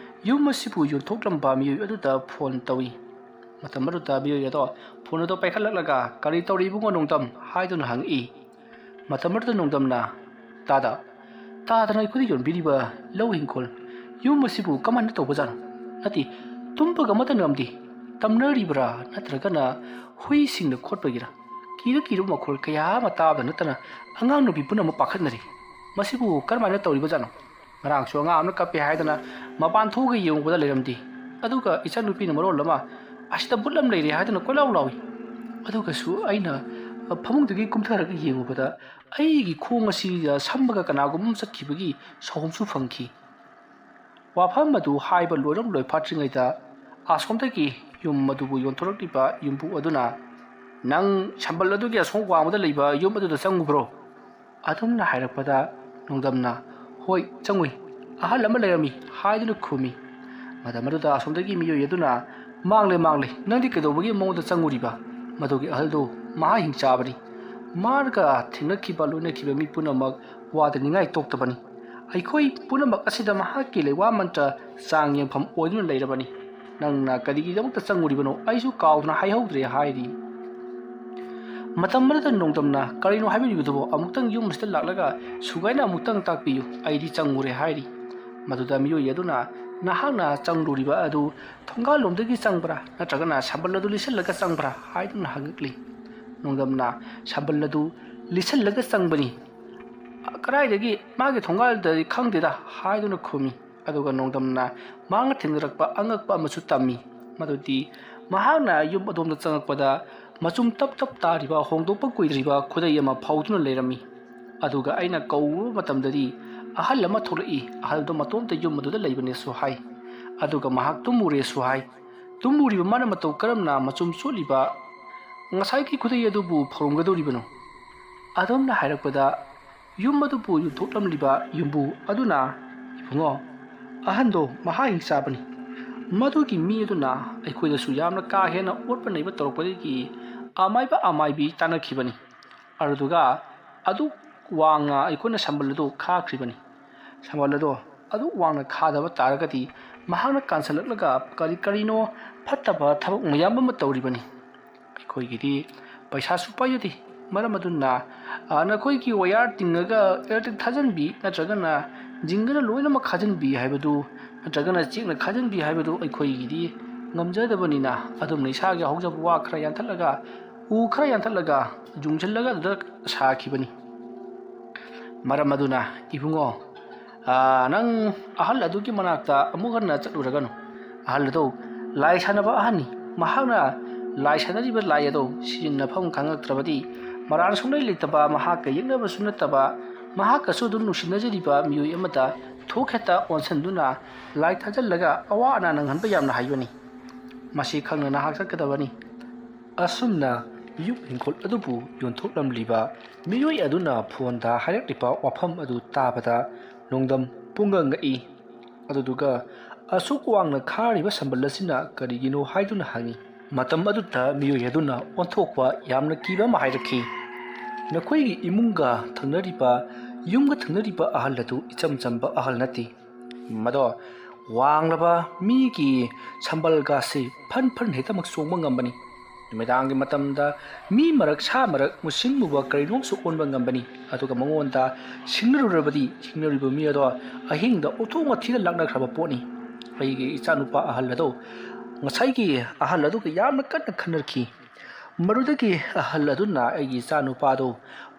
ꯌꯨꯝ ꯑꯁꯤꯕꯨ ꯌꯣꯟꯊꯣꯛꯂꯝꯕ ꯃꯤꯑꯣꯏ ꯑꯗꯨꯗ ꯐꯣꯟ ꯇꯧꯏ꯫ ꯃꯇꯝ ꯑꯗꯨꯗ ꯃꯤꯑꯣꯏ ꯑꯗꯣ ꯐꯣꯟ ꯑꯗꯨ ꯄꯥꯏꯈꯠꯂꯛꯂꯒ, "ꯀꯔꯤ ꯇꯧꯔꯤ ꯏꯕꯨꯡꯉꯣ ꯅꯣꯡꯗꯝ?" ꯍꯥꯏꯗꯨꯅ ꯍꯪꯉꯛꯏ꯫ ꯃꯇꯝ ꯑꯗꯨꯗ ꯅꯣꯡꯗꯝꯅ, "ꯇꯥꯗ, ꯇꯥꯗꯅ ꯑꯩꯈꯣꯏꯗ ꯌꯣꯟꯕꯤꯔꯤꯕ ꯂꯧ ꯏꯪꯈꯣꯜ, ꯌꯨꯝ ꯑꯁꯤꯕꯨ ꯀꯃꯥꯏꯅ ꯇꯧꯕꯖꯥꯠꯅꯣ? ꯅꯠꯇꯦ, ꯇꯨꯝꯕꯒ ꯑꯃꯠꯇ ꯉꯝꯗꯦ꯫ ꯇꯝꯅꯔꯤꯕ꯭ꯔꯥ ꯅꯠꯇ꯭ꯔꯒꯅ ꯍꯨꯏꯁꯤꯡꯅ ꯈꯣꯠꯄꯒꯤꯔꯥ? ꯀꯤꯔ ꯀꯤꯔꯕ ꯃꯈꯣꯜ ꯀꯌꯥ ꯑꯃ ꯇꯥꯕꯗ ꯅꯠꯇꯅ ꯑꯉꯥꯡ ꯅꯨꯄꯤ ꯄꯨꯝꯅꯃꯛ ꯄꯥꯈꯠꯅꯔꯤ꯫ ꯃꯁꯤꯕꯨ ꯀꯔꯝꯍꯥꯏꯅ ꯇꯧꯔꯤꯕꯖꯥꯠꯅꯣ? ꯉꯔꯥꯡꯁꯨ ꯑꯉꯥꯡ ꯑꯃꯅ ꯀꯞꯄꯦ ꯍꯥꯏꯗꯅ ꯃꯄꯥꯟ ꯊꯣꯛꯑꯒ ꯌꯦꯡꯉꯨꯕꯗ ꯂꯩꯔꯝꯗꯦ꯫ ꯑꯗꯨꯒ ꯏꯆꯟꯅꯨꯄꯤꯅ ꯃꯔꯣꯜ ꯑꯃ "ꯑꯁꯤꯗ ꯕꯨꯠ ꯑꯃ ꯂꯩꯔꯦ" ꯍꯥꯏꯗꯨꯅ ꯀꯣꯏꯂꯥꯎ ꯂꯥꯎꯏ꯫ ꯑꯗꯨꯒꯁꯨ ꯑꯩꯅ ꯐꯃꯨꯡꯗꯒꯤ ꯀꯨꯝꯊꯔꯒ ꯌꯦꯡꯉꯨꯕꯗ, ꯑꯩꯒꯤ ꯈꯣꯡ ꯑꯁꯤꯗ ꯁꯝꯕꯒ ꯀꯅꯥꯒꯨꯝꯕ ꯑꯃ ꯆꯠꯈꯤꯕꯒꯤ ꯁꯥꯍꯣꯝꯁꯨ ꯐꯪꯈꯤ꯫ ꯋꯥꯐꯝ ꯑꯗꯨ ꯍꯥꯏꯕ ꯂꯣꯏꯔꯝ ꯂꯣꯏꯐꯥꯠꯇ꯭ꯔꯤꯉꯩꯗ, ꯑꯁꯣꯝꯗꯒꯤ ꯌꯨꯝ ꯑꯗꯨꯕꯨ ꯌꯣꯟꯊꯣꯔꯛꯂꯤꯕ ꯌꯨꯝꯕꯨ ꯑꯗꯨꯅ, "ꯅꯪ ꯁꯝꯕꯜ ꯑꯗꯨꯒꯤ ꯑꯁꯣꯝ ꯋꯥꯡꯃꯗ ꯂꯩꯕ ꯌꯨꯝ ꯑꯗꯨꯗ ꯆꯪꯉꯨꯕ꯭ꯔꯣ?" ꯑꯗꯨꯝꯅ ꯍꯥꯏꯔꯛꯄꯗ, ꯅꯣꯡꯗꯝꯅ, "ꯍꯣꯏ, ꯆꯪꯉꯨꯏ, ꯑꯍꯜ ꯑꯃ ꯂꯩꯔꯝꯃꯤ" ꯍꯥꯏꯗꯨꯅ ꯈꯨꯝꯃꯤ꯫ ꯃꯇꯝ ꯑꯗꯨꯗ ꯑꯁꯣꯝꯗꯒꯤ ꯃꯤꯑꯣꯏ ꯑꯗꯨꯅ, "ꯃꯥꯡꯂꯦ, ꯃꯥꯡꯂꯦ, ꯅꯪꯗꯤ ꯀꯩꯗꯧꯕꯒꯤ ꯃꯉꯣꯟꯗ ꯆꯪꯉꯨꯔꯤꯕ? ꯃꯗꯨꯒꯤ ꯑꯍꯜꯗꯨ ꯃꯍꯥ ꯍꯤꯡꯆꯥꯕꯅꯤ꯫ ꯃꯥꯒ ꯊꯦꯡꯅꯈꯤꯕ, ꯂꯣꯏꯅꯈꯤꯕ ꯃꯤ ꯄꯨꯝꯅꯃꯛ ꯋꯥꯗꯅꯤꯡꯉꯥꯏ ꯇꯣꯛꯇꯕꯅꯤ꯫ ꯑꯩꯈꯣꯏ ꯄꯨꯝꯅꯃꯛ ꯑꯁꯤꯗ ꯃꯍꯥꯛꯀꯤ ꯂꯩꯋꯥ ꯃꯟꯇ꯭ꯔ ꯆꯥꯡ ꯌꯦꯡꯐꯝ ꯑꯣꯏꯗꯨꯅ ꯂꯩꯔꯕꯅꯤ꯫ ꯅꯪꯅ ꯀꯔꯤꯒꯤꯗꯃꯛꯇ ꯆꯪꯉꯨꯔꯤꯕꯅꯣ? ꯑꯩꯁꯨ ꯀꯥꯎꯗꯨꯅ ꯍꯥꯏꯍꯧꯗ꯭ꯔꯦ" ꯍꯥꯏꯔꯤ꯫ ꯃꯇꯝ ꯑꯗꯨꯗ ꯅꯣꯡꯗꯝꯅ, "ꯀꯔꯤꯅꯣ ꯍꯥꯏꯕꯤꯔꯤꯕꯗꯨꯕꯣ? ꯑꯃꯨꯛꯇꯪ ꯌꯨꯝ ꯑꯁꯤꯗ ꯂꯥꯛꯂꯒ ꯁꯨꯒꯥꯏꯅ ꯑꯃꯨꯛꯇꯪ ꯇꯥꯛꯄꯤꯌꯨ, ꯑꯩꯗꯤ ꯆꯪꯉꯨꯔꯦ" ꯍꯥꯏꯔꯤ꯫ ꯃꯗꯨꯗ ꯃꯤꯑꯣꯏ ꯑꯗꯨꯅ, "ꯅꯍꯥꯛꯅ ꯆꯪꯂꯨꯔꯤꯕ ꯑꯗꯨ ꯊꯣꯡꯒꯥꯜꯂꯣꯝꯗꯒꯤ ꯆꯪꯕ꯭ꯔꯥ, ꯅꯠꯇ꯭ꯔꯒꯅ ꯁꯝꯕꯜ ꯑꯗꯨ ꯂꯤꯠꯁꯤꯜꯂꯒ ꯆꯪꯕ꯭ꯔꯥ?" ꯍꯥꯏꯗꯨꯅ ꯍꯪꯉꯛꯂꯤ꯫ ꯅꯣꯡꯗꯝꯅ, "ꯁꯝꯕꯜ ꯑꯗꯨ ꯂꯤꯠꯁꯤꯜꯂꯒ ꯆꯪꯕꯅꯤ, ꯀꯗꯥꯏꯗꯒꯤ ꯃꯥꯒꯤ ꯊꯣꯡꯒꯥꯜꯗꯗꯤ ꯈꯪꯗꯦꯗ" ꯍꯥꯏꯗꯨꯅ ꯈꯨꯝꯃꯤ꯫ ꯑꯗꯨꯒ ꯅꯣꯡꯗꯝꯅ ꯃꯍꯥꯛꯅ ꯊꯦꯡꯅꯔꯛꯄ ꯑꯉꯛꯄ ꯑꯃꯁꯨ ꯇꯝꯃꯤ꯫ ꯃꯗꯨꯗꯤ ꯃꯍꯥꯛꯅ ꯌꯨꯝ ꯑꯗꯣꯝꯗ ꯆꯪꯉꯛꯄꯗ ꯃꯆꯨꯝ ꯇꯞ ꯇꯞ ꯇꯥꯔꯤꯕ, ꯍꯣꯡꯗꯣꯛꯄ ꯀꯨꯏꯗ꯭ꯔꯤꯕ ꯈꯨꯗꯩ ꯑꯃ ꯐꯧꯗꯨꯅ ꯂꯩꯔꯝꯃꯤ꯫ ꯑꯗꯨꯒ ꯑꯩꯅ ꯀꯧꯔꯨꯕ ꯃꯇꯝꯗꯗꯤ ꯑꯍꯜ ꯑꯃ ꯊꯣꯛꯂꯛꯏ꯫ ꯑꯍꯜꯗꯣ ꯃꯇꯣꯝꯇ ꯌꯨꯝ ꯑꯗꯨꯗ ꯂꯩꯕꯅꯦꯁꯨ ꯍꯥꯏ꯫ ꯑꯗꯨꯒ ꯃꯍꯥꯛ ꯇꯨꯝꯃꯨꯔꯦꯁꯨ ꯍꯥꯏ꯫ ꯇꯨꯝꯃꯨꯔꯤꯕ ꯃꯥꯅ ꯃꯇꯧ ꯀꯔꯝꯅ ꯃꯆꯨꯝ ꯆꯣꯠꯂꯤꯕ ꯉꯁꯥꯏꯒꯤ ꯈꯨꯗꯩ ꯑꯗꯨꯕꯨ ꯐꯧꯔꯝꯒꯗꯧꯔꯤꯕꯅꯣ? ꯑꯗꯣꯝꯅ ꯍꯥꯏꯔꯛꯄꯗ ꯌꯨꯝ ꯑꯗꯨꯕꯨ ꯌꯣꯟꯊꯣꯛꯂꯝꯂꯤꯕ ꯌꯨꯝꯕꯨ ꯑꯗꯨꯅ, "ꯏꯕꯨꯡꯉꯣ, ꯑꯍꯟꯗꯣ ꯃꯍꯥ ꯍꯤꯡꯆꯥꯕꯅꯤ꯫ ꯃꯗꯨꯒꯤ ꯃꯤ ꯑꯗꯨꯅ ꯑꯩꯈꯣꯏꯗꯁꯨ ꯌꯥꯝꯅ ꯀꯥ ꯍꯦꯟꯅ ꯑꯣꯠꯄ ꯅꯩꯕ ꯇꯧꯔꯛꯄꯗꯒꯤ ꯑꯃꯥꯏꯕ ꯑꯃꯥꯏꯕꯤ ꯇꯥꯟꯅꯈꯤꯕꯅꯤ꯫ ꯑꯗꯨꯗꯨꯒ ꯑꯗꯨ ꯋꯥꯡꯅ ꯑꯩꯈꯣꯏꯅ ꯁꯝꯕꯜ ꯑꯗꯨ ꯈꯥꯈ꯭ꯔꯤꯕꯅꯤ꯫ ꯁꯝꯕꯜ ꯑꯗꯣ ꯑꯗꯨ ꯋꯥꯡꯅ ꯈꯥꯗꯕ ꯇꯥꯔꯒꯗꯤ ꯃꯍꯥꯛꯅ ꯀꯥꯟꯁꯤꯜꯂꯛꯂꯒ ꯀꯔꯤ ꯀꯔꯤꯅꯣ ꯐꯠꯇꯕ ꯊꯕꯛ ꯃꯌꯥꯝ ꯑꯃ ꯇꯧꯔꯤꯕꯅꯤ꯫ ꯑꯩꯈꯣꯏꯒꯤꯗꯤ ꯄꯩꯁꯥꯁꯨ ꯄꯥꯏꯖꯗꯦ꯫ ꯃꯔꯝ ꯑꯗꯨꯅ, ꯑ, ꯅꯈꯣꯏꯒꯤ ꯋꯥꯌꯥꯔ ꯇꯤꯡꯉꯒ ꯏꯂꯦꯛꯇ꯭ꯔꯤꯛ ꯊꯥꯖꯤꯟꯕꯤ ꯅꯠꯇ꯭ꯔꯒꯅ ꯖꯤꯡꯒꯅ ꯂꯣꯏꯅꯃꯛ ꯈꯥꯖꯤꯟꯕꯤ ꯍꯥꯏꯕꯗꯨ, ꯅꯠꯇ꯭ꯔꯒꯅ ꯆꯦꯛꯅ ꯈꯥꯖꯤꯟꯕꯤ ꯍꯥꯏꯕꯗꯨ ꯑꯩꯈꯣꯏꯒꯤꯗꯤ ꯉꯝꯖꯗꯕꯅꯤꯅ, ꯑꯗꯣꯝꯅ ꯏꯁꯥꯒꯤ ꯍꯧꯖꯕ ꯋꯥ ꯈꯔ ꯌꯥꯟꯊꯠꯂꯒ, ꯎ ꯈꯔ ꯌꯥꯟꯊꯠꯂꯒ, ꯌꯨꯡꯁꯤꯜꯂꯒ ꯑꯗꯨꯗ ꯁꯥꯈꯤꯕꯅꯤ꯫ ꯃꯔꯝ ꯑꯗꯨꯅ, ꯏꯕꯨꯡꯉꯣ, ꯑ, ꯅꯪ ꯑꯍꯜ ꯑꯗꯨꯒꯤ ꯃꯅꯥꯛꯇ ꯑꯃꯨꯛ ꯍꯟꯅ ꯆꯠꯂꯨꯔꯒꯅꯨ꯫ ꯑꯍꯜ ꯑꯗꯨ ꯂꯥꯏ ꯁꯥꯟꯅꯕ ꯑꯍꯟꯅꯤ꯫ ꯃꯍꯥꯛꯅ ꯂꯥꯏ ꯁꯥꯟꯅꯔꯤꯕ ꯂꯥꯏ ꯑꯗꯨ ꯁꯤꯖꯤꯟꯅꯐꯝ ꯈꯪꯉꯛꯇ꯭ꯔꯕꯗꯤ ꯃꯔꯥꯜ ꯁꯨꯡꯂꯩ ꯂꯩꯇꯕ, ꯃꯍꯥꯛꯀ ꯌꯦꯛꯅꯕꯁꯨ ꯅꯠꯇꯕ, ꯃꯍꯥꯛꯀꯁꯨ ꯑꯗꯨꯝ ꯅꯨꯡꯁꯤꯅꯖꯔꯤꯕ ꯃꯤꯑꯣꯏ ꯑꯃꯗ ꯊꯣꯛ ꯍꯦꯛꯇ ꯑꯣꯟꯁꯤꯟꯗꯨꯅ ꯂꯥꯏ ꯊꯥꯖꯤꯜꯂꯒ ꯑꯋꯥ ꯑꯅꯥ ꯅꯪꯍꯟꯕ ꯌꯥꯝꯅ ꯍꯩꯕꯅꯤ꯫ ꯃꯁꯤ ꯈꯪꯅ ꯅꯍꯥꯛ ꯆꯠꯀꯗꯕꯅꯤ꯫ ꯑꯁꯨꯝꯅ ꯌꯨꯝ ꯏꯪꯈꯣꯜ ꯑꯗꯨꯕꯨ ꯌꯣꯟꯊꯣꯛꯂꯝꯂꯤꯕ ꯃꯤꯑꯣꯏ ꯑꯗꯨꯅ ꯐꯣꯟꯗ ꯍꯥꯏꯔꯛꯂꯤꯕ ꯋꯥꯐꯝ ꯑꯗꯨ ꯇꯥꯕꯗ ꯅꯣꯡꯗꯝ ꯄꯨꯡꯉꯛ ꯉꯛꯏ꯫ ꯑꯗꯨꯗꯨꯒ ꯑꯁꯨꯛ ꯋꯥꯡꯅ ꯈꯥꯔꯤꯕ ꯁꯝꯕꯜ ꯑꯁꯤꯅ ꯀꯔꯤꯒꯤꯅꯣ ꯍꯥꯏꯗꯨꯅ ꯍꯪꯉꯤ꯫ ꯃꯇꯝ ꯑꯗꯨꯗ ꯃꯤꯑꯣꯏ ꯑꯗꯨꯅ ꯑꯣꯟꯊꯣꯛꯄ ꯌꯥꯝꯅ ꯀꯤꯕ ꯑꯃ ꯍꯥꯏꯔꯛꯈꯤ꯫ "ꯅꯈꯣꯏꯒꯤ ꯏꯃꯨꯡꯒ ꯊꯪꯅꯔꯤꯕ, ꯌꯨꯝꯒ ꯊꯪꯅꯔꯤꯕ ꯑꯍꯜ ꯑꯗꯨ ꯏꯆꯝ ꯆꯝꯕ ꯑꯍꯜ ꯅꯠꯇꯦ꯫ ꯃꯗꯣ ꯋꯥꯡꯂꯕ ꯃꯤꯒꯤ ꯁꯝꯕꯜꯒꯁꯤ ꯐꯟ ꯐꯟ ꯍꯦꯛꯇꯃꯛ ꯆꯣꯡꯕ ꯉꯝꯕꯅꯤ꯫ ꯅꯨꯃꯤꯗꯥꯡꯒꯤ ꯃꯇꯝꯗ ꯃꯤ ꯃꯔꯛ, ꯁꯥ ꯃꯔꯛ, ꯃꯨꯁꯤꯟ ꯃꯨꯕ ꯀꯔꯤꯅꯣꯝꯁꯨ ꯑꯣꯟꯕ ꯉꯝꯕꯅꯤ꯫ ꯑꯗꯨꯒ ꯃꯉꯣꯟꯗ ꯁꯤꯡꯅꯔꯨꯔꯕꯗꯤ ꯁꯤꯡꯅꯔꯤꯕ ꯃꯤ ꯑꯗꯣ ꯑꯍꯤꯡꯗ ꯑꯣꯊꯣꯛ ꯃꯊꯤꯗ ꯂꯥꯛꯅꯈ꯭ꯔꯕ ꯄꯣꯠꯅꯤ꯫ ꯑꯩꯒꯤ ꯏꯆꯥꯅꯨꯄꯥ ꯑꯍꯜ ꯑꯗꯣ ꯉꯁꯥꯏꯒꯤ ꯑꯍꯜ ꯑꯗꯨꯒ ꯌꯥꯝꯅ ꯀꯟꯅ ꯈꯟꯅꯔꯛꯈꯤ꯫ ꯃꯗꯨꯗꯒꯤ ꯑꯍꯜ ꯑꯗꯨꯅ ꯑꯩꯒꯤ ꯏꯆꯥꯅꯨꯄꯥꯗꯨ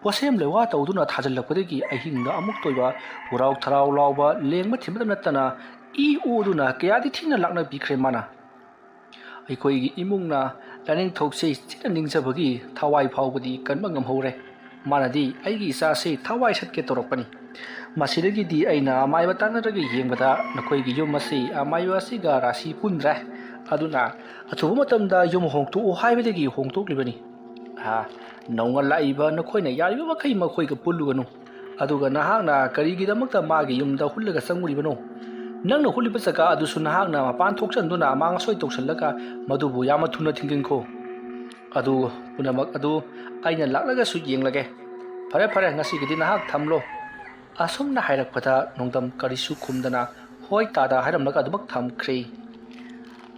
ꯄꯣꯠꯁꯦꯝ ꯂꯩꯋꯥ ꯇꯧꯗꯨꯅ ꯊꯥꯖꯤꯜꯂꯛꯄꯗꯒꯤ ꯑꯍꯤꯡꯗ ꯑꯃꯨꯛꯇ ꯑꯣꯏꯕ ꯍꯨꯔꯥꯎ ꯊꯔꯥꯎ ꯂꯥꯎꯕ, ꯂꯦꯡꯕ ꯊꯤꯟꯕꯗ ꯅꯠꯇꯅ ꯏ ꯑꯣꯗꯨꯅ ꯀꯌꯥꯗꯤ ꯊꯤꯅ ꯂꯥꯛꯅꯕꯤꯈ꯭ꯔꯦ ꯃꯥꯅ꯫ ꯑꯩꯈꯣꯏꯒꯤ ꯏꯃꯨꯡꯅ ꯂꯥꯏꯅꯤꯡꯊꯧꯁꯤ ꯊꯤꯅ ꯅꯤꯡꯖꯕꯒꯤ ꯊꯋꯥꯏ ꯐꯥꯎꯕꯗꯤ ꯀꯟꯕ ꯉꯝꯍꯧꯔꯦ꯫ ꯃꯥꯅꯗꯤ ꯑꯩꯒꯤ ꯏꯆꯥꯁꯤ ꯊꯋꯥꯏ ꯁꯠꯀꯦ ꯇꯧꯔꯛꯄꯅꯤ꯫ ꯃꯁꯤꯗꯒꯤꯗꯤ ꯑꯩꯅ ꯑꯃꯥꯏꯕ ꯇꯥꯟꯅꯔꯒ ꯌꯦꯡꯕꯗ ꯅꯈꯣꯏꯒꯤ ꯌꯨꯝ ꯑꯁꯤ ꯑꯃꯥꯏꯕ ꯑꯁꯤꯒ ꯔꯥꯁꯤ ꯄꯨꯟꯗ꯭ꯔꯦ꯫ ꯑꯗꯨꯅ ꯑꯊꯨꯕ ꯃꯇꯝꯗ ꯌꯨꯝ ꯍꯣꯡꯗꯣꯛꯎ ꯍꯥꯏꯕꯗꯒꯤ ꯍꯣꯡꯗꯣꯛꯂꯤꯕꯅꯤ꯫ ꯑꯥ, ꯅꯧꯅ ꯂꯥꯛꯏꯕ ꯅꯈꯣꯏꯅ ꯌꯥꯔꯤꯕ ꯃꯈꯩ ꯃꯈꯣꯏꯒ ꯄꯨꯜꯂꯨꯒꯅꯨ꯫ ꯑꯗꯨꯒ ꯅꯍꯥꯛꯅ ꯀꯔꯤꯒꯤꯗꯃꯛꯇ ꯃꯥꯒꯤ ꯌꯨꯝꯗ ꯍꯨꯠꯂꯒ ꯆꯪꯉꯨꯔꯤꯕꯅꯣ? ꯅꯪꯅ ꯍꯨꯠꯂꯤꯕ ꯖꯒꯥ ꯑꯗꯨꯁꯨ ꯅꯍꯥꯛꯅ ꯃꯄꯥꯟ ꯊꯣꯛꯆꯟꯗꯨꯅ ꯑꯃꯥꯡ ꯑꯁꯣꯏ ꯇꯧꯁꯜꯂꯒ ꯃꯗꯨꯕꯨ ꯌꯥꯝꯅ ꯊꯨꯅ ꯊꯤꯡꯖꯤꯟꯈꯣ꯫ ꯑꯗꯨ ꯄꯨꯝꯅꯃꯛ ꯑꯗꯨ ꯑꯩꯅ ꯂꯥꯛꯂꯒꯁꯨ ꯌꯦꯡꯂꯒꯦ꯫ ꯐꯔꯦ, ꯐꯔꯦ, ꯉꯁꯤꯒꯤꯗꯤ ꯅꯍꯥꯛ ꯊꯝꯂꯣ꯫" ꯑꯁꯨꯝꯅ ꯍꯥꯏꯔꯛꯄꯗ ꯅꯣꯡꯗꯝ ꯀꯔꯤꯁꯨ ꯈꯨꯝꯗꯅ ꯍꯣꯏ ꯇꯥꯗ ꯍꯥꯏꯔꯝꯂꯒ ꯑꯗꯨꯃꯛ ꯊꯝꯈ꯭ꯔꯦ꯫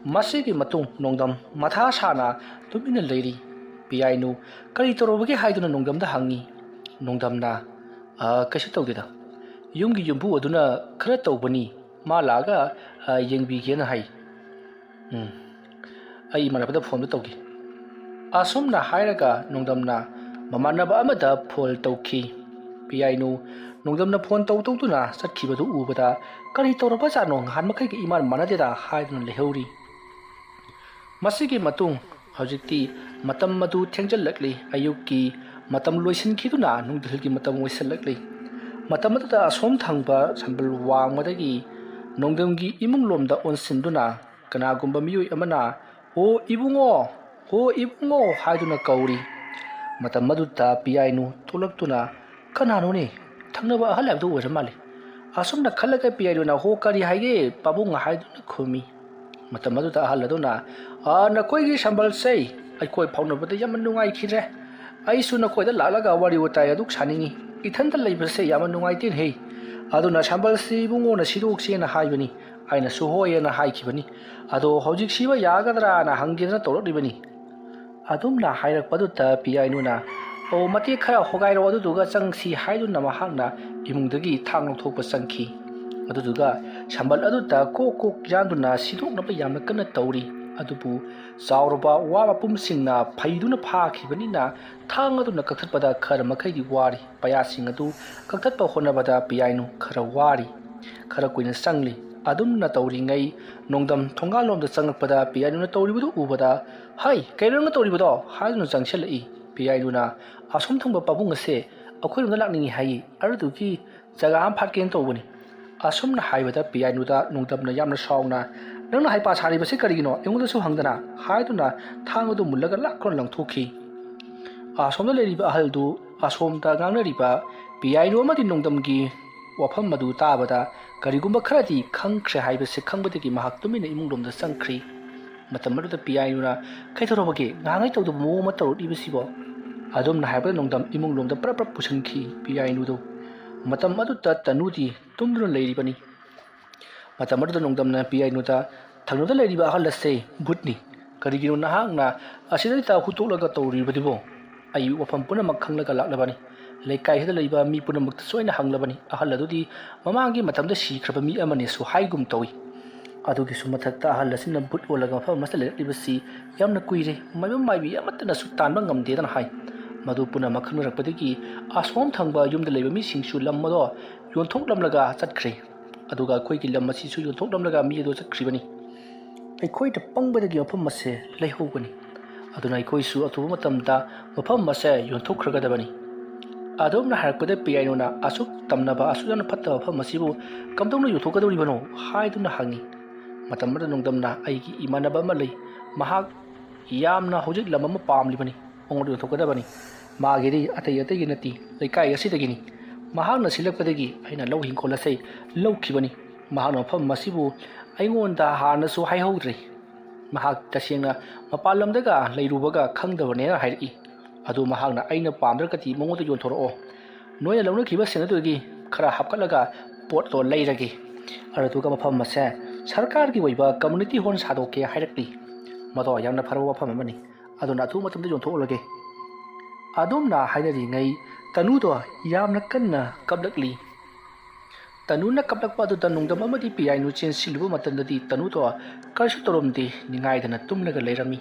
ꯃꯁꯤꯒꯤ ꯃꯇꯨꯡ ꯅꯣꯡꯗꯝ ꯃꯊꯥ ꯁꯥꯅ ꯇꯨꯃꯤꯟꯅ ꯂꯩꯔꯤ꯫ ꯄꯤꯌꯥꯏꯅꯨ ꯀꯔꯤ ꯇꯧꯔꯕꯒꯦ ꯍꯥꯏꯗꯨꯅ ꯅꯣꯡꯗꯝꯗ ꯍꯪꯉꯤ꯫ ꯅꯣꯡꯗꯝꯅ, "ꯑ, ꯀꯩꯁꯨ ꯇꯧꯗꯦꯗ꯫ ꯌꯨꯝꯒꯤ ꯌꯨꯝꯕꯨ ꯑꯗꯨꯅ ꯈꯔ ꯇꯧꯕꯅꯤ꯫ ꯃꯥ ꯂꯥꯛꯑꯒ, ꯑ, ꯌꯦꯡꯕꯤꯒꯦꯅ ꯍꯥꯏ꯫ ꯎꯝ, ꯑꯩ ꯏꯃꯥꯟꯅꯕꯗ ꯐꯣꯟꯗꯨ ꯇꯧꯒꯦ꯫" ꯑꯁꯨꯝꯅ ꯍꯥꯏꯔꯒ ꯅꯣꯡꯗꯝꯅ ꯃꯃꯥꯟꯅꯕ ꯑꯃꯗ ꯐꯣꯟ ꯇꯧꯈꯤ꯫ ꯄꯤꯌꯥꯏꯅꯨ ꯅꯣꯡꯗꯝꯅ ꯐꯣꯟ ꯇꯧ ꯇꯧꯗꯨꯅ ꯆꯠꯈꯤꯕꯗꯨ ꯎꯕꯗ, "ꯀꯔꯤ ꯇꯧꯔꯕꯖꯥꯠꯅꯣ? ꯅꯍꯥꯟ ꯃꯈꯩꯒ ꯏꯃꯥꯟ ꯃꯥꯟꯅꯗꯦꯗ" ꯍꯥꯏꯗꯨꯅ ꯂꯩꯍꯧꯔꯤ꯫ ꯃꯁꯤꯒꯤ ꯃꯇꯨꯡ ꯍꯧꯖꯤꯛꯇꯤ ꯃꯇꯝ ꯑꯗꯨ ꯊꯦꯡꯖꯤꯜꯂꯛꯂꯤ꯫ ꯑꯌꯨꯛꯀꯤ ꯃꯇꯝ ꯂꯣꯏꯁꯤꯟꯈꯤꯗꯨꯅ ꯅꯨꯡꯊꯤꯜꯒꯤ ꯃꯇꯝ ꯑꯣꯏꯁꯤꯜꯂꯛꯂꯤ꯫ ꯃꯇꯝ ꯑꯗꯨꯗ ꯑꯁꯣꯝ ꯊꯪꯕ ꯁꯝꯕꯜ ꯋꯥꯡꯃꯗꯒꯤ ꯅꯣꯡꯗꯝꯒꯤ ꯏꯃꯨꯡ ꯂꯣꯝꯗ ꯑꯣꯟꯁꯤꯟꯗꯨꯅ ꯀꯅꯥꯒꯨꯝꯕ ꯃꯤꯑꯣꯏ ꯑꯃꯅ "ꯍꯣ ꯏꯕꯨꯡꯉꯣ, ꯍꯣ ꯏꯕꯨꯡꯉꯣ" ꯍꯥꯏꯗꯨꯅ ꯀꯧꯔꯤ꯫ ꯃꯇꯝ ꯑꯗꯨꯗ ꯄꯤꯌꯥꯏꯅꯨ ꯊꯣꯛꯂꯛꯇꯨꯅ "ꯀꯅꯥꯅꯣꯅꯦ? ꯊꯪꯅꯕ ꯑꯍꯜ ꯍꯥꯏꯕꯗꯨ ꯑꯣꯏꯔ ꯃꯥꯜꯂꯦ"꯫ ꯑꯁꯨꯝꯅ ꯈꯜꯂꯒ ꯄꯤꯌꯥꯏꯅꯨꯅ "ꯍꯣ, ꯀꯔꯤ ꯍꯥꯏꯒꯦ ꯄꯥꯕꯨꯡ?" ꯍꯥꯏꯗꯨꯅ ꯈꯨꯝꯃꯤ꯫ ꯃꯇꯝ ꯑꯗꯨꯗ ꯑꯍꯜ ꯑꯗꯨꯅ "ꯑ, ꯅꯈꯣꯏꯒꯤ ꯁꯝꯕꯜꯁꯦ ꯑꯩꯈꯣꯏ ꯐꯥꯎꯅꯕꯗ ꯌꯥꯝꯅ ꯅꯨꯡꯉꯥꯏꯈꯤꯗ꯭ꯔꯦ꯫ ꯑꯩꯁꯨ ꯅꯈꯣꯏꯗ ꯂꯥꯛꯂꯒ ꯋꯥꯔꯤ ꯋꯥꯇꯥꯏ ꯑꯗꯨꯛ ꯁꯥꯅꯤꯡꯉꯤ꯫ ꯏꯊꯟꯇ ꯂꯩꯕꯁꯦ ꯌꯥꯝꯅ ꯅꯨꯡꯉꯥꯏꯇꯦꯅꯦꯍꯦ꯫ ꯑꯗꯨꯅ ꯁꯝꯕꯜꯁꯤ ꯏꯕꯨꯡꯉꯣꯅ ꯁꯤꯗꯣꯛꯁꯦꯅ ꯍꯥꯏꯕꯅꯤ꯫ ꯑꯩꯅꯁꯨ ꯍꯣꯏ ꯑꯅ ꯍꯥꯏꯈꯤꯕꯅꯤ꯫ ꯑꯗꯣ ꯍꯧꯖꯤꯛ ꯁꯤꯕ ꯌꯥꯒꯗ꯭ꯔꯥꯅ ꯍꯪꯒꯦꯅ ꯇꯧꯔꯛꯂꯤꯕꯅꯤ"꯫ ꯑꯗꯨꯝꯅ ꯍꯥꯏꯔꯛꯄꯗꯨꯗ ꯄꯤꯌꯥꯏꯅꯨꯅ "ꯑꯣ, ꯃꯇꯦꯛ ꯈꯔ ꯍꯣꯒꯥꯏꯔꯣ, ꯑꯗꯨꯗꯨꯒ ꯆꯪꯁꯤ" ꯍꯥꯏꯗꯨꯅ ꯃꯍꯥꯛꯅ ꯏꯃꯨꯡꯗꯒꯤ ꯊꯥꯡ ꯂꯧꯊꯣꯛꯄ ꯆꯪꯈꯤ꯫ ꯑꯗꯨꯗꯨꯒ ꯁꯝꯕꯜ ꯑꯗꯨꯗ ꯀꯣꯛ ꯀꯣꯛ ꯌꯥꯟꯗꯨꯅ ꯁꯤꯗꯣꯛꯅꯕ ꯌꯥꯝꯅ ꯀꯟꯅ ꯇꯧꯔꯤ꯫ ꯑꯗꯨꯕꯨ ꯆꯥꯎꯔꯕ ꯋꯥ ꯃꯄꯨꯝꯁꯤꯡꯅ ꯐꯩꯗꯨꯅ ꯐꯥꯈꯤꯕꯅꯤꯅ ꯊꯥꯡ ꯑꯗꯨꯅ ꯀꯛꯊꯠꯄꯗ ꯈꯔ ꯃꯈꯩꯗꯤ ꯋꯥꯔꯤ꯫ ꯄꯌꯥꯁꯤꯡ ꯑꯗꯨ ꯀꯛꯊꯠꯄ ꯍꯣꯠꯅꯕꯗ ꯄꯤꯌꯥꯏꯅꯨ ꯈꯔ ꯋꯥꯔꯤ꯫ ꯈꯔ ꯀꯨꯏꯅ ꯆꯪꯂꯤ꯫ ꯑꯗꯨꯝꯅ ꯇꯧꯔꯤꯉꯩ ꯅꯣꯡꯗꯝ ꯊꯣꯡꯒꯥꯜꯂꯣꯝꯗ ꯆꯪꯂꯛꯄꯗ ꯄꯤꯌꯥꯏꯅꯨꯅ ꯇꯧꯔꯤꯕꯗꯨ ꯎꯕꯗ "ꯍꯩ, ꯀꯩꯅꯣ ꯅꯪꯅ ꯇꯧꯔꯤꯕꯗꯣ?" ꯍꯥꯏꯗꯨꯅ ꯆꯪꯁꯤꯜꯂꯛꯏ꯫ ꯄꯤꯌꯥꯏꯅꯨꯅ "ꯑꯁꯣꯝ ꯊꯪꯕ ꯄꯥꯕꯨꯡ ꯑꯁꯦ ꯑꯩꯈꯣꯏꯔꯣꯝꯗ ꯂꯥꯛꯅꯤꯡꯉꯤ ꯍꯥꯏꯌꯦ, ꯑꯗꯨꯗꯨꯒꯤ ꯖꯒꯥ ꯑꯃ ꯐꯥꯠꯀꯦꯅ ꯇꯧꯕꯅꯤ"꯫ ꯑꯁꯨꯝꯅ ꯍꯥꯏꯕꯗ ꯄꯤꯌꯥꯏꯅꯨꯗ ꯅꯣꯡꯗꯝꯅ ꯌꯥꯝꯅ ꯁꯥꯎꯅ "ꯅꯪꯅ ꯍꯩꯄꯥ ꯁꯥꯔꯤꯕꯁꯤ ꯀꯔꯤꯒꯤꯅꯣ? ꯑꯩꯉꯣꯟꯗꯁꯨ ꯍꯪꯗꯅ" ꯍꯥꯏꯗꯨꯅ ꯊꯥꯡ ꯑꯗꯨ ꯃꯨꯜꯂꯒ ꯂꯥꯛꯈ꯭ꯔꯣꯅ ꯂꯪꯊꯣꯛꯈꯤ꯫ ꯑꯁꯣꯝꯗ ꯂꯩꯔꯤꯕ ꯑꯍꯜꯗꯨ ꯑꯁꯣꯝꯗ ꯉꯥꯡꯅꯔꯤꯕ ꯄꯤꯌꯥꯏꯅꯨ ꯑꯃꯗꯤ ꯅꯣꯡꯗꯝꯒꯤ ꯋꯥꯐꯝ ꯑꯗꯨ ꯇꯥꯕꯗ ꯀꯔꯤꯒꯨꯝꯕ ꯈꯔꯗꯤ ꯈꯪꯈ꯭ꯔꯦ ꯍꯥꯏꯕꯁꯤ ꯈꯪꯕꯗꯒꯤ ꯃꯍꯥꯛ ꯇꯨꯃꯤꯟꯅ ꯏꯃꯨꯡ ꯂꯣꯝꯗ ꯆꯪꯈ꯭ꯔꯤ꯫ ꯃꯇꯝ ꯑꯗꯨꯗ ꯄꯤꯌꯥꯏꯅꯨꯅ "ꯀꯩꯗꯧꯔꯕꯒꯦ? ꯉꯍꯥꯡꯉꯩ ꯇꯧꯗꯕ ꯃꯑꯣꯡ ꯑꯃ ꯇꯧꯔꯛꯂꯤꯕꯁꯤꯕꯣ?" ꯑꯗꯨꯝꯅ ꯍꯥꯏꯕꯗ ꯅꯣꯡꯗꯝ ꯏꯃꯨꯡ ꯂꯣꯝꯗ ꯄ꯭ꯔꯞ ꯄ꯭ꯔꯞ ꯄꯨꯁꯤꯟꯈꯤ ꯄꯤꯌꯥꯏꯅꯨꯗꯨ꯫ ꯃꯇꯝ ꯑꯗꯨꯗ ꯇꯅꯨꯗꯤ ꯇꯨꯝꯗꯨꯅ ꯂꯩꯔꯤꯕꯅꯤ꯫ ꯃꯇꯝ ꯑꯗꯨꯗ ꯅꯣꯡꯗꯝꯅ ꯄꯤꯌꯥꯏꯅꯨꯗ "ꯊꯪꯅꯕꯗ ꯂꯩꯔꯤꯕ ꯑꯍꯜ ꯑꯁꯦ ꯚꯨꯠꯅꯤ꯫ ꯀꯔꯤꯒꯤꯅꯣ ꯅꯍꯥꯛꯅ ꯑꯁꯤꯗꯩꯗ ꯍꯨꯠꯇꯣꯛꯂꯒ ꯇꯧꯔꯤꯕꯗꯨꯕꯣ? ꯑꯩ ꯋꯥꯐꯝ ꯄꯨꯝꯅꯃꯛ ꯈꯪꯂꯒ ꯂꯥꯛꯂꯕꯅꯤ꯫ ꯂꯩꯀꯥꯏꯁꯤꯗ ꯂꯩꯕ ꯃꯤ ꯄꯨꯝꯅꯃꯛꯇꯁꯨ ꯑꯩꯅ ꯍꯪꯂꯕꯅꯤ꯫ ꯑꯍꯜ ꯑꯗꯨꯗꯤ ꯃꯃꯥꯡꯒꯤ ꯃꯇꯝꯗ ꯁꯤꯈ꯭ꯔꯕ ꯃꯤ ꯑꯃꯅꯦꯁꯨ ꯍꯥꯏꯒꯨꯝ ꯇꯧꯏ꯫ ꯑꯗꯨꯒꯤꯁꯨ ꯃꯊꯛꯇ ꯑꯍꯜ ꯑꯁꯤꯅ ꯚꯨꯠ ꯑꯣꯜꯂꯒ ꯃꯐꯝ ꯑꯃꯁꯤꯗ ꯂꯩꯔꯛꯂꯤꯕꯁꯤ ꯌꯥꯝꯅ ꯀꯨꯏꯔꯦ꯫ ꯃꯥꯏꯕꯝ ꯃꯥꯏꯕꯤ ꯑꯃꯠꯇꯅꯁꯨ ꯇꯥꯟꯕ ꯉꯝꯗꯦꯗꯅ ꯍꯥꯏ꯫ ꯃꯗꯨ ꯄꯨꯝꯅꯃꯛ ꯈꯪꯅꯔꯛꯄꯗꯒꯤ ꯑꯁꯣꯝ ꯊꯪꯕ ꯌꯨꯝꯗ ꯂꯩꯕ ꯃꯤꯁꯤꯡꯁꯨ ꯂꯝ ꯑꯗꯣ ꯌꯣꯟꯊꯣꯛꯂꯝꯂꯒ ꯆꯠꯈ꯭ꯔꯦ꯫ ꯑꯗꯨꯒ ꯑꯩꯈꯣꯏꯒꯤ ꯂꯝ ꯑꯁꯤꯁꯨ ꯌꯣꯟꯊꯣꯛꯂꯝꯂꯒ ꯃꯤ ꯑꯗꯨ ꯆꯠꯈ꯭ꯔꯤꯕꯅꯤ꯫ ꯑꯩꯈꯣꯏꯅ ꯄꯪꯕꯗꯒꯤ ꯃꯐꯝ ꯑꯁꯦ ꯂꯩꯍꯧꯕꯅꯤ꯫ ꯑꯗꯨꯅ ꯑꯩꯈꯣꯏꯁꯨ ꯑꯊꯨꯕ ꯃꯇꯝꯗ ꯃꯐꯝ ꯑꯁꯦ ꯌꯣꯟꯊꯣꯛꯈ꯭ꯔꯒꯗꯕꯅꯤ꯫ ꯑꯗꯣꯝꯅ ꯍꯥꯏꯔꯛꯄꯗ ꯄꯤꯌꯥꯏꯅꯨꯅ ꯑꯁꯨꯛ ꯇꯝꯅꯕ, ꯑꯁꯨꯛ ꯌꯥꯝꯅ ꯐꯠꯇꯕ ꯃꯐꯝ ꯑꯁꯤꯕꯨ ꯀꯝꯗꯧꯅ ꯌꯣꯟꯊꯣꯛꯀꯗꯧꯔꯤꯕꯅꯣ ꯍꯥꯏꯗꯨꯅ ꯍꯪꯉꯤ꯫ ꯃꯇꯝ ꯑꯗꯨꯗ ꯅꯣꯡꯗꯝꯅ ꯑꯩꯒꯤ ꯏꯃꯥꯟꯅꯕ ꯑꯃ ꯂꯩ, ꯃꯍꯥꯛ ꯌꯥꯝꯅ ꯍꯧꯖꯤꯛ ꯂꯝ ꯑꯃ ꯄꯥꯝꯂꯤꯕꯅꯤ, ꯃꯉꯣꯟꯗ ꯌꯣꯟꯊꯣꯛꯀꯗꯕꯅꯤ꯫ ꯃꯥꯒꯤꯗꯤ ꯑꯇꯩ ꯑꯇꯩꯒꯤ ꯅꯠꯇꯦ, ꯂꯩꯀꯥꯏ ꯑꯁꯤꯗꯒꯤꯅꯤ꯫ ꯃꯍꯥꯛꯅ ꯁꯤꯜꯂꯛꯄꯗꯒꯤ ꯑꯩꯅ ꯂꯧ ꯍꯤꯡꯈꯣꯜ ꯑꯁꯤ ꯂꯧꯈꯤꯕꯅꯤ꯫ ꯃꯍꯥꯛꯅ ꯃꯐꯝ ꯑꯁꯤꯕꯨ ꯑꯩꯉꯣꯟꯗ ꯍꯥꯟꯅꯁꯨ ꯍꯥꯏꯍꯧꯗ꯭ꯔꯦ꯫ ꯃꯍꯥꯛ ꯇꯁꯦꯡꯅ ꯃꯄꯥꯟ ꯂꯝꯗꯒ ꯂꯩꯔꯨꯕꯒ ꯈꯪꯗꯕꯅꯦꯅ ꯍꯥꯏꯔꯛꯏ꯫ ꯑꯗꯨ ꯃꯍꯥꯛꯅ ꯑꯩꯅ ꯄꯥꯝꯗ꯭ꯔꯒꯗꯤ ꯃꯉꯣꯟꯗ ꯌꯣꯟꯊꯣꯔꯛꯑꯣ, ꯅꯣꯏꯅ ꯂꯧꯅꯈꯤꯕ ꯁꯦꯟ ꯑꯗꯨꯗꯒꯤ ꯈꯔ ꯍꯥꯞꯀꯠꯂꯒ ꯄꯣꯠꯇꯣ ꯂꯩꯔꯒꯦ꯫ ꯑꯗꯨꯗꯨꯒ ꯃꯐꯝ ꯑꯁꯦ ꯁꯔꯀꯥꯔꯒꯤ ꯑꯣꯏꯕ ꯀꯝꯃ꯭ꯌꯨꯅꯤꯇꯤ ꯍꯣꯜ ꯁꯥꯗꯣꯛꯀꯦ ꯍꯥꯏꯔꯛꯂꯤ꯫ ꯃꯗꯣ ꯌꯥꯝꯅ ꯐꯔꯕ ꯋꯥꯐꯝ ꯑꯃꯅꯤ꯫ ꯑꯗꯨꯅ ꯑꯊꯨꯕ ꯃꯇꯝꯗ ꯌꯣꯟꯊꯣꯛꯂꯒꯦ꯫ ꯑꯗꯨꯝꯅ ꯍꯥꯏꯅꯔꯤꯉꯩ ꯇꯅꯨꯗꯣ ꯌꯥꯝꯅ ꯀꯟꯅ ꯀꯞꯂꯛꯂꯤ꯫ ꯇꯅꯨꯅ ꯀꯞꯂꯛꯄ ꯑꯗꯨꯗ ꯅꯣꯡꯗꯝ ꯑꯃꯗꯤ ꯄꯤꯌꯥꯏꯅꯨ ꯆꯦꯟꯁꯤꯜꯂꯨꯕ ꯃꯇꯝꯗꯗꯤ ꯇꯅꯨꯗꯣ ꯀꯔꯤꯁꯨ ꯇꯧꯔꯝꯗꯦ, ꯅꯤꯡꯉꯥꯏꯗꯅ ꯇꯨꯝꯂꯒ ꯂꯩꯔꯝꯃꯤ꯫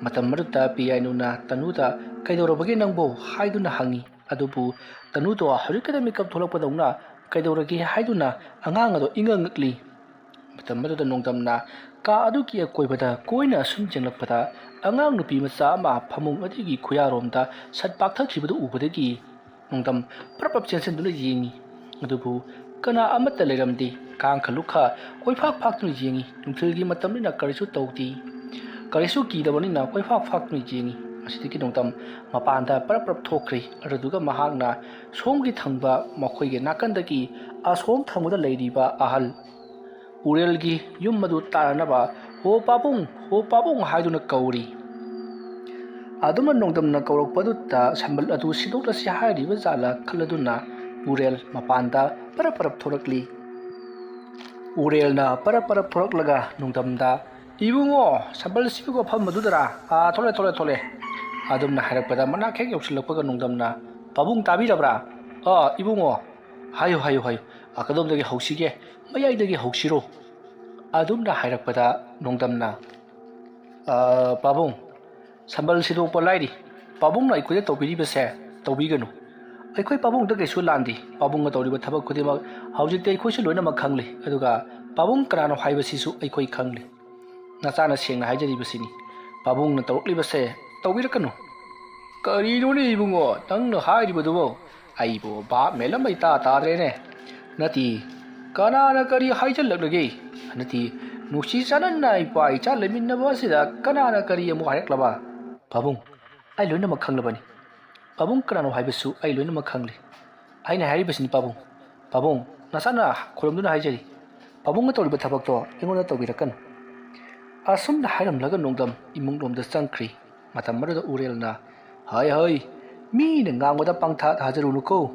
ꯃꯇꯝ ꯑꯗꯨꯗ ꯄꯤꯌꯥꯏꯅꯨꯅ ꯇꯅꯨꯗ "ꯀꯩꯗꯧꯔꯕꯒꯦ ꯅꯪꯕꯣ?" ꯍꯥꯏꯗꯨꯅ ꯍꯪꯉꯤ꯫ ꯑꯗꯨꯕꯨ ꯇꯅꯨꯗꯣ ꯍꯧꯖꯤꯛꯇꯗ ꯃꯤꯀꯞ ꯊꯣꯛꯂꯛꯄꯗꯧꯅ "ꯀꯩꯗꯧꯔꯒꯦ?" ꯍꯥꯏꯗꯨꯅ ꯑꯉꯥꯡ ꯑꯗꯣ ꯏꯉꯛ ꯉꯛꯂꯤ꯫ ꯃꯇꯝ ꯑꯗꯨꯗ ꯅꯣꯡꯗꯝꯅ ꯀꯥ ꯑꯗꯨꯒꯤ ꯑꯀꯣꯏꯕꯗ ꯀꯣꯏꯅ ꯁꯨꯝ ꯌꯦꯡꯂꯛꯄꯗ ꯑꯉꯥꯡ ꯅꯨꯄꯤ ꯃꯆꯥ ꯑꯃ ꯐꯃꯨꯡ ꯑꯗꯨꯒꯤ ꯈꯨꯌꯥꯔꯣꯝꯗ ꯁꯠ ꯄꯥꯛꯊꯈꯤꯕꯗꯨ ꯎꯕꯗꯒꯤ ꯅꯣꯡꯗꯝ ꯄ꯭ꯔꯞ ꯄ꯭ꯔꯞ ꯆꯦꯟꯁꯤꯟꯗꯨꯅ ꯌꯦꯡꯉꯤ꯫ ꯑꯗꯨꯕꯨ ꯀꯅꯥ ꯑꯃꯠꯇ ꯂꯩꯔꯝꯗꯦ꯫ ꯀꯥꯡꯈ ꯂꯨꯛꯈ ꯀꯣꯏꯐꯥꯛ ꯐꯥꯛꯇꯨꯅ ꯌꯦꯡꯉꯤ꯫ ꯅꯨꯡꯊꯤꯜꯒꯤ ꯃꯇꯝꯅꯤꯅ ꯀꯔꯤꯁꯨ ꯇꯧꯗꯦ꯫ ꯀꯔꯤꯁꯨ ꯀꯤꯗꯕꯅꯤꯅ ꯀꯣꯏꯐꯥꯛ ꯐꯥꯛꯇꯨꯅ ꯌꯦꯡꯉꯤ꯫ ꯑꯁꯤꯗꯒꯤ ꯅꯣꯡꯗꯝ ꯃꯄꯥꯟꯗ ꯄ꯭ꯔꯞ ꯄ꯭ꯔꯞ ꯊꯣꯛꯈ꯭ꯔꯦ꯫ ꯑꯗꯨꯗꯨꯒ ꯃꯍꯥꯛꯅ ꯁꯣꯝꯒꯤ ꯊꯪꯕ ꯃꯈꯣꯏꯒꯤ ꯅꯥꯀꯟꯗꯒꯤ ꯑꯁꯣꯝ ꯊꯪꯕꯗ ꯂꯩꯔꯤꯕ ꯑꯍꯜ ꯎꯔꯦꯜꯒꯤ ꯌꯨꯝ ꯑꯗꯨ ꯇꯥꯟꯅꯅꯕ "ꯍꯣ ꯄꯥꯕꯨꯡ, ꯍꯣ ꯄꯥꯕꯨꯡ" ꯍꯥꯏꯗꯨꯅ ꯀꯧꯔꯤ꯫ ꯑꯗꯨꯝꯅ ꯅꯣꯡꯗꯝꯅ ꯀꯧꯔꯛꯄꯗꯨꯗ ꯁꯝꯕꯜ ꯑꯗꯨ ꯁꯤꯗꯣꯛꯂꯁꯤ ꯍꯥꯏꯔꯤꯕ ꯖꯥꯠꯂ ꯈꯜꯂꯗꯨꯅ ꯎꯔꯦꯜ ꯃꯄꯥꯟꯗ ꯄꯔꯞ ꯄꯔꯞ ꯊꯣꯔꯛꯂꯤ꯫ ꯎꯔꯦꯜꯅ ꯄꯔꯞ ꯄꯔꯞ ꯊꯣꯔꯛꯂꯒ ꯅꯣꯡꯗꯝꯗ "ꯏꯕꯨꯡꯉꯣ, ꯁꯝꯕꯜ ꯁꯤꯕ ꯃꯐꯝ ꯑꯗꯨꯗꯔꯥ? ꯑꯥ, ꯊꯣꯛꯂꯦ, ꯊꯣꯛꯂꯦ, ꯊꯣꯛꯂꯦ" ꯑꯗꯨꯝꯅ ꯍꯥꯏꯔꯛꯄꯗ ꯃꯅꯥꯛ ꯍꯦꯛ ꯌꯧꯁꯤꯜꯂꯛꯄꯒ ꯅꯣꯡꯗꯝꯅ "ꯄꯥꯕꯨꯡ ꯇꯥꯕꯤꯔꯕ꯭ꯔꯥ? ꯑꯥ, ꯏꯕꯨꯡꯉꯣ, ꯍꯥꯏꯌꯨ, ꯍꯥꯏꯌꯨ, ꯍꯥꯏꯌꯨ, ꯑꯥ, ꯀꯗꯣꯝꯗꯒꯤ ꯍꯧꯁꯤꯒꯦ? ꯃꯌꯥꯏꯗꯒꯤ ꯍꯧꯁꯤꯔꯣ?" ꯑꯗꯨꯝꯅ ꯍꯥꯏꯔꯛꯄꯗ ꯅꯣꯡꯗꯝꯅ, "ꯑꯥ, ꯄꯥꯕꯨꯡ, ꯁꯝꯕꯜ ꯁꯤꯗꯣꯛꯄ ꯂꯥꯏꯔꯤ꯫ ꯄꯥꯕꯨꯡꯅ ꯑꯩꯈꯣꯏꯗ ꯇꯧꯕꯤꯔꯤꯕꯁꯦ ꯇꯧꯕꯤꯒꯅꯨ꯫ ꯑꯩꯈꯣꯏ ꯄꯥꯕꯨꯡꯗ ꯀꯩꯁꯨ ꯂꯥꯟꯗꯦ꯫ ꯄꯥꯕꯨꯡꯅ ꯇꯧꯔꯤꯕ ꯊꯕꯛ ꯈꯨꯗꯤꯡꯃꯛ ꯍꯧꯖꯤꯛꯇꯤ ꯑꯩꯈꯣꯏꯁꯨ ꯂꯣꯏꯅꯃꯛ ꯈꯪꯂꯦ꯫ ꯑꯗꯨꯒ ꯄꯥꯕꯨꯡ ꯀꯅꯥꯅꯣ ꯍꯥꯏꯕꯁꯤꯁꯨ ꯑꯩꯈꯣꯏ ꯈꯪꯂꯦ꯫ ꯅꯆꯥꯅ ꯁꯦꯡꯅ ꯍꯥꯏꯖꯔꯤꯕꯁꯤꯅꯤ꯫ ꯄꯥꯕꯨꯡꯅ ꯇꯧꯔꯛꯂꯤꯕꯁꯦ ꯇꯧꯕꯤꯔꯛꯀꯅꯨ꯫ ꯀꯔꯤꯅꯣꯅꯦ ꯏꯕꯨꯡꯉꯣ, ꯅꯪꯅ ꯍꯥꯏꯔꯤꯕꯗꯨꯕꯣ? ꯑꯩꯕꯨ ꯚꯥꯞ ꯃꯦꯟ ꯑꯃ ꯏꯇꯥ ꯇꯥꯗ꯭ꯔꯦꯅꯦ꯫ ꯅꯠꯇꯦ, ꯀꯅꯥꯅ ꯀꯔꯤ ꯍꯥꯏꯖꯜꯂꯛꯂꯒꯦ? ꯅꯠꯇꯦ, ꯅꯨꯡꯁꯤ ꯆꯥꯟꯅꯅ ꯏꯄꯥ ꯏꯆꯥ ꯂꯩꯃꯤꯟꯅꯕ ꯑꯁꯤꯗ ꯀꯅꯥꯅ ꯀꯔꯤ ꯑꯃꯨꯛ ꯍꯥꯏꯔꯛꯂꯕ? ꯄꯥꯕꯨꯡ, ꯑꯩ ꯂꯣꯏꯅꯃꯛ ꯈꯪꯂꯕꯅꯤ꯫ ꯄꯥꯕꯨꯡ ꯀꯅꯥꯅꯣ ꯍꯥꯏꯕꯁꯨ ꯑꯩ ꯂꯣꯏꯅꯃꯛ ꯈꯪꯂꯦ꯫ ꯑꯩꯅ ꯍꯥꯏꯔꯤꯕꯁꯤꯅꯤ ꯄꯥꯕꯨꯡ꯫ ꯄꯥꯕꯨꯡ, ꯅꯁꯥꯅ ꯈꯨꯔꯨꯝꯗꯨꯅ ꯍꯥꯏꯖꯔꯤ꯫ ꯄꯥꯕꯨꯡꯅ ꯇꯧꯔꯤꯕ ꯊꯕꯛꯇꯣ ꯑꯩꯉꯣꯟꯗ ꯇꯧꯕꯤꯔꯛꯀꯅꯨ꯫ ꯑꯁꯨꯝꯅ ꯍꯥꯏꯔꯝꯂꯒ ꯅꯣꯡꯗꯝ ꯏꯃꯨꯡꯂꯣꯝꯗ ꯆꯪꯈ꯭ꯔꯤ꯫ ꯃꯇꯝ ꯑꯗꯨꯗ ꯎꯔꯦꯜꯅ, "ꯍꯣꯏ, ꯍꯣꯏ, ꯃꯤꯅ ꯉꯥꯡꯕꯗ ꯄꯪꯊꯥ ꯊꯥꯖꯔꯨꯅꯨꯀꯣ꯫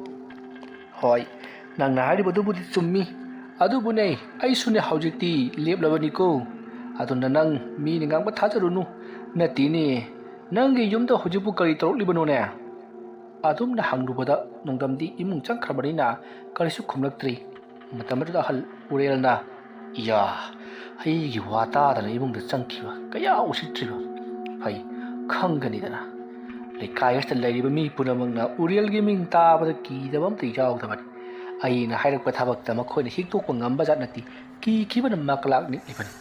ꯍꯣꯏ, ꯅꯪꯅ ꯍꯥꯏꯔꯤꯕꯗꯨꯕꯨꯗꯤ ꯆꯨꯝꯃꯤ꯫ ꯑꯗꯨꯕꯨꯅꯦ, ꯑꯩꯁꯨꯅꯦ ꯍꯧꯖꯤꯛꯇꯤ ꯂꯦꯞꯂꯕꯅꯤꯀꯣ꯫ ꯑꯗꯨꯅ ꯅꯪ ꯃꯤꯅ ꯉꯥꯡꯕ ꯊꯥꯖꯔꯨꯅꯨ꯫ ꯅꯠꯇꯦꯅꯦ, ꯅꯪꯒꯤ ꯌꯨꯝꯗ ꯍꯧꯖꯤꯛꯄꯨ ꯀꯔꯤ ꯇꯧꯔꯛꯂꯤꯕꯅꯣꯅꯦ?" ꯑꯗꯨꯝꯅ ꯍꯪꯂꯨꯕꯗ ꯅꯣꯡꯗꯝꯗꯤ ꯏꯃꯨꯡ ꯆꯪꯈ꯭ꯔꯕꯅꯤꯅ ꯀꯔꯤꯁꯨ ꯈꯨꯝꯂꯛꯇ꯭ꯔꯤ꯫ ꯃꯇꯝ ꯑꯗꯨꯗ ꯑꯍꯜ ꯎꯔꯦꯜꯅ, "ꯏꯌꯥ, ꯑꯩꯒꯤ ꯋꯥ ꯇꯥꯗꯅ ꯏꯃꯨꯡꯗ ꯆꯪꯈꯤꯕ ꯀꯌꯥ ꯎꯁꯤꯠꯇ꯭ꯔꯤꯕ? ꯐꯩ, ꯈꯪꯒꯅꯤꯗꯅ꯫ ꯂꯩꯀꯥꯏ ꯑꯁꯤꯗ ꯂꯩꯔꯤꯕ ꯃꯤ ꯄꯨꯝꯅꯃꯛꯅ ꯎꯔꯦꯜꯒꯤ ꯃꯤꯡ ꯇꯥꯕꯗ ꯀꯤꯗꯕ ꯑꯝꯇ ꯌꯥꯎꯗꯕꯅꯤ꯫ ꯑꯩꯅ ꯍꯥꯏꯔꯛꯄ ꯊꯕꯛꯇ ꯃꯈꯣꯏꯅ ꯍꯤꯛꯇꯣꯛꯄ ꯉꯝꯕ ꯖꯥꯠ ꯅꯠꯇꯦ꯫ ꯀꯤꯈꯤꯕꯅ ꯃꯀꯂꯥꯛ ꯅꯤꯛꯂꯤꯕꯅꯤ꯫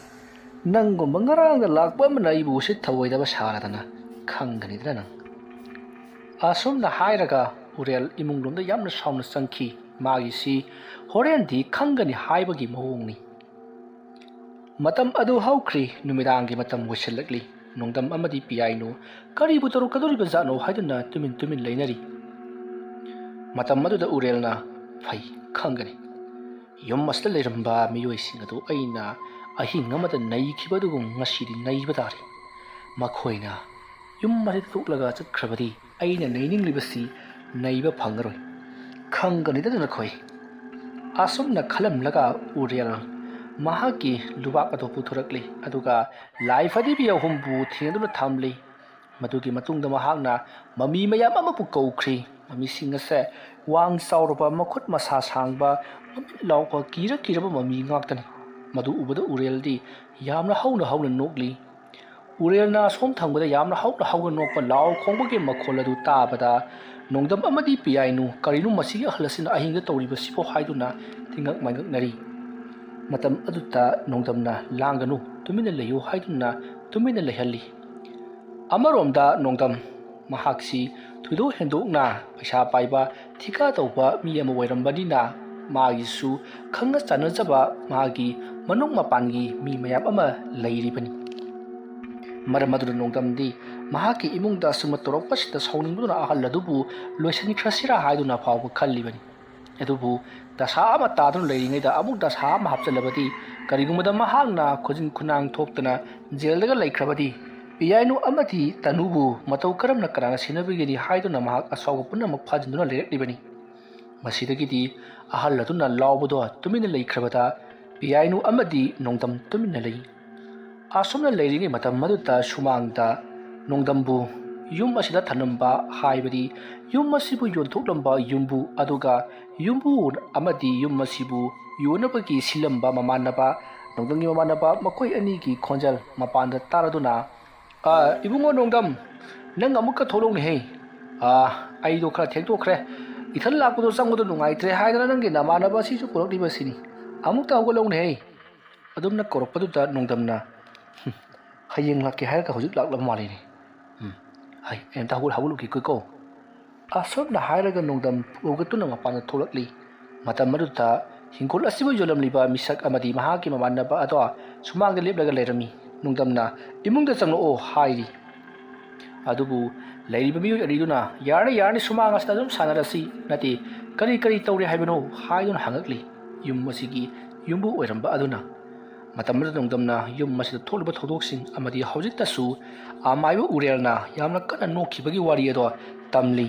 ꯅꯪꯒꯨꯝꯕ ꯉꯔꯥꯡꯗ ꯂꯥꯛꯄ ꯑꯃꯅ ꯑꯩꯕꯨ ꯎꯁꯤꯠ ꯊꯑꯣꯏꯗꯕ ꯁꯥꯔꯗꯅ ꯈꯪꯒꯅꯤꯗꯅ ꯅꯪ꯫" ꯑꯁꯨꯝꯅ ꯍꯥꯏꯔꯒ ꯎꯔꯦꯜ ꯏꯃꯨꯡꯂꯣꯝꯗ ꯌꯥꯝꯅ ꯁꯥꯎꯅ ꯆꯪꯈꯤ꯫ ꯃꯥꯒꯤꯁꯤ ꯍꯣꯔꯦꯟꯗꯤ ꯈꯪꯒꯅꯤ ꯍꯥꯏꯕꯒꯤ ꯃꯑꯣꯡꯅꯤ꯫ ꯃꯇꯝ ꯑꯗꯨ ꯍꯧꯈ꯭ꯔꯤ꯫ ꯅꯨꯃꯤꯗꯥꯡꯒꯤ ꯃꯇꯝ ꯑꯣꯏꯁꯤꯜꯂꯛꯂꯤ꯫ ꯅꯣꯡꯗꯝ ꯑꯃꯗꯤ ꯄꯤꯌꯥꯏꯅꯨ ꯀꯔꯤꯕꯨ ꯇꯧꯔꯛꯀꯗꯧꯔꯤꯕ ꯖꯥꯠꯅꯣ ꯍꯥꯏꯗꯨꯅ ꯇꯨꯃꯤꯟ ꯇꯨꯃꯤꯟ ꯂꯩꯅꯔꯤ꯫ ꯃꯇꯝ ꯑꯗꯨꯗ ꯎꯔꯦꯜꯅ, "ꯐꯩ, ꯈꯪꯒꯅꯤ꯫ ꯌꯨꯝ ꯑꯁꯤꯗ ꯂꯩꯔꯝꯕ ꯃꯤꯑꯣꯏꯁꯤꯡ ꯑꯗꯨ ꯑꯩꯅ ꯑꯍꯤꯡ ꯑꯃꯗ ꯅꯩꯈꯤꯕ ꯑꯗꯨꯒꯨꯝ ꯉꯁꯤꯗꯤ ꯅꯩꯕ ꯇꯥꯔꯦ꯫ ꯃꯈꯣꯏꯅ ꯌꯨꯝ ꯑꯁꯤꯗ ꯊꯣꯛꯂꯒ ꯆꯠꯈ꯭ꯔꯕꯗꯤ ꯑꯩꯅ ꯅꯩꯅꯤꯡꯂꯤꯕꯁꯤ ꯅꯩꯕ ꯐꯪꯉꯔꯣꯏ꯫ ꯈꯪꯒꯅꯤꯗꯅ ꯅꯈꯣꯏ꯫" ꯑꯁꯨꯝꯅ ꯈꯜꯂꯝꯂꯒ ꯎꯔꯦꯜ ꯃꯍꯥꯛꯀꯤ ꯂꯨꯕꯥꯛ ꯑꯗꯨ ꯄꯨꯊꯣꯔꯛꯂꯤ꯫ ꯑꯗꯨꯒ ꯂꯥꯏ ꯐꯗꯤꯕꯤ ꯑꯍꯨꯝꯕꯨ ꯊꯦꯡꯗꯨꯅ ꯊꯝꯂꯤ꯫ ꯃꯗꯨꯒꯤ ꯃꯇꯨꯡꯗ ꯃꯍꯥꯛꯅ ꯃꯃꯤ ꯃꯌꯥꯝ ꯑꯃꯕꯨ ꯀꯧꯈ꯭ꯔꯤ꯫ ꯃꯃꯤꯁꯤꯡ ꯑꯁꯦ ꯋꯥꯡ ꯆꯥꯎꯔꯕ, ꯃꯈꯨꯠ ꯃꯁꯥ ꯁꯥꯡꯕ, ꯃꯃꯤꯠ ꯂꯥꯎꯕ, ꯀꯤꯔ ꯀꯤꯔꯕ ꯃꯃꯤ ꯉꯥꯛꯇꯅꯤ꯫ ꯃꯗꯨ ꯎꯕꯗ ꯎꯔꯦꯜꯗꯤ ꯌꯥꯝꯅ ꯍꯧꯅ ꯍꯧꯅ ꯅꯣꯛꯂꯤ꯫ ꯎꯔꯦꯜꯅ ꯑꯁꯣꯝ ꯊꯪꯕꯗ ꯌꯥꯝꯅ ꯍꯧꯅ ꯍꯧꯅ ꯅꯣꯛꯄ ꯂꯥꯎ ꯈꯣꯡꯕꯒꯤ ꯃꯈꯣꯜ ꯑꯗꯨ ꯇꯥꯕꯗ, ꯅꯣꯡꯗꯝ ꯑꯃꯗꯤ ꯄꯤꯌꯥꯏꯅꯨ, "ꯀꯔꯤꯅꯣ ꯃꯁꯤꯒꯤ ꯑꯍꯜ ꯑꯁꯤꯅ ꯑꯍꯤꯡꯗ ꯇꯧꯔꯤꯕꯁꯤꯕꯣ?" ꯍꯥꯏꯗꯨꯅ ꯇꯤꯡꯉꯛ ꯃꯥꯏꯉꯛꯅꯔꯤ꯫ ꯃꯇꯝ ꯑꯗꯨꯗ ꯅꯣꯡꯗꯝꯅ "ꯂꯥꯡꯒꯅꯨ, ꯇꯨꯃꯤꯟꯅ ꯂꯩꯌꯨ" ꯍꯥꯏꯗꯨꯅ ꯇꯨꯃꯤꯟꯅ ꯂꯩꯍꯜꯂꯤ꯫ ꯑꯃꯔꯣꯝꯗ ꯅꯣꯡꯗꯝ ꯃꯍꯥꯛꯁꯤ ꯊꯣꯏꯗꯣꯛ ꯍꯦꯟꯗꯣꯛꯅ ꯄꯩꯁꯥ ꯄꯥꯏꯕ, ꯊꯤꯀꯥ ꯇꯧꯕ ꯃꯤ ꯑꯃ ꯑꯣꯏꯔꯝꯕꯅꯤꯅ, ꯃꯥꯒꯤꯁꯨ ꯈꯪꯅ ꯆꯥꯟꯅꯖꯕ ꯃꯥꯒꯤ ꯃꯅꯨꯡ ꯃꯄꯥꯟꯒꯤ ꯃꯤ ꯃꯌꯥꯝ ꯑꯃ ꯂꯩꯔꯤꯕꯅꯤ꯫ ꯃꯔꯝ ꯑꯗꯨꯅ ꯅꯣꯡꯗꯝꯗꯤ ꯃꯍꯥꯛꯀꯤ ꯏꯃꯨꯡꯗ ꯑꯁꯨꯝꯅ ꯇꯧꯔꯛꯄꯁꯤꯗ ꯁꯥꯎꯅꯤꯡꯕꯗꯨꯅ ꯑꯍꯜ ꯑꯗꯨꯕꯨ ꯂꯣꯏꯁꯤꯟꯈ꯭ꯔꯁꯤꯔꯥ ꯍꯥꯏꯗꯨꯅ ꯐꯥꯎꯕ ꯈꯜꯂꯤꯕꯅꯤ꯫ ꯑꯗꯨꯕꯨ ꯗꯁꯥ ꯑꯃ ꯇꯥꯗꯨꯅ ꯂꯩꯔꯤꯉꯩꯗ ꯑꯃꯨꯛ ꯗꯁꯥ ꯑꯃ ꯍꯥꯞꯆꯤꯜꯂꯕꯗꯤ, ꯀꯔꯤꯒꯨꯝꯕꯗ ꯃꯍꯥꯛꯅ ꯈꯨꯖꯤꯟ ꯈꯨꯅꯥꯡ ꯊꯣꯛꯇꯅ ꯖꯦꯜꯗꯒ ꯂꯩꯈ꯭ꯔꯕꯗꯤ, ꯄꯤꯌꯥꯏꯅꯨ ꯑꯃꯗꯤ ꯇꯅꯨꯕꯨ ꯃꯇꯧ ꯀꯔꯝꯅ ꯀꯅꯥꯅ ꯁꯦꯟꯅꯕꯤꯒꯅꯤ ꯍꯥꯏꯗꯨꯅ ꯃꯍꯥꯛ ꯑꯁꯥꯎꯕ ꯄꯨꯝꯅꯃꯛ ꯐꯥꯖꯤꯟꯗꯨꯅ ꯂꯩꯔꯛꯂꯤꯕꯅꯤ꯫ ꯃꯁꯤꯗꯒꯤꯗꯤ ꯑꯍꯜ ꯑꯗꯨꯅ ꯂꯥꯎꯕꯗꯣ ꯇꯨꯃꯤꯟꯅ ꯂꯩꯈ꯭ꯔꯕꯗ, ꯄꯤꯌꯥꯏꯅꯨ ꯑꯃꯗꯤ ꯅꯣꯡꯗꯝ ꯇꯨꯃꯤꯟꯅ ꯂꯩ꯫ ꯑꯁꯨꯝꯅ ꯂꯩꯔꯤꯉꯩ ꯃꯇꯝ ꯑꯗꯨꯗ ꯁꯨꯃꯥꯡꯗ ꯅꯣꯡꯗꯝꯕꯨ ꯌꯨꯝ ꯑꯁꯤꯗ ꯊꯅꯝꯕ, ꯍꯥꯏꯕꯗꯤ ꯌꯨꯝ ꯑꯁꯤꯕꯨ ꯌꯣꯟꯊꯣꯛꯂꯝꯕ ꯌꯨꯝꯕꯨ, ꯑꯗꯨꯒ ꯌꯨꯝꯕꯨ ꯑꯃꯗꯤ ꯌꯨꯝ ꯑꯁꯤꯕꯨ ꯌꯣꯟꯅꯕꯒꯤ ꯁꯤꯜꯂꯝꯕ ꯃꯃꯥꯟꯅꯕ, ꯅꯣꯡꯗꯝꯒꯤ ꯃꯃꯥꯟꯅꯕ, ꯃꯈꯣꯏ ꯑꯅꯤꯒꯤ ꯈꯣꯟꯖꯦꯜ ꯃꯄꯥꯟꯗ ꯇꯥꯔꯗꯨꯅ, "ꯑ, ꯏꯕꯨꯡꯉꯣ ꯅꯣꯡꯗꯝ, ꯅꯪ ꯑꯃꯨꯛꯀ ꯊꯣꯛꯂꯛꯎꯅꯦꯍꯦ꯫ ꯑ, ꯑꯩꯗꯣ ꯈꯔ ꯊꯦꯡꯗꯣꯛꯈ꯭ꯔꯦ꯫ ꯏꯊꯟ ꯂꯥꯛꯄꯗꯣ ꯆꯪꯕꯗꯣ ꯅꯨꯡꯉꯥꯏꯇ꯭ꯔꯦ ꯍꯥꯏꯗꯅ ꯅꯪꯒꯤ ꯅꯃꯥꯟꯅꯕ ꯑꯁꯤꯁꯨ ꯄꯨꯔꯛꯂꯤꯕꯁꯤꯅꯤ꯫ ꯑꯃꯨꯛꯇ ꯍꯧꯒꯠꯂꯛꯎꯅꯦꯍꯦ"꯫ ꯑꯗꯨꯝꯅ ꯀꯧꯔꯛꯄꯗꯨꯗ ꯅꯣꯡꯗꯝꯅ, "ꯍꯝ, ꯍꯌꯦꯡ ꯂꯥꯛꯀꯦ ꯍꯥꯏꯔꯒ ꯍꯧꯖꯤꯛ ꯂꯥꯛꯂꯕ ꯃꯥꯜꯂꯤꯅꯦ꯫ ꯎꯝ, ꯍꯩ, ꯑꯩ ꯑꯝꯇ ꯍꯧꯒꯠ-, ꯍꯧꯒꯠꯂꯨꯒꯦꯀꯣ"꯫ ꯑꯁꯨꯝꯅ ꯍꯥꯏꯔꯒ ꯅꯣꯡꯗꯝ ꯍꯧꯒꯠꯇꯨꯅ ꯃꯄꯥꯟꯗ ꯊꯣꯛꯂꯛꯂꯤ꯫ ꯃꯇꯝ ꯑꯗꯨꯗ ꯍꯤꯡꯒꯣꯜ ꯑꯁꯤꯕꯨ ꯌꯣꯜꯂꯝꯂꯤꯕ ꯃꯤꯁꯛ ꯑꯃꯗꯤ ꯃꯍꯥꯛꯀꯤ ꯃꯃꯥꯟꯅꯕ ꯑꯗꯣ ꯁꯨꯃꯥꯡꯗ ꯂꯦꯞꯂꯒ ꯂꯩꯔꯝꯃꯤ꯫ ꯅꯣꯡꯗꯝꯅ, "ꯏꯃꯨꯡꯗ ꯆꯪꯂꯛꯑꯣ" ꯍꯥꯏꯔꯤ꯫ ꯑꯗꯨꯕꯨ ꯂꯩꯔꯤꯕ ꯃꯤꯑꯣꯏ ꯑꯅꯤꯗꯨꯅ, "ꯌꯥꯔꯅꯤ, ꯌꯥꯔꯅꯤ, ꯁꯨꯃꯥꯡ ꯑꯁꯤꯗ ꯑꯗꯨꯝ ꯁꯥꯟꯅꯔꯁꯤ, ꯅꯠꯇꯦ, ꯀꯔꯤ ꯀꯔꯤ ꯇꯧꯔꯤ ꯍꯥꯏꯕꯅꯣ?" ꯍꯥꯏꯗꯨꯅ ꯍꯪꯉꯛꯂꯤ ꯌꯨꯝ ꯑꯁꯤꯒꯤ ꯌꯨꯝꯕꯨ ꯑꯣꯏꯔꯝꯕ ꯑꯗꯨꯅ꯫ ꯃꯇꯝ ꯑꯗꯨꯗ ꯅꯣꯡꯗꯝꯅ ꯌꯨꯝ ꯑꯁꯤꯗ ꯊꯣꯛꯂꯤꯕ ꯊꯧꯗꯣꯛꯁꯤꯡ ꯑꯃꯗꯤ ꯍꯧꯖꯤꯛꯇꯁꯨ ꯑꯃꯥꯏꯕ ꯎꯔꯦꯜꯅ ꯌꯥꯝꯅ ꯀꯟꯅ ꯅꯣꯛꯈꯤꯕꯒꯤ ꯋꯥꯔꯤ ꯑꯗꯣ ꯇꯝꯂꯤ꯫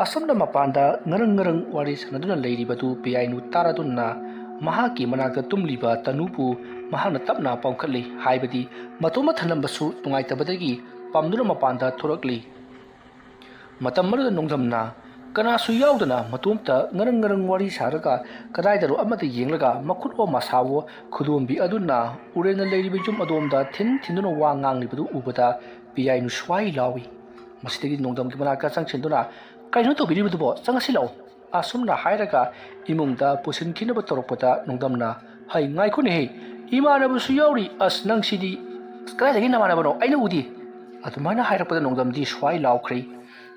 ꯑꯁꯨꯝꯅ ꯃꯄꯥꯟꯗ ꯉꯔꯪ ꯉꯔꯪ ꯋꯥꯔꯤ ꯁꯥꯟꯅꯗꯨꯅ ꯂꯩꯔꯤꯕꯗꯨ ꯄꯤꯌꯥꯏꯅꯨ ꯇꯥꯔꯗꯨꯅ ꯃꯍꯥꯛꯀꯤ ꯃꯅꯥꯛꯇ ꯇꯨꯝꯂꯤꯕ ꯇꯅꯨꯕꯨ ꯃꯍꯥꯛꯅ ꯇꯞꯅ ꯄꯝꯈꯠꯂꯤ, ꯍꯥꯏꯕꯗꯤ ꯃꯇꯣꯝꯇ ꯊꯅꯝꯕꯁꯨ ꯅꯨꯡꯉꯥꯏꯇꯕꯗꯒꯤ ꯄꯝꯗꯨꯅ ꯃꯄꯥꯟꯗ ꯊꯣꯔꯛꯂꯤ꯫ ꯃꯇꯝ ꯑꯗꯨꯗ ꯅꯣꯡꯗꯝꯅ ꯀꯅꯥꯁꯨ ꯌꯥꯎꯗꯅ ꯃꯇꯣꯝꯇ ꯉꯔꯪ ꯉꯔꯪ ꯋꯥꯔꯤ ꯁꯥꯔꯒ ꯀꯗꯥꯏꯗꯅꯣ ꯑꯃꯗ ꯌꯦꯡꯂꯒ ꯃꯈꯨꯠꯋꯣ ꯃꯁꯥꯋꯣ ꯈꯨꯗꯣꯝꯕꯤ ꯑꯗꯨꯅ ꯎꯔꯦꯜꯅ ꯂꯩꯔꯤꯕ ꯌꯨꯝ ꯑꯗꯣꯝꯗ ꯊꯤꯟ ꯊꯤꯟꯗꯨꯅ ꯋꯥ ꯉꯥꯡꯂꯤꯕꯗꯨ ꯎꯕꯗ ꯄꯤꯌꯥꯏꯅꯨ ꯁ꯭ꯋꯥꯏ ꯂꯥꯎꯏ꯫ ꯃꯁꯤꯗꯒꯤ ꯅꯣꯡꯗꯝꯒꯤ ꯃꯅꯥꯛꯇ ꯆꯪꯁꯤꯟꯗꯨꯅ, "ꯀꯩꯅꯣ ꯇꯧꯕꯤꯔꯤꯕꯗꯨꯕꯣ? ꯆꯪꯉꯁꯤ ꯂꯥꯛꯑꯣ"꯫ ꯑꯁꯨꯝꯅ ꯍꯥꯏꯔꯒ ꯏꯃꯨꯡꯗ ꯄꯨꯁꯤꯟꯈꯤꯅꯕ ꯇꯧꯔꯛꯄꯗ ꯅꯣꯡꯗꯝꯅ "ꯍꯩ, ꯉꯥꯏꯈꯣꯅꯦꯍꯦ, ꯏꯃꯥꯟꯅꯕꯁꯨ ꯌꯥꯎꯔꯤ꯫ ꯑꯁ, ꯅꯪꯁꯤꯗꯤ, ꯑꯁ, ꯀꯗꯥꯏꯗꯒꯤ ꯅꯃꯥꯟꯅꯕꯅꯣ? ꯑꯩꯅ ꯎꯗꯦ!" ꯑꯗꯨꯃꯥꯏꯅ ꯍꯥꯏꯔꯛꯄꯗ ꯅꯣꯡꯗꯝꯗꯤ ꯁ꯭ꯋꯥꯏ ꯂꯥꯎꯈ꯭ꯔꯦ꯫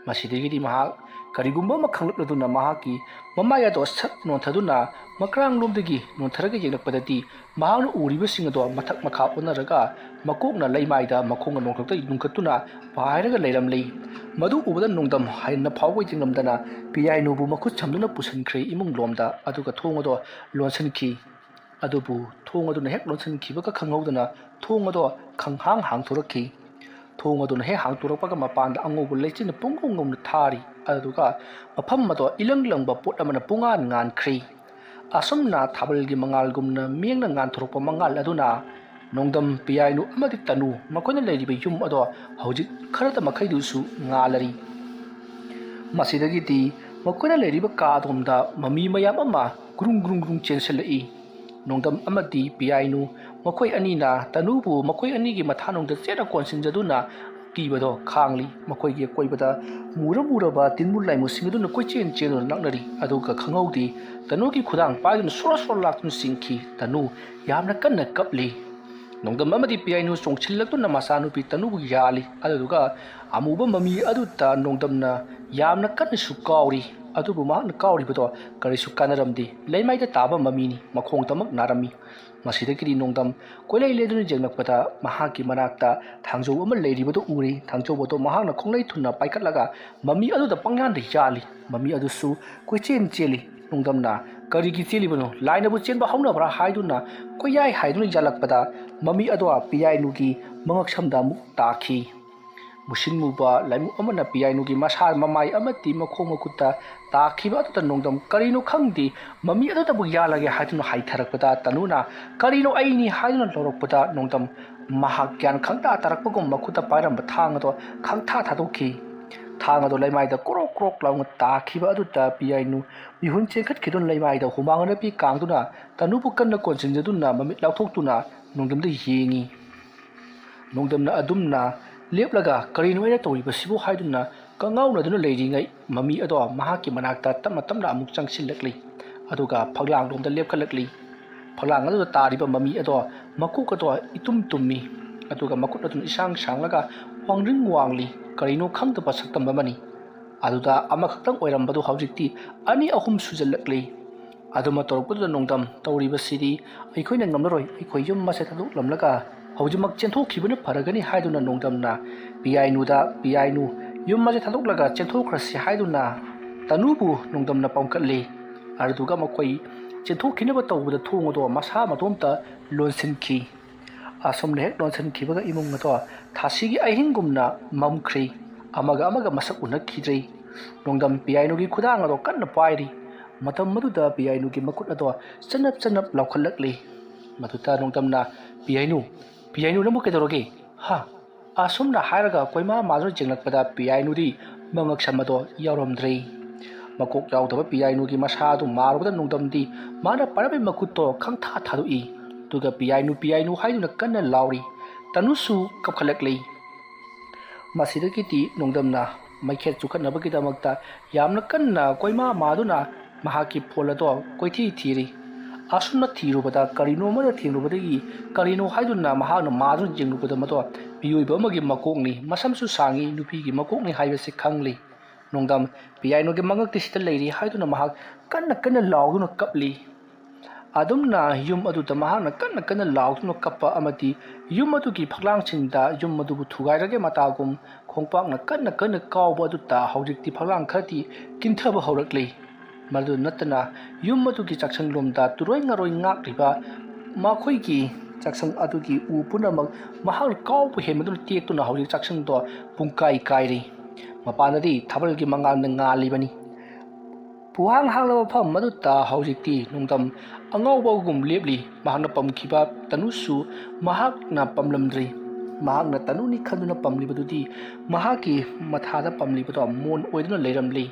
ꯃꯁꯤꯗꯒꯤꯗꯤ ꯃꯍꯥꯛ ꯀꯔꯤꯒꯨꯝꯕ ꯑꯃ ꯈꯪꯂꯛꯂꯗꯨꯅ ꯃꯍꯥꯛꯀꯤ ꯃꯃꯥꯏ ꯑꯗꯣ ꯁꯠ ꯅꯣꯟꯊꯗꯨꯅ ꯃꯀ꯭ꯔꯥꯡꯂꯣꯝꯗꯒꯤ ꯅꯣꯟꯊꯔꯒ ꯌꯦꯡꯂꯛꯄꯗꯗꯤ ꯃꯍꯥꯛꯅ ꯎꯔꯤꯕꯁꯤꯡ ꯑꯗꯣ ꯃꯊꯛ ꯃꯈꯥ ꯑꯣꯟꯅꯔꯒ ꯃꯀꯣꯛꯅ ꯂꯩꯃꯥꯏꯗ ꯃꯈꯣꯡꯅ ꯅꯣꯡꯊꯛꯇ ꯌꯨꯡꯈꯠꯇꯨꯅ ꯄꯥꯏꯔꯒ ꯂꯩꯔꯝꯂꯤ꯫ ꯃꯗꯨ ꯎꯕꯗ ꯅꯣꯡꯗꯝ ꯍꯦꯟꯅ ꯐꯥꯎꯕ ꯌꯦꯡꯂꯝꯗꯅ ꯄꯤꯌꯥꯏꯅꯨꯕꯨ ꯃꯈꯨꯠ ꯁꯝꯗꯨꯅ ꯄꯨꯁꯤꯟꯈ꯭ꯔꯦ ꯏꯃꯨꯡ ꯂꯣꯝꯗ, ꯑꯗꯨꯒ ꯊꯣꯡ ꯑꯗꯣ ꯂꯣꯟꯁꯤꯟꯈꯤ꯫ ꯑꯗꯨꯕꯨ ꯊꯣꯡ ꯑꯗꯨꯅ ꯍꯦꯛ ꯂꯣꯟꯁꯤꯟꯈꯤꯕꯒ ꯈꯪꯍꯧꯗꯅ ꯊꯣꯡ ꯑꯗꯣ ꯈꯪꯍꯥꯡ ꯍꯥꯡꯗꯣꯔꯛꯈꯤ꯫ ꯊꯣꯡ ꯑꯗꯨꯅ ꯍꯦꯛ ꯍꯥꯡꯗꯣꯔꯛꯄꯒ ꯃꯄꯥꯟꯗ ꯑꯉꯧꯕ ꯂꯩꯆꯤꯟꯅ ꯄꯨꯡꯉꯧ ꯉꯧꯅ ꯊꯥꯔꯤ꯫ ꯑꯗꯨꯗꯨꯒ ꯃꯐꯝ ꯑꯗꯣ ꯏꯂꯪ ꯂꯪꯕ ꯄꯣꯠ ꯑꯃꯅ ꯄꯨꯡꯉꯥꯟ ꯉꯥꯟꯈ꯭ꯔꯤ꯫ ꯑꯁꯨꯝꯅ ꯊꯥꯕꯜꯒꯤ ꯃꯉꯥꯜꯒꯨꯝꯅ ꯃꯤꯌꯦꯡꯅ ꯉꯥꯟꯊꯣꯔꯛꯄ ꯃꯉꯥꯜ ꯑꯗꯨꯅ ꯅꯣꯡꯗꯝ, ꯄꯤꯌꯥꯏꯅꯨ ꯑꯃꯗꯤ ꯇꯅꯨ ꯃꯈꯣꯏꯅ ꯂꯩꯔꯤꯕ ꯌꯨꯝ ꯑꯗꯣ ꯍꯧꯖꯤꯛ ꯈꯔꯇ ꯃꯈꯩꯗꯨꯁꯨ ꯉꯥꯜꯂꯔꯤ꯫ ꯃꯁꯤꯗꯒꯤꯗꯤ ꯃꯈꯣꯏꯅ ꯂꯩꯔꯤꯕ ꯀꯥ ꯑꯗꯣꯝꯗ ꯃꯃꯤ ꯃꯌꯥꯝ ꯑꯃ ꯒ꯭ꯔꯨꯡ ꯒ꯭ꯔꯨꯡ ꯒ꯭ꯔꯨꯡ ꯆꯦꯟꯁꯤꯜꯂꯛꯏ꯫ ꯅꯣꯡꯗꯝ ꯑꯃꯗꯤ ꯄꯤꯌꯥꯏꯅꯨ ꯃꯈꯣꯏ ꯑꯅꯤꯅ ꯇꯅꯨꯕꯨ ꯃꯈꯣꯏ ꯑꯅꯤꯒꯤ ꯃꯊꯥꯅꯨꯡꯗ ꯆꯦꯠꯅ ꯀꯣꯟꯁꯤꯟꯖꯗꯨꯅ ꯑꯀꯤꯕꯗꯣ ꯈꯥꯡꯂꯤ꯫ ꯃꯈꯣꯏꯒꯤ ꯑꯀꯣꯏꯕꯗ ꯃꯨꯔ ꯃꯨꯔꯕ ꯇꯤꯟꯃꯨ ꯂꯥꯏꯃꯨꯁꯤꯡ ꯑꯗꯨꯅ ꯀꯣꯏꯆꯦꯟ ꯆꯦꯟꯗꯨꯅ ꯂꯥꯛꯅꯔꯤ꯫ ꯑꯗꯨꯒ ꯈꯪꯍꯧꯗꯦ, ꯇꯅꯨꯒꯤ ꯈꯨꯗꯥꯡ ꯄꯥꯏꯗꯨꯅ ꯁꯣꯔꯣ ꯁꯣꯔꯣ ꯂꯥꯛꯇꯨꯅ ꯆꯤꯡꯈꯤ꯫ ꯇꯅꯨ ꯌꯥꯝꯅ ꯀꯟꯅ ꯀꯞꯂꯤ꯫ ꯅꯣꯡꯗꯝ ꯑꯃꯗꯤ ꯄꯤꯌꯥꯏꯅꯨ ꯆꯣꯡꯁꯤꯜꯂꯛꯇꯨꯅ ꯃꯆꯥꯅꯨꯄꯤ ꯇꯅꯨꯕꯨ ꯌꯥꯜꯂꯤ꯫ ꯑꯗꯨꯗꯨꯒ ꯑꯃꯨꯕ ꯃꯃꯤ ꯑꯗꯨꯗ ꯅꯣꯡꯗꯝꯅ ꯌꯥꯝꯅ ꯀꯟꯅꯁꯨ ꯀꯥꯎꯔꯤ꯫ ꯑꯗꯨꯕꯨ ꯃꯍꯥꯛꯅ ꯀꯥꯎꯔꯤꯕꯗꯣ ꯀꯔꯤꯁꯨ ꯀꯥꯟꯅꯔꯝꯗꯦ꯫ ꯂꯩꯃꯥꯏꯗ ꯇꯥꯕ ꯃꯃꯤꯅꯤ, ꯃꯈꯣꯡꯗꯃꯛ ꯅꯥꯔꯝꯃꯤ꯫ ꯃꯁꯤꯗꯒꯤꯗꯤ ꯅꯣꯡꯗꯝ ꯀꯣꯏꯂꯩ ꯂꯩꯗꯨꯅ ꯌꯦꯡꯂꯛꯄꯗ ꯃꯍꯥꯛꯀꯤ ꯃꯅꯥꯛꯇ ꯊꯥꯡꯖꯧ ꯑꯃ ꯂꯩꯔꯤꯕꯗꯨ ꯎꯔꯦ꯫ ꯊꯥꯡꯖꯧ ꯑꯗꯨ ꯃꯍꯥꯛꯅ ꯈꯣꯡꯂꯩ ꯊꯨꯅ ꯄꯥꯏꯈꯠꯂꯒ ꯃꯃꯤ ꯑꯗꯨꯗ ꯄꯪꯌꯥꯟꯗ ꯌꯥꯜꯂꯤ꯫ ꯃꯃꯤ ꯑꯗꯨꯁꯨ ꯀꯣꯏꯆꯦꯟ ꯆꯦꯜꯂꯤ꯫ ꯅꯣꯡꯗꯝꯅ "ꯀꯔꯤꯒꯤ ꯆꯦꯜꯂꯤꯕꯅꯣ? ꯂꯥꯏꯅꯕꯨ ꯆꯦꯟꯕ ꯍꯧꯅꯕ꯭ꯔꯥ?" ꯍꯥꯏꯗꯨꯅ ꯀꯣꯏꯌꯥꯏ ꯍꯥꯏꯗꯨꯅ ꯌꯥꯜꯂꯛꯄꯗ ꯃꯃꯤ ꯑꯗꯣ ꯄꯤꯌꯥꯏꯅꯨꯒꯤ ꯃꯉꯛꯁꯝꯗ ꯑꯃꯨꯛ ꯇꯥꯈꯤ꯫ ꯃꯨꯁꯤꯟ ꯃꯨꯕ ꯂꯥꯏꯃꯨ ꯑꯃꯅ ꯄꯤꯌꯥꯏꯅꯨꯒꯤ ꯃꯁꯥ, ꯃꯃꯥꯏ ꯑꯃꯗꯤ ꯃꯈꯣꯡ ꯃꯈꯨꯠꯇ ꯇꯥꯈꯤꯕ ꯑꯗꯨꯗ ꯅꯣꯡꯗꯝ ꯀꯔꯤꯅꯣ ꯈꯪꯗꯦ, ꯃꯃꯤ ꯑꯗꯨꯗꯕꯨ ꯌꯥꯜꯂꯒꯦ ꯍꯥꯏꯗꯨꯅ ꯍꯥꯏꯊꯔꯛꯄꯗ ꯇꯅꯨꯅ "ꯀꯔꯤꯅꯣ ꯑꯩꯅꯤ?" ꯍꯥꯏꯗꯨꯅ ꯂꯧꯔꯛꯄꯗ ꯅꯣꯡꯗꯝ ꯃꯍꯥꯛ ꯒ꯭ꯌꯥꯟ ꯈꯪꯇꯥ ꯇꯥꯔꯛꯄꯒꯨꯝ ꯃꯈꯨꯠꯇ ꯄꯥꯏꯔꯝꯕ ꯊꯥꯡ ꯑꯗꯣ ꯈꯪꯊꯥ ꯊꯥꯗꯣꯛꯈꯤ꯫ ꯊꯥꯡ ꯑꯗꯣ ꯂꯩꯃꯥꯏꯗ ꯀ꯭ꯔꯣꯛ ꯀ꯭ꯔꯣꯛ ꯂꯥꯎꯅ ꯇꯥꯈꯤꯕ ꯑꯗꯨꯗ ꯄꯤꯌꯥꯏꯅꯨ ꯃꯤꯍꯨꯟ ꯆꯦꯟꯈꯠꯈꯤꯗꯨꯅ ꯂꯩꯃꯥꯏꯗ ꯍꯨꯃꯥꯡ ꯑꯅꯞꯄꯤ ꯀꯥꯡꯗꯨꯅ ꯇꯅꯨꯕꯨ ꯀꯟꯅ ꯀꯣꯟꯁꯤꯟꯖꯗꯨꯅ ꯃꯃꯤꯠ ꯂꯥꯎꯊꯣꯛꯇꯨꯅ ꯅꯣꯡꯗꯝꯗ ꯌꯦꯡꯉꯤ꯫ ꯅꯣꯡꯗꯝꯅ ꯑꯗꯨꯝꯅ ꯂꯦꯞꯂꯒ "ꯀꯔꯤꯅꯣ ꯑꯩꯅ ꯇꯧꯔꯤꯕꯁꯤꯕꯨ?" ꯍꯥꯏꯗꯨꯅ ꯀꯉꯥꯎꯅꯗꯨꯅ ꯂꯩꯔꯤꯉꯩ ꯃꯃꯤ ꯑꯗꯣ ꯃꯍꯥꯛꯀꯤ ꯃꯅꯥꯛꯇ ꯇꯞꯅ ꯇꯞꯅ ꯑꯃꯨꯛ ꯆꯪꯁꯤꯜꯂꯛꯂꯤ꯫ ꯑꯗꯨꯒ ꯐꯛꯂꯥꯡꯂꯣꯝꯗ ꯂꯦꯞꯈꯠꯂꯛꯂꯤ꯫ ꯐꯛꯂꯥꯡ ꯑꯗꯨꯗ ꯇꯥꯔꯤꯕ ꯃꯃꯤ ꯑꯗꯣ ꯃꯀꯣꯛ ꯑꯗꯣ ꯏꯇꯨꯝ ꯇꯨꯝꯃꯤ꯫ ꯑꯗꯨꯒ ꯃꯈꯨꯠ ꯑꯗꯨꯅ ꯏꯁꯥꯡ ꯁꯥꯡꯂꯒ ꯋꯥꯡꯗ꯭ꯔꯤꯡ ꯋꯥꯡꯂꯤ꯫ ꯀꯔꯤꯅꯣ ꯈꯪꯗꯕ ꯁꯛꯇꯝ ꯑꯃꯅꯤ꯫ ꯑꯗꯨꯗ ꯑꯃꯈꯛꯇꯪ ꯑꯣꯏꯔꯝꯕꯗꯨ ꯍꯧꯖꯤꯛꯇꯤ ꯑꯅꯤ ꯑꯍꯨꯝ ꯁꯨꯖꯜꯂꯛꯂꯤ꯫ ꯑꯗꯨꯃ ꯇꯧꯔꯛꯄꯗꯨꯗ ꯅꯣꯡꯗꯝ, "ꯇꯧꯔꯤꯕꯁꯤꯗꯤ ꯑꯩꯈꯣꯏꯅ ꯉꯝꯂꯔꯣꯏ, ꯑꯩꯈꯣꯏ ꯌꯨꯝ ꯑꯁꯦ ꯊꯥꯗꯣꯛꯂꯝꯂꯒ ꯍꯧꯖꯤꯛꯃꯛ ꯆꯦꯟꯊꯣꯛꯈꯤꯕꯅ ꯐꯔꯒꯅꯤ" ꯍꯥꯏꯗꯨꯅ ꯅꯣꯡꯗꯝꯅ ꯄꯤꯌꯥꯏꯅꯨꯗ, "ꯄꯤꯌꯥꯏꯅꯨ, ꯌꯨꯝ ꯑꯁꯦ ꯊꯥꯗꯣꯛꯂꯒ ꯆꯦꯟꯊꯣꯛꯈ꯭ꯔꯁꯤ" ꯍꯥꯏꯗꯨꯅ ꯇꯅꯨꯕꯨ ꯅꯣꯡꯗꯝꯅ ꯄꯝꯈꯠꯂꯤ꯫ ꯑꯗꯨꯗꯨꯒ ꯃꯈꯣꯏ ꯆꯦꯟꯊꯣꯛꯈꯤꯅꯕ ꯇꯧꯕꯗ ꯊꯣꯡ ꯑꯗꯣ ꯃꯁꯥ ꯃꯇꯣꯝꯇ ꯂꯣꯟꯁꯤꯟꯈꯤ꯫ ꯑꯁꯨꯝꯅ ꯍꯦꯛ ꯂꯣꯟꯁꯤꯟꯈꯤꯕꯒ ꯏꯃꯨꯡ ꯑꯗꯣ ꯊꯥꯁꯤꯒꯤ ꯑꯍꯤꯡꯒꯨꯝꯅ ꯃꯝꯈ꯭ꯔꯤ꯫ ꯑꯃꯒ ꯑꯃꯒ ꯃꯁꯛ ꯎꯅꯈꯤꯗ꯭ꯔꯤ꯫ ꯅꯣꯡꯗꯝ ꯄꯤꯌꯥꯏꯅꯨꯒꯤ ꯈꯨꯗꯥꯡ ꯑꯗꯣ ꯀꯟꯅ ꯄꯥꯏꯔꯤ꯫ ꯃꯇꯝ ꯑꯗꯨꯗ ꯄꯤꯌꯥꯏꯅꯨꯒꯤ ꯃꯈꯨꯠ ꯑꯗꯣ ꯆꯅꯞ ꯆꯅꯞ ꯂꯥꯎꯈꯠꯂꯛꯂꯤ꯫ ꯃꯗꯨꯗ ꯅꯣꯡꯗꯝꯅ, "ꯄꯤꯌꯥꯏꯅꯨ, ꯄꯤꯌꯥꯏꯅꯨ, ꯅꯪꯕꯨ ꯀꯩꯗꯧꯔꯒꯦ? ꯍꯥ?" ꯑꯁꯨꯝꯅ ꯍꯥꯏꯔꯒ ꯀꯣꯏꯃꯥ ꯃꯥꯗꯨꯅ ꯌꯦꯡꯂꯛꯄꯗ ꯄꯤꯌꯥꯏꯅꯨꯗꯤ ꯃꯉꯛ ꯁꯝ ꯑꯗꯣ ꯌꯥꯎꯔꯝꯗ꯭ꯔꯦ꯫ ꯃꯀꯣꯛ ꯌꯥꯎꯗꯕ ꯄꯤꯌꯥꯏꯅꯨꯒꯤ ꯃꯁꯥ ꯑꯗꯨ ꯃꯥꯔꯨꯕꯗ ꯅꯣꯡꯗꯝꯗꯤ ꯃꯥꯅ ꯄꯥꯏꯔꯝꯃꯤ ꯃꯈꯨꯠꯇꯣ ꯈꯪꯊꯥ ꯊꯥꯗꯣꯛꯏ꯫ ꯑꯗꯨꯒ "ꯄꯤꯌꯥꯏꯅꯨ, ꯄꯤꯌꯥꯏꯅꯨ" ꯍꯥꯏꯗꯨꯅ ꯀꯟꯅ ꯂꯥꯎꯔꯤ꯫ ꯇꯅꯨꯁꯨ ꯀꯞꯈꯠꯂꯛꯂꯤ꯫ ꯃꯁꯤꯗꯒꯤꯗꯤ ꯅꯣꯡꯗꯝꯅ ꯃꯩꯈꯦꯠ ꯆꯨꯈꯠꯅꯕꯒꯤꯗꯃꯛꯇ ꯌꯥꯝꯅ ꯀꯟꯅ ꯀꯣꯏꯃꯥ ꯃꯥꯗꯨꯅ ꯃꯍꯥꯛꯀꯤ ꯐꯣꯟ ꯑꯗꯣ ꯀꯣꯏꯊꯤ ꯊꯤꯔꯤ꯫ ꯑꯁꯨꯝꯅ ꯊꯤꯔꯨꯕꯗ ꯀꯔꯤꯅꯣ ꯑꯃꯗ ꯊꯦꯡꯂꯨꯕꯗꯒꯤ ꯀꯔꯤꯅꯣ ꯍꯥꯏꯗꯨꯅ ꯃꯍꯥꯛꯅ ꯃꯥꯗꯨꯅ ꯌꯦꯡꯂꯨꯕꯗ ꯃꯗꯣ ꯃꯤꯑꯣꯏꯕ ꯑꯃꯒꯤ ꯃꯀꯣꯛꯅꯤ, ꯃꯁꯝꯁꯨ ꯁꯥꯡꯉꯤ, ꯅꯨꯄꯤꯒꯤ ꯃꯀꯣꯛꯅꯤ ꯍꯥꯏꯕꯁꯤ ꯈꯪꯂꯤ꯫ ꯅꯣꯡꯗꯝ ꯄꯤꯌꯥꯏꯅꯨꯒꯤ ꯃꯉꯛꯇꯤ ꯁꯤꯗ ꯂꯩꯔꯤ ꯍꯥꯏꯗꯨꯅ ꯃꯍꯥꯛ ꯀꯟꯅ ꯀꯟꯅ ꯂꯥꯎꯗꯨꯅ ꯀꯞꯂꯤ꯫ ꯑꯗꯨꯝꯅ ꯌꯨꯝ ꯑꯗꯨꯗ ꯃꯍꯥꯛꯅ ꯀꯟꯅ ꯀꯟꯅ ꯂꯥꯎꯗꯨꯅ ꯀꯞꯄ ꯑꯃꯗꯤ ꯌꯨꯝ ꯑꯗꯨꯒꯤ ꯐꯛꯂꯥꯡꯁꯤꯡꯗ ꯌꯨꯝ ꯑꯗꯨꯕꯨ ꯊꯨꯒꯥꯏꯔꯒꯦ ꯃꯇꯥꯒꯨꯝ ꯈꯣꯡꯄꯥꯛꯅ ꯀꯟꯅ ꯀꯟꯅ ꯀꯥꯎꯕ ꯑꯗꯨꯇ ꯍꯧꯖꯤꯛꯇꯤ ꯐꯛꯂꯥꯡ ꯈꯔꯗꯤ ꯀꯤꯟꯊꯕ ꯍꯧꯔꯛꯂꯤ꯫ ꯃꯗꯨ ꯅꯠꯇꯅ ꯌꯨꯝ ꯑꯗꯨꯒꯤ ꯆꯥꯛꯁꯪꯂꯣꯝꯗ ꯇꯨꯔꯣꯏ ꯉꯥꯔꯣꯏ ꯉꯥꯛꯂꯤꯕ ꯃꯈꯣꯏꯒꯤ ꯆꯥꯛꯁꯪ ꯑꯗꯨꯒꯤ ꯎ ꯄꯨꯝꯅꯃꯛ ꯃꯍꯥꯛꯅ ꯀꯥꯎꯕ ꯍꯦꯟꯕꯗꯨꯅ ꯇꯦꯛꯇꯨꯅ ꯍꯧꯖꯤꯛ ꯆꯥꯛꯁꯪꯗꯣ ꯄꯨꯡꯀꯥꯏ ꯀꯥꯏꯔꯦ꯫ ꯃꯄꯥꯟꯗꯗꯤ ꯊꯥꯕꯜꯒꯤ ꯃꯉꯥꯜꯅ ꯉꯥꯜꯂꯤꯕꯅꯤ꯫ ꯄꯨꯍꯥꯡ ꯍꯥꯡꯂꯕ ꯃꯐꯝ ꯑꯃꯗꯨꯗ ꯍꯧꯖꯤꯛꯇꯤ ꯅꯣꯡꯗꯝ ꯑꯉꯥꯎꯕꯒꯨꯝ ꯂꯦꯞꯂꯤ꯫ ꯃꯍꯥꯛꯅ ꯄꯝꯈꯤꯕ ꯇꯅꯨꯁꯨ ꯃꯍꯥꯛꯅ ꯄꯝꯂꯝꯗ꯭ꯔꯤ꯫ ꯃꯍꯥꯛꯅ ꯇꯅꯨꯅꯤ ꯈꯟꯗꯨꯅ ꯄꯝꯂꯤꯕꯗꯨꯗꯤ ꯃꯍꯥꯛꯀꯤ ꯃꯊꯥꯗ ꯄꯝꯂꯤꯕꯗꯣ ꯃꯣꯟ ꯑꯣꯏꯗꯨꯅ ꯂꯩꯔꯝꯂꯤ꯫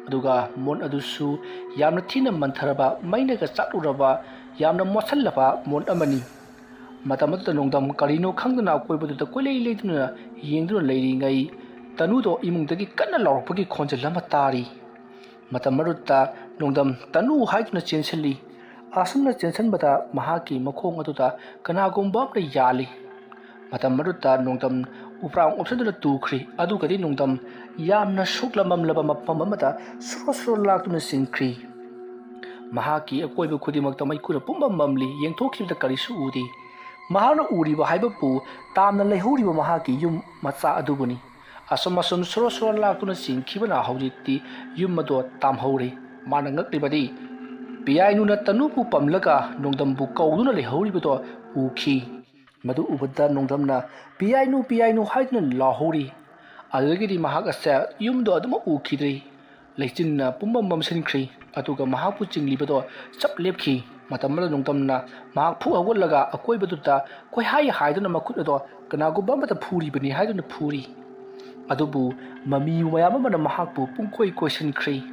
ꯑꯗꯨꯒ ꯃꯣꯟ ꯑꯗꯨꯁꯨ ꯌꯥꯝꯅ ꯊꯤꯅ ꯃꯟꯊꯔꯕ, ꯃꯩꯅꯒ ꯆꯥꯛꯂꯨꯔꯕ, ꯌꯥꯝꯅ ꯃꯣꯠꯁꯜꯂꯕ ꯃꯣꯟ ꯑꯃꯅꯤ꯫ ꯃꯇꯝ ꯑꯗꯨꯗ ꯅꯣꯡꯗꯝ ꯀꯔꯤꯅꯣ ꯈꯪꯗꯅ ꯑꯀꯣꯏꯕꯗꯨꯗ ꯀꯣꯏꯂꯩ ꯂꯩꯗꯨꯅ ꯌꯦꯡꯗꯨꯅ ꯂꯩꯔꯤꯉꯩ ꯇꯅꯨꯗꯣ ꯏꯃꯨꯡꯗꯒꯤ ꯀꯟꯅ ꯂꯥꯎꯔꯛꯄꯒꯤ ꯈꯣꯟꯖꯦꯜ ꯑꯃ ꯇꯥꯔꯤ꯫ ꯃꯇꯝ ꯑꯗꯨꯗ ꯅꯣꯡꯗꯝ "ꯇꯅꯨ" ꯍꯥꯏꯗꯨꯅ ꯆꯦꯟꯁꯤꯜꯂꯤ꯫ ꯑꯁꯨꯝꯅ ꯆꯦꯟꯁꯤꯟꯕꯗ ꯃꯍꯥꯛꯀꯤ ꯃꯈꯣꯡ ꯑꯗꯨꯗ ꯀꯅꯥꯒꯨꯝꯕ ꯑꯃꯅ ꯌꯥꯜꯂꯤ꯫ ꯃꯇꯝ ꯑꯗꯨꯗ ꯅꯣꯡꯗꯝ ꯎꯄ꯭ꯔꯥꯡ ꯑꯣꯞꯁꯤꯟꯗꯨꯅ ꯇꯨꯈ꯭ꯔꯤ꯫ ꯑꯗꯨꯒꯗꯤ ꯅꯣꯡꯗꯝ ꯌꯥꯝꯅ ꯁꯣꯛꯂꯝꯂꯕ ꯃꯐꯝ ꯑꯃꯗ ꯁꯣꯔꯣ ꯁꯣꯔꯣ ꯂꯥꯛꯇꯨꯅ ꯆꯤꯡꯈ꯭ꯔꯤ꯫ ꯃꯍꯥꯛꯀꯤ ꯑꯀꯣꯏꯕ ꯈꯨꯗꯤꯡꯃꯛꯇ ꯃꯩꯈꯨꯅ ꯄꯨꯝꯃꯝ ꯃꯝꯂꯤ꯫ ꯌꯦꯡꯊꯣꯛꯈꯤꯕꯗ ꯀꯔꯤꯁꯨ ꯎꯗꯦ꯫ ꯃꯍꯥꯛꯅ ꯎꯔꯤꯕ ꯍꯥꯏꯕꯕꯨ ꯇꯥꯝꯅ ꯂꯩꯍꯧꯔꯤꯕ ꯃꯍꯥꯛꯀꯤ ꯌꯨꯝ ꯃꯆꯥ ꯑꯗꯨꯕꯨꯅꯤ꯫ ꯑꯁꯨꯝ ꯑꯁꯨꯝ ꯁꯣꯔꯣ ꯁꯣꯔꯣ ꯂꯥꯛꯇꯨꯅ ꯆꯤꯡꯈꯤꯕꯅ ꯍꯧꯖꯤꯛꯇꯤ ꯌꯨꯝ ꯑꯗꯣ ꯇꯥꯝꯍꯧꯔꯦ꯫ ꯃꯥꯅ ꯉꯛꯂꯤꯕꯗꯤ ꯄꯤꯌꯥꯏꯅꯨꯅ ꯇꯅꯨꯕꯨ ꯄꯝꯂꯒ ꯅꯣꯡꯗꯝꯕꯨ ꯀꯧꯗꯨꯅ ꯂꯩꯍꯧꯔꯤꯕꯗꯣ ꯎꯈꯤ꯫ ꯃꯗꯨ ꯎꯕꯗ ꯅꯣꯡꯗꯝꯅ "ꯄꯤꯌꯥꯏꯅꯨ, ꯄꯤꯌꯥꯏꯅꯨ" ꯍꯥꯏꯗꯨꯅ ꯂꯥꯎꯍꯧꯔꯤ꯫ ꯑꯗꯨꯗꯒꯤꯗꯤ ꯃꯍꯥꯛ ꯑꯁꯦ ꯌꯨꯝꯗꯣ ꯑꯗꯨꯃꯛ ꯎꯈꯤꯗ꯭ꯔꯤ꯫ ꯂꯩꯆꯤꯟꯅ ꯄꯨꯝꯃꯝ ꯃꯝꯁꯤꯟꯈ꯭ꯔꯤ꯫ ꯑꯗꯨꯒ ꯃꯍꯥꯛꯄꯨ ꯆꯤꯡꯂꯤꯕꯗꯣ ꯆꯞ ꯂꯦꯞꯈꯤ꯫ ꯃꯇꯝ ꯑꯗꯨꯗ ꯅꯣꯡꯗꯝꯅ ꯃꯍꯥꯛ ꯐꯨꯛ ꯍꯧꯒꯠꯂꯒ ꯑꯀꯣꯏꯕꯗꯨꯗ ꯀꯣꯏꯍꯥꯏ ꯍꯥꯏꯗꯨꯅ ꯃꯈꯨꯠ ꯑꯗꯣ ꯀꯅꯥꯒꯨꯝꯕ ꯑꯃꯗ ꯐꯨꯔꯤꯕꯅꯤ ꯍꯥꯏꯗꯨꯅ ꯐꯨꯔꯤ꯫ ꯑꯗꯨꯕꯨ ꯃꯃꯤ ꯃꯌꯥꯝ ꯑꯃꯅ ꯃꯍꯥꯛꯄꯨ ꯄꯨꯡꯀꯣꯏ ꯀꯣꯏꯁꯤꯟꯈ꯭ꯔꯤ꯫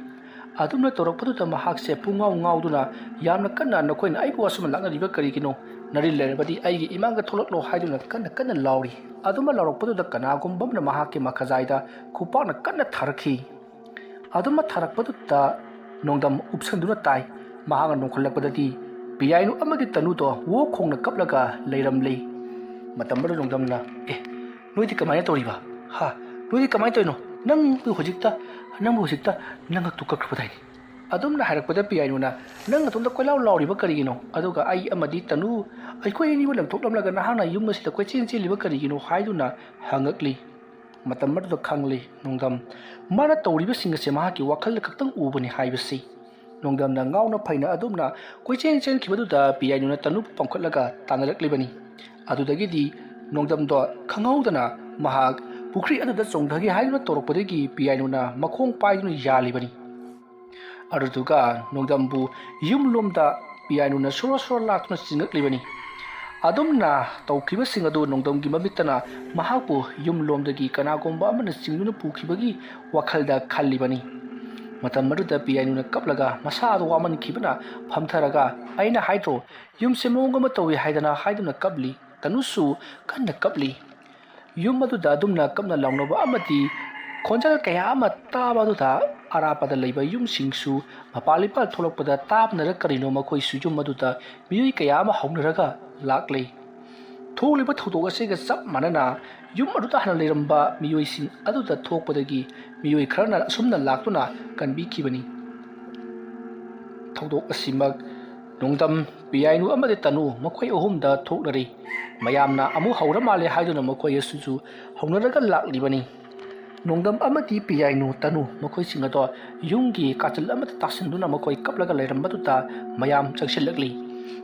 ꯑꯗꯨꯝꯅ ꯇꯧꯔꯛꯄꯗꯨꯗ ꯃꯍꯥꯛꯁꯦ ꯄꯨꯡꯉꯥꯎ ꯉꯥꯎꯗꯨꯅ ꯌꯥꯝꯅ ꯀꯟꯅ "ꯅꯈꯣꯏꯅ ꯑꯩꯕꯨ ꯑꯁꯨꯝꯅ ꯂꯥꯛꯅꯔꯤꯕ ꯀꯔꯤꯒꯤꯅꯣ? ꯅꯔꯤꯜ ꯂꯩꯔꯕꯗꯤ ꯑꯩꯒꯤ ꯏꯃꯥꯡꯗ ꯊꯣꯛꯂꯛꯂꯣ" ꯍꯥꯏꯗꯨꯅ ꯀꯟꯅ ꯀꯟꯅ ꯂꯥꯎꯔꯤ꯫ ꯑꯗꯨꯝꯅ ꯂꯥꯎꯔꯛꯄꯗꯨꯗ ꯀꯅꯥꯒꯨꯝꯕ ꯑꯃꯅ ꯃꯍꯥꯛꯀꯤ ꯃꯈꯖꯥꯏꯗ ꯈꯨꯄꯥꯛꯅ ꯀꯟꯅ ꯊꯥꯔꯛꯈꯤ꯫ ꯑꯗꯨꯝꯅ ꯊꯥꯔꯛꯄꯗꯨꯗ ꯅꯣꯡꯗꯝ ꯎꯞꯁꯟꯗꯨꯅ ꯇꯥꯏ꯫ ꯃꯍꯥꯛꯅ ꯅꯣꯡꯈꯠꯂꯛꯄꯗꯗꯤ ꯄꯤꯌꯥꯏꯅꯨ ꯑꯃꯗꯤ ꯇꯅꯨꯗꯣ ꯋꯣ ꯈꯣꯡꯅ ꯀꯞꯂꯒ ꯂꯩꯔꯝꯂꯤ꯫ ꯃꯇꯝ ꯑꯗꯨꯗ ꯅꯣꯡꯗꯝꯅ, "ꯑꯦ, ꯅꯣꯏꯗꯤ ꯀꯃꯥꯏꯅ ꯇꯧꯔꯤꯕ? ꯍꯥ? ꯅꯣꯏꯗꯤ ꯀꯃꯥꯏꯅ ꯇꯧꯔꯤꯅꯣ? ꯅꯪꯕꯨ ꯍꯧꯖꯤꯛꯇ, ꯅꯪꯕꯨ ꯍꯧꯖꯤꯛꯇ ꯅꯉꯛꯇꯨ ꯀꯛꯈ꯭ꯔꯕꯗꯥꯏꯅꯦ?" ꯑꯗꯨꯝꯅ ꯍꯥꯏꯔꯛꯄꯗ ꯄꯤꯌꯥꯏꯅꯨꯅ, "ꯅꯪ ꯑꯗꯣꯝꯗ ꯀꯣꯏꯂꯥꯎ ꯂꯥꯎꯔꯤꯕ ꯀꯔꯤꯒꯤꯅꯣ? ꯑꯗꯨꯒ ꯑꯩ ꯑꯃꯗꯤ ꯇꯅꯨ, ꯑꯩꯈꯣꯏ ꯑꯅꯤꯕꯨ ꯂꯪꯊꯣꯛꯂꯝꯂꯒ ꯅꯍꯥꯛꯅ ꯌꯨꯝ ꯑꯁꯤꯗ ꯀꯣꯏꯆꯦꯟ ꯆꯦꯜꯂꯤꯕ ꯀꯔꯤꯒꯤꯅꯣ?" ꯍꯥꯏꯗꯨꯅ ꯍꯪꯉꯛꯂꯤ꯫ ꯃꯇꯝ ꯑꯗꯨꯗ ꯈꯪꯂꯤ ꯅꯣꯡꯗꯝ ꯃꯥꯅ ꯇꯧꯔꯤꯕꯁꯤꯡ ꯑꯁꯦ ꯃꯍꯥꯛꯀꯤ ꯋꯥꯈꯜꯗ ꯈꯛꯇꯪ ꯎꯕꯅꯤ ꯍꯥꯏꯕꯁꯤ꯫ ꯅꯣꯡꯗꯝꯅ ꯉꯥꯎꯅ ꯐꯩꯅ ꯑꯗꯨꯝꯅ ꯀꯣꯏꯆꯦꯟ ꯆꯦꯟꯈꯤꯕꯗꯨꯗ ꯄꯤꯌꯥꯏꯅꯨꯅ ꯇꯅꯨꯕꯨ ꯄꯝꯈꯠꯂꯒ ꯇꯥꯟꯅꯔꯛꯂꯤꯕꯅꯤ꯫ ꯑꯗꯨꯗꯒꯤꯗꯤ ꯅꯣꯡꯗꯝꯗꯣ ꯈꯪꯍꯧꯗꯅ ꯃꯍꯥꯛ ꯄꯨꯈ꯭ꯔꯤ ꯑꯗꯨꯗ ꯆꯣꯡꯊꯒꯦ ꯍꯥꯏꯗꯨꯅ ꯇꯧꯔꯛꯄꯗꯒꯤ ꯄꯤꯌꯥꯏꯅꯨꯅ ꯃꯈꯣꯡ ꯄꯥꯏꯗꯨꯅ ꯌꯥꯜꯂꯤꯕꯅꯤ꯫ ꯑꯗꯨꯗꯨꯒ ꯅꯣꯡꯗꯝꯕꯨ ꯌꯨꯝꯂꯣꯝꯗ ꯄꯤꯌꯥꯏꯅꯨꯅ ꯁꯣꯔꯣ ꯁꯣꯔꯣ ꯂꯥꯛꯇꯨꯅ ꯆꯤꯡꯉꯛꯂꯤꯕꯅꯤ꯫ ꯑꯗꯨꯝꯅ ꯇꯧꯈꯤꯕꯁꯤꯡ ꯑꯗꯨ ꯅꯣꯡꯗꯝꯒꯤ ꯃꯃꯤꯠꯇꯅ ꯃꯍꯥꯛꯄꯨ ꯌꯨꯝꯂꯣꯝꯗꯒꯤ ꯀꯅꯥꯒꯨꯝꯕ ꯑꯃꯅ ꯆꯤꯡꯗꯨꯅ ꯄꯨꯈꯤꯕꯒꯤ ꯋꯥꯈꯜꯗ ꯈꯜꯂꯤꯕꯅꯤ꯫ ꯃꯇꯝ ꯑꯗꯨꯗ ꯄꯤꯌꯥꯏꯅꯨꯅ ꯀꯞꯂꯒ ꯃꯁꯥ ꯑꯗꯨ ꯋꯥꯃꯟꯈꯤꯕꯅ ꯐꯝꯊꯔꯒ, "ꯑꯩꯅ ꯍꯥꯏꯗ꯭ꯔꯣ, ꯌꯨꯝꯁꯦ ꯃꯑꯣꯡ ꯑꯃ ꯇꯧꯏ ꯍꯥꯏꯗꯅ?" ꯍꯥꯏꯗꯨꯅ ꯀꯞꯂꯤ꯫ ꯇꯅꯨꯁꯨ ꯀꯟꯅ ꯀꯞꯂꯤ꯫ ꯌꯨꯝ ꯑꯗꯨꯗ ꯑꯗꯨꯝꯅ ꯀꯞꯅ ꯂꯥꯎꯅꯕ ꯑꯃꯗꯤ ꯈꯣꯟꯖꯦꯜ ꯀꯌꯥ ꯑꯃ ꯇꯥꯕ ꯑꯗꯨꯗ ꯑꯔꯥꯞꯄꯗ ꯂꯩꯕ ꯌꯨꯝꯁꯤꯡꯁꯨ ꯃꯄꯥꯜ ꯏꯄꯥꯜ ꯊꯣꯛꯂꯛꯄꯗ ꯇꯥꯕꯅꯔ ꯀꯔꯤꯅꯣ ꯃꯈꯣꯏꯁꯨ ꯌꯨꯝ ꯑꯗꯨꯗ ꯃꯤꯑꯣꯏ ꯀꯌꯥ ꯑꯃ ꯍꯧꯅꯔꯒ ꯂꯥꯛꯂꯤ꯫ ꯊꯣꯛꯂꯤꯕ ꯊꯧꯗꯣꯛ ꯑꯁꯤꯒ ꯆꯞ ꯃꯥꯟꯅꯅ ꯌꯨꯝ ꯑꯗꯨꯗ ꯍꯥꯟꯅ ꯂꯩꯔꯝꯕ ꯃꯤꯑꯣꯏꯁꯤꯡ ꯑꯗꯨꯗ ꯊꯣꯛꯄꯗꯒꯤ ꯃꯤꯑꯣꯏ ꯈꯔꯅ ꯑꯁꯨꯝꯅ ꯂꯥꯛꯇꯨꯅ ꯀꯟꯕꯤꯈꯤꯕꯅꯤ꯫ ꯊꯧꯗꯣꯛ ꯑꯁꯤꯃꯛ ꯅꯣꯡꯗꯝ, ꯄꯤꯌꯥꯏꯅꯨ ꯑꯃꯗꯤ ꯇꯅꯨ ꯃꯈꯣꯏ ꯑꯍꯨꯝꯗ ꯊꯣꯛꯅꯔꯤ꯫ ꯃꯌꯥꯝꯅ ꯑꯃꯨꯛ ꯍꯧꯔ ꯃꯥꯜꯂꯦ ꯍꯥꯏꯗꯨꯅ ꯃꯈꯣꯏ ꯑꯁꯤꯁꯨ ꯍꯧꯅꯔꯒ ꯂꯥꯛꯂꯤꯕꯅꯤ꯫ ꯅꯣꯡꯗꯝ ꯑꯃꯗꯤ ꯄꯤꯌꯥꯏꯅꯨ ꯇꯅꯨ ꯃꯈꯣꯏꯁꯤꯡ ꯑꯗꯣ ꯌꯨꯝꯒꯤ ꯀꯥꯆꯤꯜ ꯑꯃꯗ ꯇꯥꯁꯤꯟꯗꯨꯅ ꯃꯈꯣꯏ ꯀꯞꯂꯒ ꯂꯩꯔꯝꯕꯗꯨꯗ ꯃꯌꯥꯝ ꯆꯪꯁꯤꯜꯂꯛꯂꯤ꯫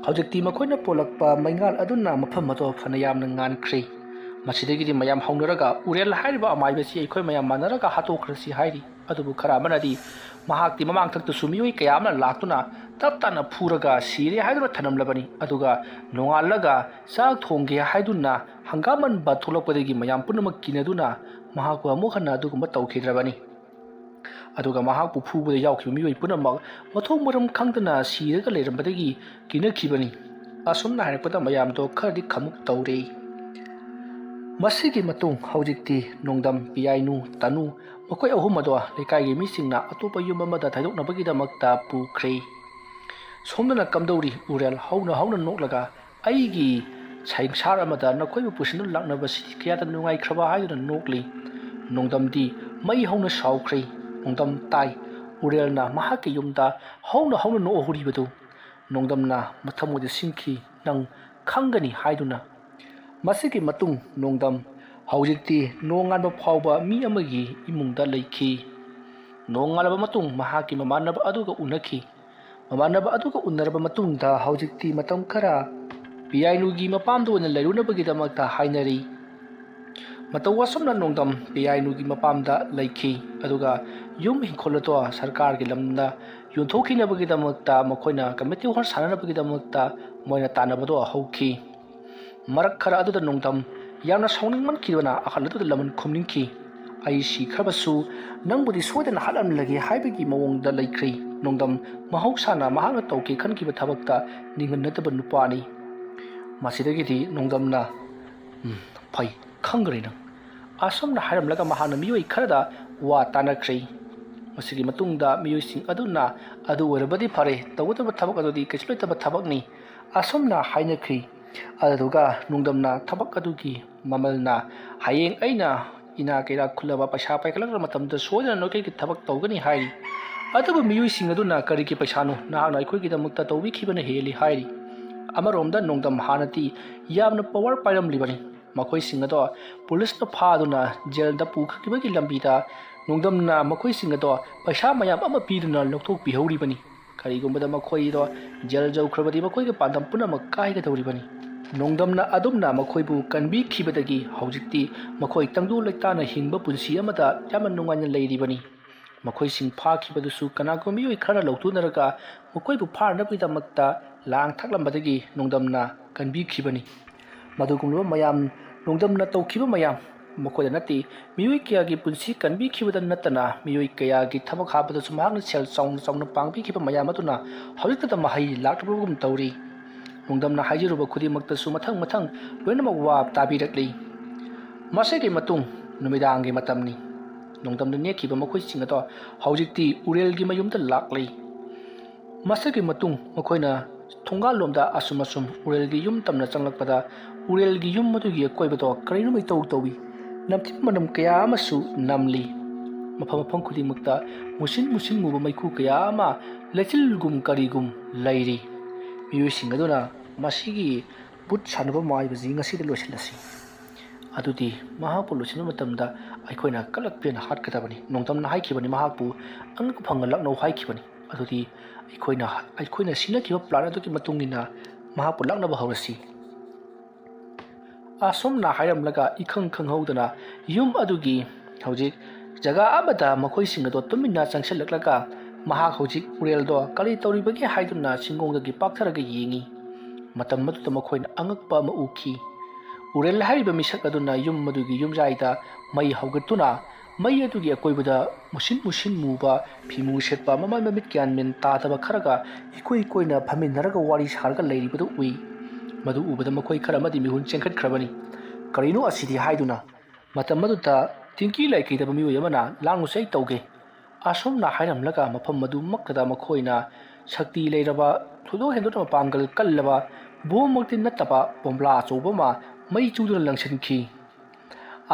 ꯍꯧꯖꯤꯛꯇꯤ ꯃꯈꯣꯏꯅ ꯄꯣꯜꯂꯛꯄ ꯃꯩꯉꯥꯜ ꯑꯗꯨꯅ ꯃꯐꯝ ꯑꯗꯣ ꯐꯅ ꯌꯥꯝꯅ ꯉꯥꯟꯈ꯭ꯔꯦ꯫ ꯃꯁꯤꯗꯒꯤꯗꯤ ꯃꯌꯥꯝ ꯍꯧꯅꯔꯒ ꯎꯔꯦꯜ ꯍꯥꯏꯔꯤꯕ ꯑꯃꯥꯏꯕꯁꯤ ꯑꯩꯈꯣꯏ ꯃꯌꯥꯝ ꯃꯥꯟꯅꯔꯒ ꯍꯥꯠꯇꯣꯛꯈ꯭ꯔꯁꯤ ꯍꯥꯏꯔꯤ꯫ ꯑꯗꯨꯕꯨ ꯈꯔ ꯑꯃꯅꯗꯤ ꯃꯍꯥꯛꯇꯤ ꯃꯃꯥꯡꯊꯛꯇꯁꯨ ꯃꯤꯑꯣꯏ ꯀꯌꯥ ꯑꯃꯅ ꯂꯥꯛꯇꯨꯅ ꯇꯞ ꯇꯥꯅ ꯐꯨꯔꯒ ꯁꯤꯔꯦ ꯍꯥꯏꯗꯨꯅ ꯊꯅꯝꯂꯕꯅꯤ꯫ ꯑꯗꯨꯒ ꯅꯣꯡꯉꯥꯜꯂꯒ ꯆꯥꯛ ꯊꯣꯡꯒꯦ ꯍꯥꯏꯗꯨꯅ ꯍꯪꯒꯥꯝ ꯃꯟꯕ ꯊꯣꯛꯂꯛꯄꯗꯒꯤ ꯃꯌꯥꯝ ꯄꯨꯝꯅꯃꯛ ꯀꯤꯅꯗꯨꯅ ꯃꯍꯥꯛꯄꯨ ꯑꯃꯨꯛ ꯍꯟꯅ ꯑꯗꯨꯒꯨꯝꯕ ꯇꯧꯈꯤꯗ꯭ꯔꯕꯅꯤ꯫ ꯑꯗꯨꯒ ꯃꯍꯥꯛꯄꯨ ꯐꯨꯕꯗ ꯌꯥꯎꯈꯤꯕ ꯃꯤꯑꯣꯏ ꯄꯨꯝꯅꯃꯛ ꯃꯊꯣꯡ ꯃꯔꯝ ꯈꯪꯗꯅ ꯁꯤꯔꯒ ꯂꯩꯔꯝꯕꯗꯒꯤ ꯀꯤꯅꯈꯤꯕꯅꯤ꯫ ꯑꯁꯨꯝꯅ ꯍꯥꯏꯔꯛꯄꯗ ꯃꯌꯥꯝꯗꯣ ꯈꯔꯗꯤ ꯈꯃꯨꯛ ꯇꯧꯔꯦ꯫ ꯃꯁꯤꯒꯤ ꯃꯇꯨꯡ ꯍꯧꯖꯤꯛꯇꯤ ꯅꯣꯡꯗꯝ, ꯄꯤꯌꯥꯏꯅꯨ, ꯇꯅꯨ ꯃꯈꯣꯏ ꯑꯍꯨꯝ ꯑꯗꯣ ꯂꯩꯀꯥꯏꯒꯤ ꯃꯤꯁꯤꯡꯅ ꯑꯇꯣꯞꯄ ꯌꯨꯝ ꯑꯃꯗ ꯊꯩꯗꯣꯛꯅꯕꯒꯤꯗꯃꯛꯇ ꯄꯨꯈ꯭ꯔꯦ꯫ ꯁꯣꯝꯗꯅ ꯀꯝꯗꯧꯔꯤ ꯎꯔꯦꯜ ꯍꯧꯅ ꯍꯧꯅ ꯅꯣꯛꯂꯒ, "ꯑꯩꯒꯤ ꯁꯪꯁꯥꯔ ꯑꯃꯗ ꯅꯈꯣꯏꯕꯨ ꯄꯨꯁꯤꯟꯗꯨꯅ ꯂꯥꯛꯅꯕꯁꯤꯗꯤ ꯀꯌꯥꯗ ꯅꯨꯡꯉꯥꯏꯈ꯭ꯔꯕ" ꯍꯥꯏꯗꯨꯅ ꯅꯣꯛꯂꯤ꯫ ꯅꯣꯡꯗꯝꯗꯤ ꯃꯩ ꯍꯧꯅ ꯁꯥꯎꯈ꯭ꯔꯦ꯫ ꯅꯣꯡꯗꯝ ꯇꯥꯏ꯫ ꯎꯔꯦꯜꯅ ꯃꯍꯥꯛꯀꯤ ꯌꯨꯝꯗ ꯍꯧꯅ ꯍꯧꯅ ꯅꯣꯛꯍꯧꯔꯤꯕꯗꯨ꯫ ꯅꯣꯡꯗꯝꯅ ꯃꯊꯃꯣꯏꯗ ꯁꯤꯡꯈꯤ, "ꯅꯪ ꯈꯪꯒꯅꯤ" ꯍꯥꯏꯗꯨꯅ꯫ ꯃꯁꯤꯒꯤ ꯃꯇꯨꯡ ꯅꯣꯡꯗꯝ ꯍꯧꯖꯤꯛꯇꯤ ꯅꯣꯡꯉꯥꯟꯕ ꯐꯥꯎꯕ ꯃꯤ ꯑꯃꯒꯤ ꯏꯃꯨꯡꯗ ꯂꯩꯈꯤ꯫ ꯅꯣꯡꯉꯥꯜꯂꯕ ꯃꯇꯨꯡ ꯃꯍꯥꯛꯀꯤ ꯃꯃꯥꯟꯅꯕ ꯑꯗꯨꯒ ꯎꯅꯈꯤ꯫ ꯃꯃꯥꯟꯅꯕ ꯑꯗꯨꯒ ꯎꯅꯔꯕ ꯃꯇꯨꯡꯗ ꯍꯧꯖꯤꯛꯇꯤ ꯃꯇꯝ ꯈꯔ ꯄꯤꯌꯥꯏꯅꯨꯒꯤ ꯃꯄꯥꯝꯗ ꯑꯣꯏꯅ ꯂꯩꯔꯨꯅꯕꯒꯤꯗꯃꯛꯇ ꯍꯥꯏꯅꯔꯤ꯫ ꯃꯇꯧ ꯑꯁꯨꯝꯅ ꯅꯣꯡꯗꯝ ꯄꯤꯌꯥꯏꯅꯨꯒꯤ ꯃꯄꯥꯝꯗ ꯂꯩꯈꯤ, ꯑꯗꯨꯒ ꯌꯨꯝ ꯏꯪꯈꯣꯜ ꯑꯗꯣ ꯁꯔꯀꯥꯔꯒꯤ ꯂꯝꯗ ꯌꯣꯟꯊꯣꯛꯈꯤꯅꯕꯒꯤꯗꯃꯛꯇ ꯃꯈꯣꯏꯅ ꯀꯃꯤꯇꯤ ꯍꯣꯜ ꯁꯥꯟꯅꯅꯕꯒꯤꯗꯃꯛꯇ ꯃꯣꯏꯅ ꯇꯥꯟꯅꯕꯗꯣ ꯍꯧꯈꯤ꯫ ꯃꯔꯛ ꯈꯔ ꯑꯗꯨꯗ ꯅꯣꯡꯗꯝ ꯌꯥꯝꯅ ꯁꯥꯎꯅꯤꯡꯃꯟꯈꯤꯗꯨꯅ ꯑꯍꯜ ꯑꯗꯨꯗ ꯂꯃꯟ ꯈꯨꯝꯅꯤꯡꯈꯤ꯫ "ꯑꯩ ꯁꯤꯈ꯭ꯔꯕꯁꯨ ꯅꯪꯕꯨꯗꯤ ꯁꯣꯏꯗꯅ ꯍꯥꯠꯂꯝꯂꯒꯦ" ꯍꯥꯏꯕꯒꯤ ꯃꯑꯣꯡꯗ ꯂꯩꯈ꯭ꯔꯦ꯫ ꯅꯣꯡꯗꯝ ꯃꯍꯧꯁꯥꯅ ꯃꯍꯥꯛꯅ ꯇꯧꯒꯦ ꯈꯟꯈꯤꯕ ꯊꯕꯛꯇ ꯅꯤꯡꯍꯟꯅꯗꯕ ꯅꯨꯄꯥꯅꯤ꯫ ꯃꯁꯤꯗꯒꯤꯗꯤ ꯅꯣꯡꯗꯝꯅ, "ꯎꯝ, ꯐꯩ, ꯈꯪꯈ꯭ꯔꯦ ꯅꯪ"꯫ ꯑꯁꯨꯝꯅ ꯍꯥꯏꯔꯝꯂꯒ ꯃꯍꯥꯛꯅ ꯃꯤꯑꯣꯏ ꯈꯔꯗ ꯋꯥ ꯇꯥꯅꯈ꯭ꯔꯦ꯫ ꯃꯁꯤꯒꯤ ꯃꯇꯨꯡꯗ ꯃꯤꯑꯣꯏꯁꯤꯡ ꯑꯗꯨꯅ "ꯑꯗꯨ ꯑꯣꯏꯔꯕꯗꯤ ꯐꯔꯦ, ꯇꯧꯒꯗꯕ ꯊꯕꯛ ꯑꯗꯨꯗꯤ ꯀꯩꯁꯨ ꯂꯩꯇꯕ ꯊꯕꯛꯅꯤ" ꯑꯁꯨꯝꯅ ꯍꯥꯏꯅꯈꯤ꯫ ꯑꯗꯨꯗꯨꯒ ꯅꯣꯡꯗꯝꯅ ꯊꯕꯛ ꯑꯗꯨꯒꯤ ꯃꯃꯜꯅ "ꯍꯌꯦꯡ ꯑꯩꯅ ꯏꯅꯥ ꯀꯩꯔꯥꯛ ꯈꯨꯜꯂꯕ, ꯄꯩꯁꯥ ꯄꯥꯏꯈꯠꯂꯛꯂꯕ ꯃꯇꯝꯗ ꯁꯣꯏꯗꯅ ꯅꯈꯣꯏꯒꯤ ꯊꯕꯛ ꯇꯧꯒꯅꯤ" ꯍꯥꯏꯔꯤ꯫ ꯑꯗꯨꯕꯨ ꯃꯤꯑꯣꯏꯁꯤꯡ ꯑꯗꯨꯅ "ꯀꯔꯤꯒꯤ ꯄꯩꯁꯥꯅꯣ? ꯅꯍꯥꯛꯅ ꯑꯩꯈꯣꯏꯒꯤꯗꯃꯛꯇ ꯇꯧꯕꯤꯈꯤꯕꯅ ꯍꯦꯜꯂꯤ" ꯍꯥꯏꯔꯤ꯫ ꯑꯃꯔꯣꯝꯗ ꯅꯣꯡꯗꯝ ꯍꯥꯟꯅꯗꯤ ꯌꯥꯝꯅ ꯄꯋꯥꯔ ꯄꯥꯏꯔꯝꯂꯤꯕꯅꯤ꯫ ꯃꯈꯣꯏꯁꯤꯡ ꯑꯗꯣ ꯄꯨꯂꯤꯁꯅ ꯐꯥꯗꯨꯅ ꯖꯦꯜꯗ ꯄꯨꯈꯠꯈꯤꯕꯒꯤ ꯂꯝꯕꯤꯗ ꯅꯣꯡꯗꯝꯅ ꯃꯈꯣꯏꯁꯤꯡ ꯑꯗꯣ ꯄꯩꯁꯥ ꯃꯌꯥꯝ ꯑꯃ ꯄꯤꯗꯨꯅ ꯂꯧꯊꯣꯛꯄꯤꯍꯧꯔꯤꯕꯅꯤ꯫ ꯀꯔꯤꯒꯨꯝꯕꯗ ꯃꯈꯣꯏꯗꯣ ꯖꯦꯜ ꯌꯧꯈ꯭ꯔꯕꯗꯤ ꯃꯈꯣꯏꯒꯤ ꯄꯥꯟꯗꯝ ꯄꯨꯝꯅꯃꯛ ꯀꯥꯏꯒꯗꯧꯔꯤꯕꯅꯤ꯫ ꯅꯣꯡꯗꯝꯅ ꯑꯗꯨꯝꯅ ꯃꯈꯣꯏꯕꯨ ꯀꯟꯕꯤꯈꯤꯕꯗꯒꯤ ꯍꯧꯖꯤꯛꯇꯤ ꯃꯈꯣꯏ ꯇꯪꯗꯨ ꯂꯩꯇꯥꯅ ꯍꯤꯡꯕ ꯄꯨꯟꯁꯤ ꯑꯃꯗ ꯌꯥꯝꯅ ꯅꯨꯡꯉꯥꯏꯅ ꯂꯩꯔꯤꯕꯅꯤ꯫ ꯃꯈꯣꯏꯁꯤꯡ ꯐꯥꯈꯤꯕꯗꯨꯁꯨ ꯀꯅꯥꯒꯨꯝꯕ ꯃꯤꯑꯣꯏ ꯈꯔꯅ ꯂꯧꯊꯣꯛꯅꯔꯒ ꯃꯈꯣꯏꯕꯨ ꯐꯥꯅꯕꯒꯤꯗꯃꯛꯇ ꯂꯥꯡ ꯊꯥꯛꯂꯝꯕꯗꯒꯤ ꯅꯣꯡꯗꯝꯅ ꯀꯟꯕꯤꯈꯤꯕꯅꯤ꯫ ꯃꯗꯨꯒꯨꯝꯂꯕ ꯃꯌꯥꯝ, ꯅꯣꯡꯗꯝꯅ ꯇꯧꯈꯤꯕ ꯃꯌꯥꯝ, ꯃꯈꯣꯏꯗ ꯅꯠꯇꯦ, ꯃꯤꯑꯣꯏ ꯀꯌꯥꯒꯤ ꯄꯨꯟꯁꯤ ꯀꯟꯕꯤꯈꯤꯕꯗ ꯅꯠꯇꯅ ꯃꯤꯑꯣꯏ ꯀꯌꯥꯒꯤ ꯊꯕꯛ ꯍꯥꯞꯄꯗꯁꯨ ꯃꯍꯥꯛꯅ ꯁꯦꯜ ꯆꯥꯎꯅ ꯆꯥꯎꯅ ꯄꯥꯡꯕꯤꯈꯤꯕ ꯃꯌꯥꯝ ꯑꯗꯨꯅ ꯍꯧꯖꯤꯛꯇꯗ ꯃꯍꯩ ꯂꯥꯛꯂꯕꯒꯨꯝ ꯇꯧꯔꯤ꯫ ꯅꯣꯡꯗꯝꯅ ꯍꯥꯏꯖꯔꯨꯕ ꯈꯨꯗꯤꯡꯃꯛꯇꯁꯨ ꯃꯊꯪ ꯃꯊꯪ ꯂꯣꯏꯅꯃꯛ ꯋꯥ ꯇꯥꯕꯤꯔꯛꯂꯤ꯫ ꯃꯁꯤꯒꯤ ꯃꯇꯨꯡ ꯅꯨꯃꯤꯗꯥꯡꯒꯤ ꯃꯇꯝꯅꯤ꯫ ꯅꯣꯡꯗꯝꯅ ꯅꯦꯛꯈꯤꯕ ꯃꯈꯣꯏꯁꯤꯡ ꯑꯗꯣ ꯍꯧꯖꯤꯛꯇꯤ ꯎꯔꯦꯜꯒꯤ ꯃꯌꯨꯝꯗ ꯂꯥꯛꯂꯤ꯫ ꯃꯁꯤꯒꯤ ꯃꯇꯨꯡ ꯃꯈꯣꯏꯅ ꯊꯣꯡꯒꯥꯜꯂꯣꯝꯗ ꯑꯁꯨꯝ ꯑꯁꯨꯝ ꯎꯔꯦꯜꯒꯤ ꯌꯨꯝ ꯇꯝꯅ ꯆꯪꯂꯛꯄꯗ ꯎꯔꯦꯜꯒꯤ ꯌꯨꯝ ꯑꯗꯨꯒꯤ ꯑꯀꯣꯏꯕꯗꯣ ꯀꯔꯤꯅꯣꯝ ꯏꯇꯧ ꯇꯧꯏ꯫ ꯅꯝꯊꯤꯕ ꯃꯅꯝ ꯀꯌꯥ ꯑꯃꯁꯨ ꯅꯝꯂꯤ꯫ ꯃꯐꯝ ꯃꯐꯝ ꯈꯨꯗꯤꯡꯃꯛꯇ ꯃꯨꯁꯤꯟ ꯃꯨꯁꯤꯟ ꯃꯨꯕ ꯃꯩꯈꯨ ꯀꯌꯥ ꯑꯃ ꯂꯩꯆꯤꯜꯒꯨꯝ ꯀꯔꯤꯒꯨꯝ ꯂꯩꯔꯤ꯫ ꯃꯤꯑꯣꯏꯁꯤꯡ ꯑꯗꯨꯅ ꯃꯁꯤꯒꯤ ꯚꯨꯠ ꯁꯥꯟꯅꯐꯝ ꯍꯥꯏꯕꯁꯤ ꯉꯁꯤꯗ ꯂꯣꯏꯁꯤꯜꯂꯁꯤ꯫ ꯑꯗꯨꯗꯤ ꯃꯍꯥꯛꯄꯨ ꯂꯣꯏꯁꯤꯟꯕ ꯃꯇꯝꯗ ꯑꯩꯈꯣꯏꯅ ꯀꯂꯛꯄꯦꯅ ꯍꯥꯠꯀꯗꯕꯅꯤ꯫ ꯅꯣꯡꯗꯝꯅ ꯍꯥꯏꯈꯤꯕꯅꯤ, ꯃꯍꯥꯛꯄꯨ ꯑꯉꯛꯄ ꯐꯪꯅ ꯂꯥꯛꯅꯧ ꯍꯥꯏꯈꯤꯕꯅꯤ꯫ ꯑꯗꯨꯗꯤ ꯑꯩꯈꯣꯏꯅ, ꯑꯩꯈꯣꯏꯅ ꯁꯤꯟꯅꯈꯤꯕ ꯄ꯭ꯂꯥꯟ ꯑꯗꯨꯒꯤ ꯃꯇꯨꯡ ꯏꯟꯅ ꯃꯍꯥꯛꯄꯨ ꯂꯥꯛꯅꯕ ꯍꯧꯔꯁꯤ꯫ ꯑꯁꯨꯝꯅ ꯍꯥꯏꯔꯝꯂꯒ ꯏꯈꯪ ꯈꯪꯍꯧꯗꯅ ꯌꯨꯝ ꯑꯗꯨꯒꯤ ꯍꯧꯖꯤꯛ ꯖꯒꯥ ꯑꯃꯗ ꯃꯈꯣꯏꯁꯤꯡ ꯑꯗꯣ ꯇꯨꯃꯤꯟꯅ ꯆꯪꯁꯤꯜꯂꯛꯂꯒ ꯃꯍꯥꯛ ꯍꯧꯖꯤꯛ ꯎꯔꯦꯜꯗꯣ ꯀꯔꯤ ꯇꯧꯔꯤꯕꯒꯦ ꯍꯥꯏꯗꯨꯅ ꯆꯤꯡꯒꯣꯡꯗꯒꯤ ꯄꯥꯛꯊꯔꯒ ꯌꯦꯡꯉꯤ꯫ ꯃꯇꯝ ꯑꯗꯨꯗ ꯃꯈꯣꯏꯅ ꯑꯉꯛꯄ ꯑꯃ ꯎꯈꯤ꯫ ꯎꯔꯦꯜ ꯍꯥꯏꯔꯤꯕ ꯃꯤꯁꯛ ꯑꯗꯨꯅ ꯌꯨꯝ ꯑꯗꯨꯒꯤ ꯌꯨꯝꯖꯥꯏꯗ ꯃꯩ ꯍꯧꯒꯠꯇꯨꯅ ꯃꯩ ꯑꯗꯨꯒꯤ ꯑꯀꯣꯏꯕꯗ ꯃꯨꯁꯤꯟ ꯃꯨꯁꯤꯟ ꯃꯨꯕ ꯐꯤꯃꯨ ꯁꯦꯠꯄ ꯃꯃꯥꯏ ꯃꯃꯤꯠ ꯒ꯭ꯌꯥꯟ ꯃꯦꯟ ꯇꯥꯗꯕ ꯈꯔꯒ ꯏꯀꯨꯏ ꯀꯨꯏꯅ ꯐꯝꯃꯤꯟꯅꯔꯒ ꯋꯥꯔꯤ ꯁꯥꯔꯒ ꯂꯩꯔꯤꯕꯗꯨ ꯎꯏ꯫ ꯃꯗꯨ ꯎꯕꯗ ꯃꯈꯣꯏ ꯈꯔ ꯑꯃꯗꯤ ꯃꯤꯍꯨꯟ ꯆꯦꯟꯈꯠꯈ꯭ꯔꯕꯅꯤ꯫ "ꯀꯔꯤꯅꯣ ꯑꯁꯤꯗꯤ?" ꯍꯥꯏꯗꯨꯅ꯫ ꯃꯇꯝ ꯑꯗꯨꯗ ꯇꯤꯡꯀꯤ ꯂꯩꯈꯤꯗꯕ ꯃꯤꯑꯣꯏ ꯑꯃꯅ "ꯂꯥꯡꯅꯨꯁꯦ, ꯑꯩ ꯇꯧꯒꯦ꯫ ꯑꯁꯨꯝꯅ ꯍꯥꯏꯔꯝꯂꯒ ꯃꯐꯝ ꯑꯗꯨꯃꯛꯇꯗ ꯃꯈꯣꯏꯅ ꯁꯛꯇꯤ ꯂꯩꯔꯕ, ꯊꯣꯏꯗꯣꯛ ꯍꯦꯟꯗꯣꯛꯅ ꯃꯄꯥꯡꯒꯜ ꯀꯜꯂꯕ ꯕꯣꯝꯃꯛꯇꯤ ꯅꯠꯇꯕ ꯕꯣꯝꯂꯥ ꯑꯆꯧꯕ ꯑꯃ ꯃꯩ ꯆꯨꯗꯨꯅ ꯂꯪꯁꯤꯟꯈꯤ꯫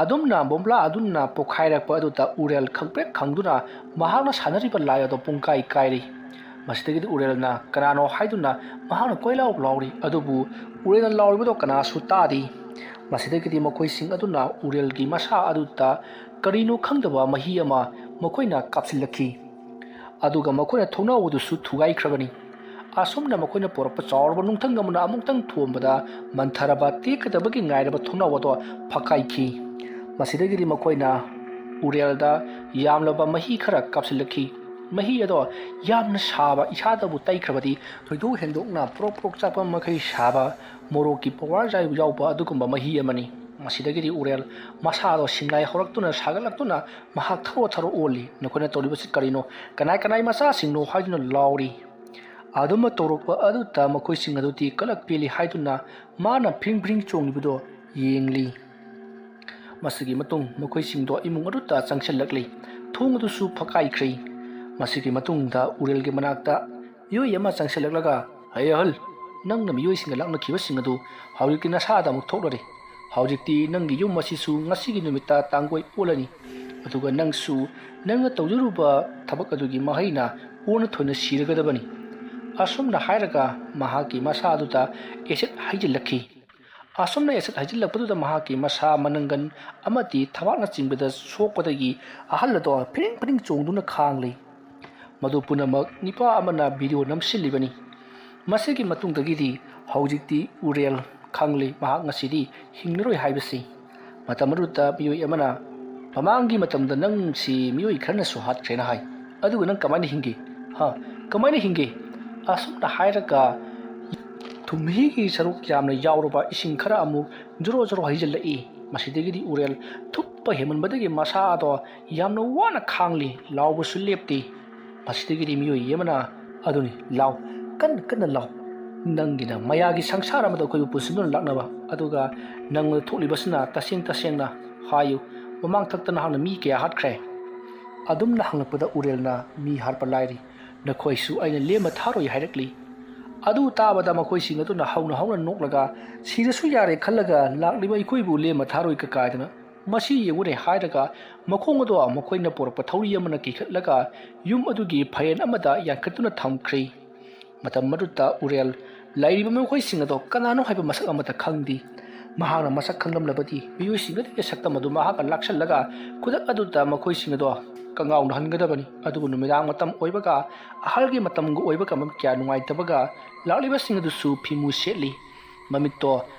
ꯑꯗꯨꯝꯅ ꯕꯣꯝꯂꯥ ꯑꯗꯨꯅ ꯄꯣꯈꯥꯏꯔꯛꯄ ꯑꯗꯨꯗ ꯎꯔꯦꯜ ꯈꯪꯄ꯭ꯔꯦꯛ ꯈꯪꯗꯨꯅ ꯃꯍꯥꯛꯅ ꯁꯥꯟꯅꯔꯤꯕ ꯂꯥꯏ ꯑꯗꯣ ꯄꯨꯡꯀꯥꯏ ꯀꯥꯏꯔꯤ꯫ ꯃꯁꯤꯗꯒꯤꯗꯤ ꯎꯔꯦꯜꯅ ꯀꯅꯥꯅꯣ ꯍꯥꯏꯗꯨꯅ ꯃꯍꯥꯛꯅ ꯀꯣꯏꯂꯥꯎ ꯂꯥꯎꯔꯤ, ꯑꯗꯨꯕꯨ ꯎꯔꯦꯜꯅ ꯂꯥꯎꯔꯤꯕꯗꯣ ꯀꯅꯥꯁꯨ ꯇꯥꯗꯦ꯫ ꯃꯁꯤꯗꯒꯤꯗꯤ ꯃꯈꯣꯏꯁꯤꯡ ꯑꯗꯨꯅ ꯎꯔꯦꯜꯒꯤ ꯃꯁꯥ ꯑꯗꯨꯗ ꯀꯔꯤꯅꯣ ꯈꯪꯗꯕ ꯃꯍꯤ ꯑꯃ ꯃꯈꯣꯏꯅ ꯀꯥꯞꯁꯤꯜꯂꯛꯈꯤ꯫ ꯑꯗꯨꯒ ꯃꯈꯣꯏꯅ ꯊꯣꯡꯅꯥꯎ ꯑꯗꯨꯁꯨ ꯊꯨꯒꯥꯏꯈ꯭ꯔꯕꯅꯤ꯫ ꯑꯁꯨꯝꯅ ꯃꯈꯣꯏꯅ ꯄꯨꯔꯛꯄ ꯆꯥꯎꯔꯕ ꯅꯨꯡꯊꯪ ꯑꯃꯅ ꯑꯃꯨꯛꯇꯪ ꯊꯣꯝꯕꯗ ꯃꯟꯊꯔꯕ, ꯇꯦꯛꯀꯗꯕꯒꯤ ꯉꯥꯏꯔꯕ ꯊꯣꯡꯅꯥꯎ ꯑꯗꯣ ꯐꯛꯀꯥꯏꯈꯤ꯫ ꯃꯁꯤꯗꯒꯤꯗꯤ ꯃꯈꯣꯏꯅ ꯎꯔꯦꯜꯗ ꯌꯥꯝꯂꯕ ꯃꯍꯤ ꯈꯔ ꯀꯥꯞꯁꯤꯜꯂꯛꯈꯤ꯫ ꯃꯍꯤ ꯑꯗꯣ ꯌꯥꯝꯅ ꯁꯥꯕ, ꯏꯁꯥꯗꯕꯨ ꯇꯩꯈ꯭ꯔꯕꯗꯤ ꯊꯣꯏꯗꯣꯛ ꯍꯦꯟꯗꯣꯛꯅ ꯄ꯭ꯔꯣꯛ ꯄ꯭ꯔꯣꯛ ꯆꯥꯛꯄ ꯃꯈꯩ ꯁꯥꯕ, ꯃꯣꯔꯣꯛꯀꯤ ꯄꯋꯥꯔ ꯌꯥꯎꯕ ꯑꯗꯨꯒꯨꯝꯕ ꯃꯍꯤ ꯑꯃꯅꯤ꯫ ꯃꯁꯤꯗꯒꯤꯗꯤ ꯎꯔꯦꯜ ꯃꯁꯥꯗꯣ ꯁꯤꯡꯂꯥꯏ ꯍꯧꯔꯛꯇꯨꯅ ꯁꯥꯒꯠꯂꯛꯇꯨꯅ ꯃꯍꯥꯛ ꯊꯔꯣ ꯊꯔꯣ ꯑꯣꯜꯂꯤ꯫ "ꯅꯈꯣꯏꯅ ꯇꯧꯔꯤꯕꯁꯤ ꯀꯔꯤꯅꯣ? ꯀꯅꯥꯏ ꯀꯅꯥꯏ ꯃꯆꯥꯁꯤꯡꯅꯣ?" ꯍꯥꯏꯗꯨꯅ ꯂꯥꯎꯔꯤ꯫ ꯑꯗꯨꯝꯅ ꯇꯧꯔꯛꯄ ꯑꯗꯨꯗ ꯃꯈꯣꯏꯁꯤꯡ ꯑꯗꯨꯗꯤ ꯀꯂꯛ ꯄꯦꯜꯂꯤ ꯍꯥꯏꯗꯨꯅ ꯃꯥꯅ ꯐ꯭ꯔꯤꯡ ꯐ꯭ꯔꯤꯡ ꯆꯣꯡꯂꯤꯕꯗꯣ ꯌꯦꯡꯂꯤ꯫ ꯃꯁꯤꯒꯤ ꯃꯇꯨꯡ ꯃꯈꯣꯏꯁꯤꯡꯗꯣ ꯏꯃꯨꯡ ꯑꯗꯨꯗ ꯆꯪꯁꯤꯜꯂꯛꯂꯤ꯫ ꯊꯣꯡ ꯑꯗꯨꯁꯨ ꯐꯛꯀꯥꯏꯈ꯭ꯔꯦ꯫ ꯃꯁꯤꯒꯤ ꯃꯇꯨꯡꯗ ꯎꯔꯦꯜꯒꯤ ꯃꯅꯥꯛꯇ ꯃꯤꯑꯣꯏ ꯑꯃ ꯆꯪꯁꯤꯜꯂꯛꯂꯒ, "ꯍꯦ ꯑꯍꯜ, ꯅꯪꯅ ꯃꯤꯑꯣꯏꯁꯤꯡꯒ ꯂꯥꯛꯅꯈꯤꯕꯁꯤꯡ ꯑꯗꯨ ꯍꯧꯖꯤꯛꯇꯤ ꯅꯁꯥꯗ ꯑꯃꯨꯛ ꯊꯣꯛꯂꯔꯦ꯫ ꯍꯧꯖꯤꯛꯇꯤ ꯅꯪꯒꯤ ꯌꯨꯝ ꯑꯁꯤꯁꯨ ꯉꯁꯤꯒꯤ ꯅꯨꯃꯤꯠꯇ ꯇꯥꯡꯒꯣꯏ ꯑꯣꯜꯂꯅꯤ꯫ ꯑꯗꯨꯒ ꯅꯪꯁꯨ ꯅꯪꯅ ꯇꯧꯖꯔꯨꯕ ꯊꯕꯛ ꯑꯗꯨꯒꯤ ꯃꯍꯩꯅ ꯑꯣꯟꯅ ꯊꯣꯏꯅ ꯁꯤꯔꯒꯗꯕꯅꯤ"꯫ ꯑꯁꯨꯝꯅ ꯍꯥꯏꯔꯒ ꯃꯍꯥꯛꯀꯤ ꯃꯁꯥ ꯑꯗꯨꯗ ꯑꯦꯁꯤꯠ ꯍꯩꯖꯤꯜꯂꯛꯈꯤ꯫ ꯑꯁꯨꯝꯅ ꯑꯦꯁꯤꯠ ꯍꯩꯖꯤꯜꯂꯛꯄꯗꯨꯗ ꯃꯍꯥꯛꯀꯤ ꯃꯁꯥ, ꯃꯅꯪꯒꯟ ꯑꯃꯗꯤ ꯊꯕꯥꯛꯅꯆꯤꯡꯕꯗ ꯁꯣꯛꯄꯗꯒꯤ ꯑꯍꯜ ꯑꯗꯣ ꯐꯤꯔꯤꯡ ꯐꯤꯔꯤꯡ ꯆꯣꯡꯗꯨꯅ ꯈꯥꯡꯂꯤ꯫ ꯃꯗꯨ ꯄꯨꯝꯅꯃꯛ ꯅꯤꯄꯥ ꯑꯃꯅ ꯚꯤꯗꯤꯑꯣ ꯅꯝꯁꯤꯜꯂꯤꯕꯅꯤ꯫ ꯃꯁꯤꯒꯤ ꯃꯇꯨꯡꯗꯒꯤꯗꯤ ꯍꯧꯖꯤꯛꯇꯤ ꯎꯔꯦꯜ ꯈꯪꯂꯤ ꯃꯍꯥꯛ ꯉꯁꯤꯗꯤ ꯍꯤꯡꯂꯔꯣꯏ ꯍꯥꯏꯕꯁꯤ꯫ ꯃꯇꯝ ꯑꯗꯨꯗ ꯃꯤꯑꯣꯏ ꯑꯃꯅ, "ꯃꯃꯥꯡꯒꯤ ꯃꯇꯝꯗ ꯅꯪꯁꯤ ꯃꯤꯑꯣꯏ ꯈꯔꯅꯁꯨ ꯍꯥꯠꯈ꯭ꯔꯦꯅ ꯍꯥꯏ꯫ ꯑꯗꯨꯒ ꯅꯪ ꯀꯃꯥꯏꯅ ꯍꯤꯡꯒꯦ? ꯍꯥ? ꯀꯃꯥꯏꯅ ꯍꯤꯡꯒꯦ?" ꯑꯁꯨꯝꯅ ꯍꯥꯏꯔꯒ ꯊꯨꯝꯍꯤꯒꯤ ꯁꯔꯨꯛ ꯌꯥꯝꯅ ꯌꯥꯎꯔꯕ ꯏꯁꯤꯡ ꯈꯔ ꯑꯃꯨꯛ ꯖꯣꯔꯣ ꯖꯣꯔꯣ ꯍꯩꯖꯤꯜꯂꯛꯏ꯫ ꯃꯁꯤꯗꯒꯤꯗꯤ ꯎꯔꯦꯜ ꯊꯨꯞꯄ ꯍꯦꯟꯃꯟꯕꯗꯒꯤ ꯃꯁꯥ ꯑꯗꯣ ꯌꯥꯝꯅ ꯋꯥꯅ ꯈꯥꯡꯂꯤ, ꯂꯥꯎꯕꯁꯨ ꯂꯦꯞꯇꯦ꯫ ꯃꯁꯤꯗꯒꯤꯗꯤ ꯃꯤꯑꯣꯏ ꯑꯃꯅ, "ꯑꯗꯨꯅꯤ, ꯂꯥꯎ, ꯀꯟꯅ ꯀꯟꯅ ꯂꯥꯎ꯫ ꯅꯪꯒꯤꯅ ꯃꯌꯥꯒꯤ ꯁꯪꯁꯥꯔ ꯑꯃꯗ ꯑꯩꯈꯣꯏꯕꯨ ꯄꯨꯟꯁꯤꯟꯗꯨꯅ ꯂꯥꯛꯅꯕ, ꯑꯗꯨꯒ ꯅꯪꯉꯣꯟꯗ ꯊꯣꯛꯂꯤꯕꯁꯤꯅ ꯇꯁꯦꯡ ꯇꯁꯦꯡꯅ ꯍꯥꯏꯌꯨ, ꯃꯃꯥꯡꯊꯛꯇ ꯅꯍꯥꯛꯅ ꯃꯤ ꯀꯌꯥ ꯍꯥꯠꯈ꯭ꯔꯦ?" ꯑꯗꯨꯝꯅ ꯍꯪꯂꯛꯄꯗ ꯎꯔꯦꯜꯅ ꯃꯤ ꯍꯥꯠꯄ ꯂꯥꯏꯔꯤ, ꯅꯈꯣꯏꯁꯨ ꯑꯩꯅ ꯂꯦꯝꯅ ꯊꯥꯔꯣꯏ ꯍꯥꯏꯔꯛꯂꯤ꯫ ꯑꯗꯨ ꯇꯥꯕꯗ ꯃꯈꯣꯏꯁꯤꯡ ꯑꯗꯨꯅ ꯍꯧꯅ ꯍꯧꯅ ꯅꯣꯛꯂꯒ, ꯁꯤꯔꯁꯨ ꯌꯥꯔꯦ ꯈꯜꯂꯒ ꯂꯥꯛꯂꯤꯕ ꯑꯩꯈꯣꯏꯕꯨ ꯂꯦꯝꯅ ꯊꯥꯔꯣꯏ ꯀꯀꯥꯏꯗꯅ, ꯃꯁꯤ ꯌꯦꯡꯉꯨꯅꯦ ꯍꯥꯏꯔꯒ ꯃꯈꯣꯡ ꯑꯗꯣ ꯃꯈꯣꯏꯅ ꯄꯨꯔꯛꯄ ꯊꯧꯔꯤ ꯑꯃꯅ ꯀꯤꯈꯠꯂꯒ ꯌꯨꯝ ꯑꯗꯨꯒꯤ ꯐꯥꯏꯔꯦꯟ ꯑꯃꯗ ꯌꯥꯟꯈꯠꯇꯨꯅ ꯊꯝꯈ꯭ꯔꯦ꯫ ꯃꯇꯝ ꯑꯗꯨꯗ ꯎꯔꯦꯜ ꯂꯩꯔꯤꯕ ꯃꯈꯣꯏꯁꯤꯡ ꯑꯗꯣ ꯀꯅꯥꯅꯣ ꯍꯥꯏꯕ ꯃꯁꯛ ꯑꯃꯠꯇ ꯈꯪꯗꯦ꯫ ꯃꯍꯥꯛꯅ ꯃꯁꯛ ꯈꯪꯂꯝꯂꯕꯗꯤ ꯃꯤꯑꯣꯏꯁꯤꯡ ꯑꯗꯨꯒꯤ ꯁꯛꯇꯝ ꯑꯗꯨ ꯃꯍꯥꯛꯅ ꯂꯥꯛꯁꯜꯂꯒ ꯈꯨꯗꯛ ꯑꯗꯨꯗ ꯃꯈꯣꯏꯁꯤꯡ ꯑꯗꯣ ꯀꯉꯥꯎꯅꯍꯟꯒꯗꯕꯅꯤ꯫ ꯑꯗꯨꯕꯨ ꯅꯨꯃꯤꯗꯥꯡ ꯃꯇꯝ ꯑꯣꯏꯕꯒ ꯑꯍꯜꯒꯤ ꯃꯇꯝꯒ ꯑꯣꯏꯕꯒ ꯃꯃꯤꯠ ꯀꯌꯥ ꯅꯨꯡꯉꯥꯏꯇꯕꯒ ꯂꯥꯛꯂꯤꯕꯁꯤꯡ ꯑꯗꯨꯁꯨ ꯐꯤꯃꯨ ꯁꯦꯠꯂꯤ꯫ ꯃꯃꯤꯠꯇꯣ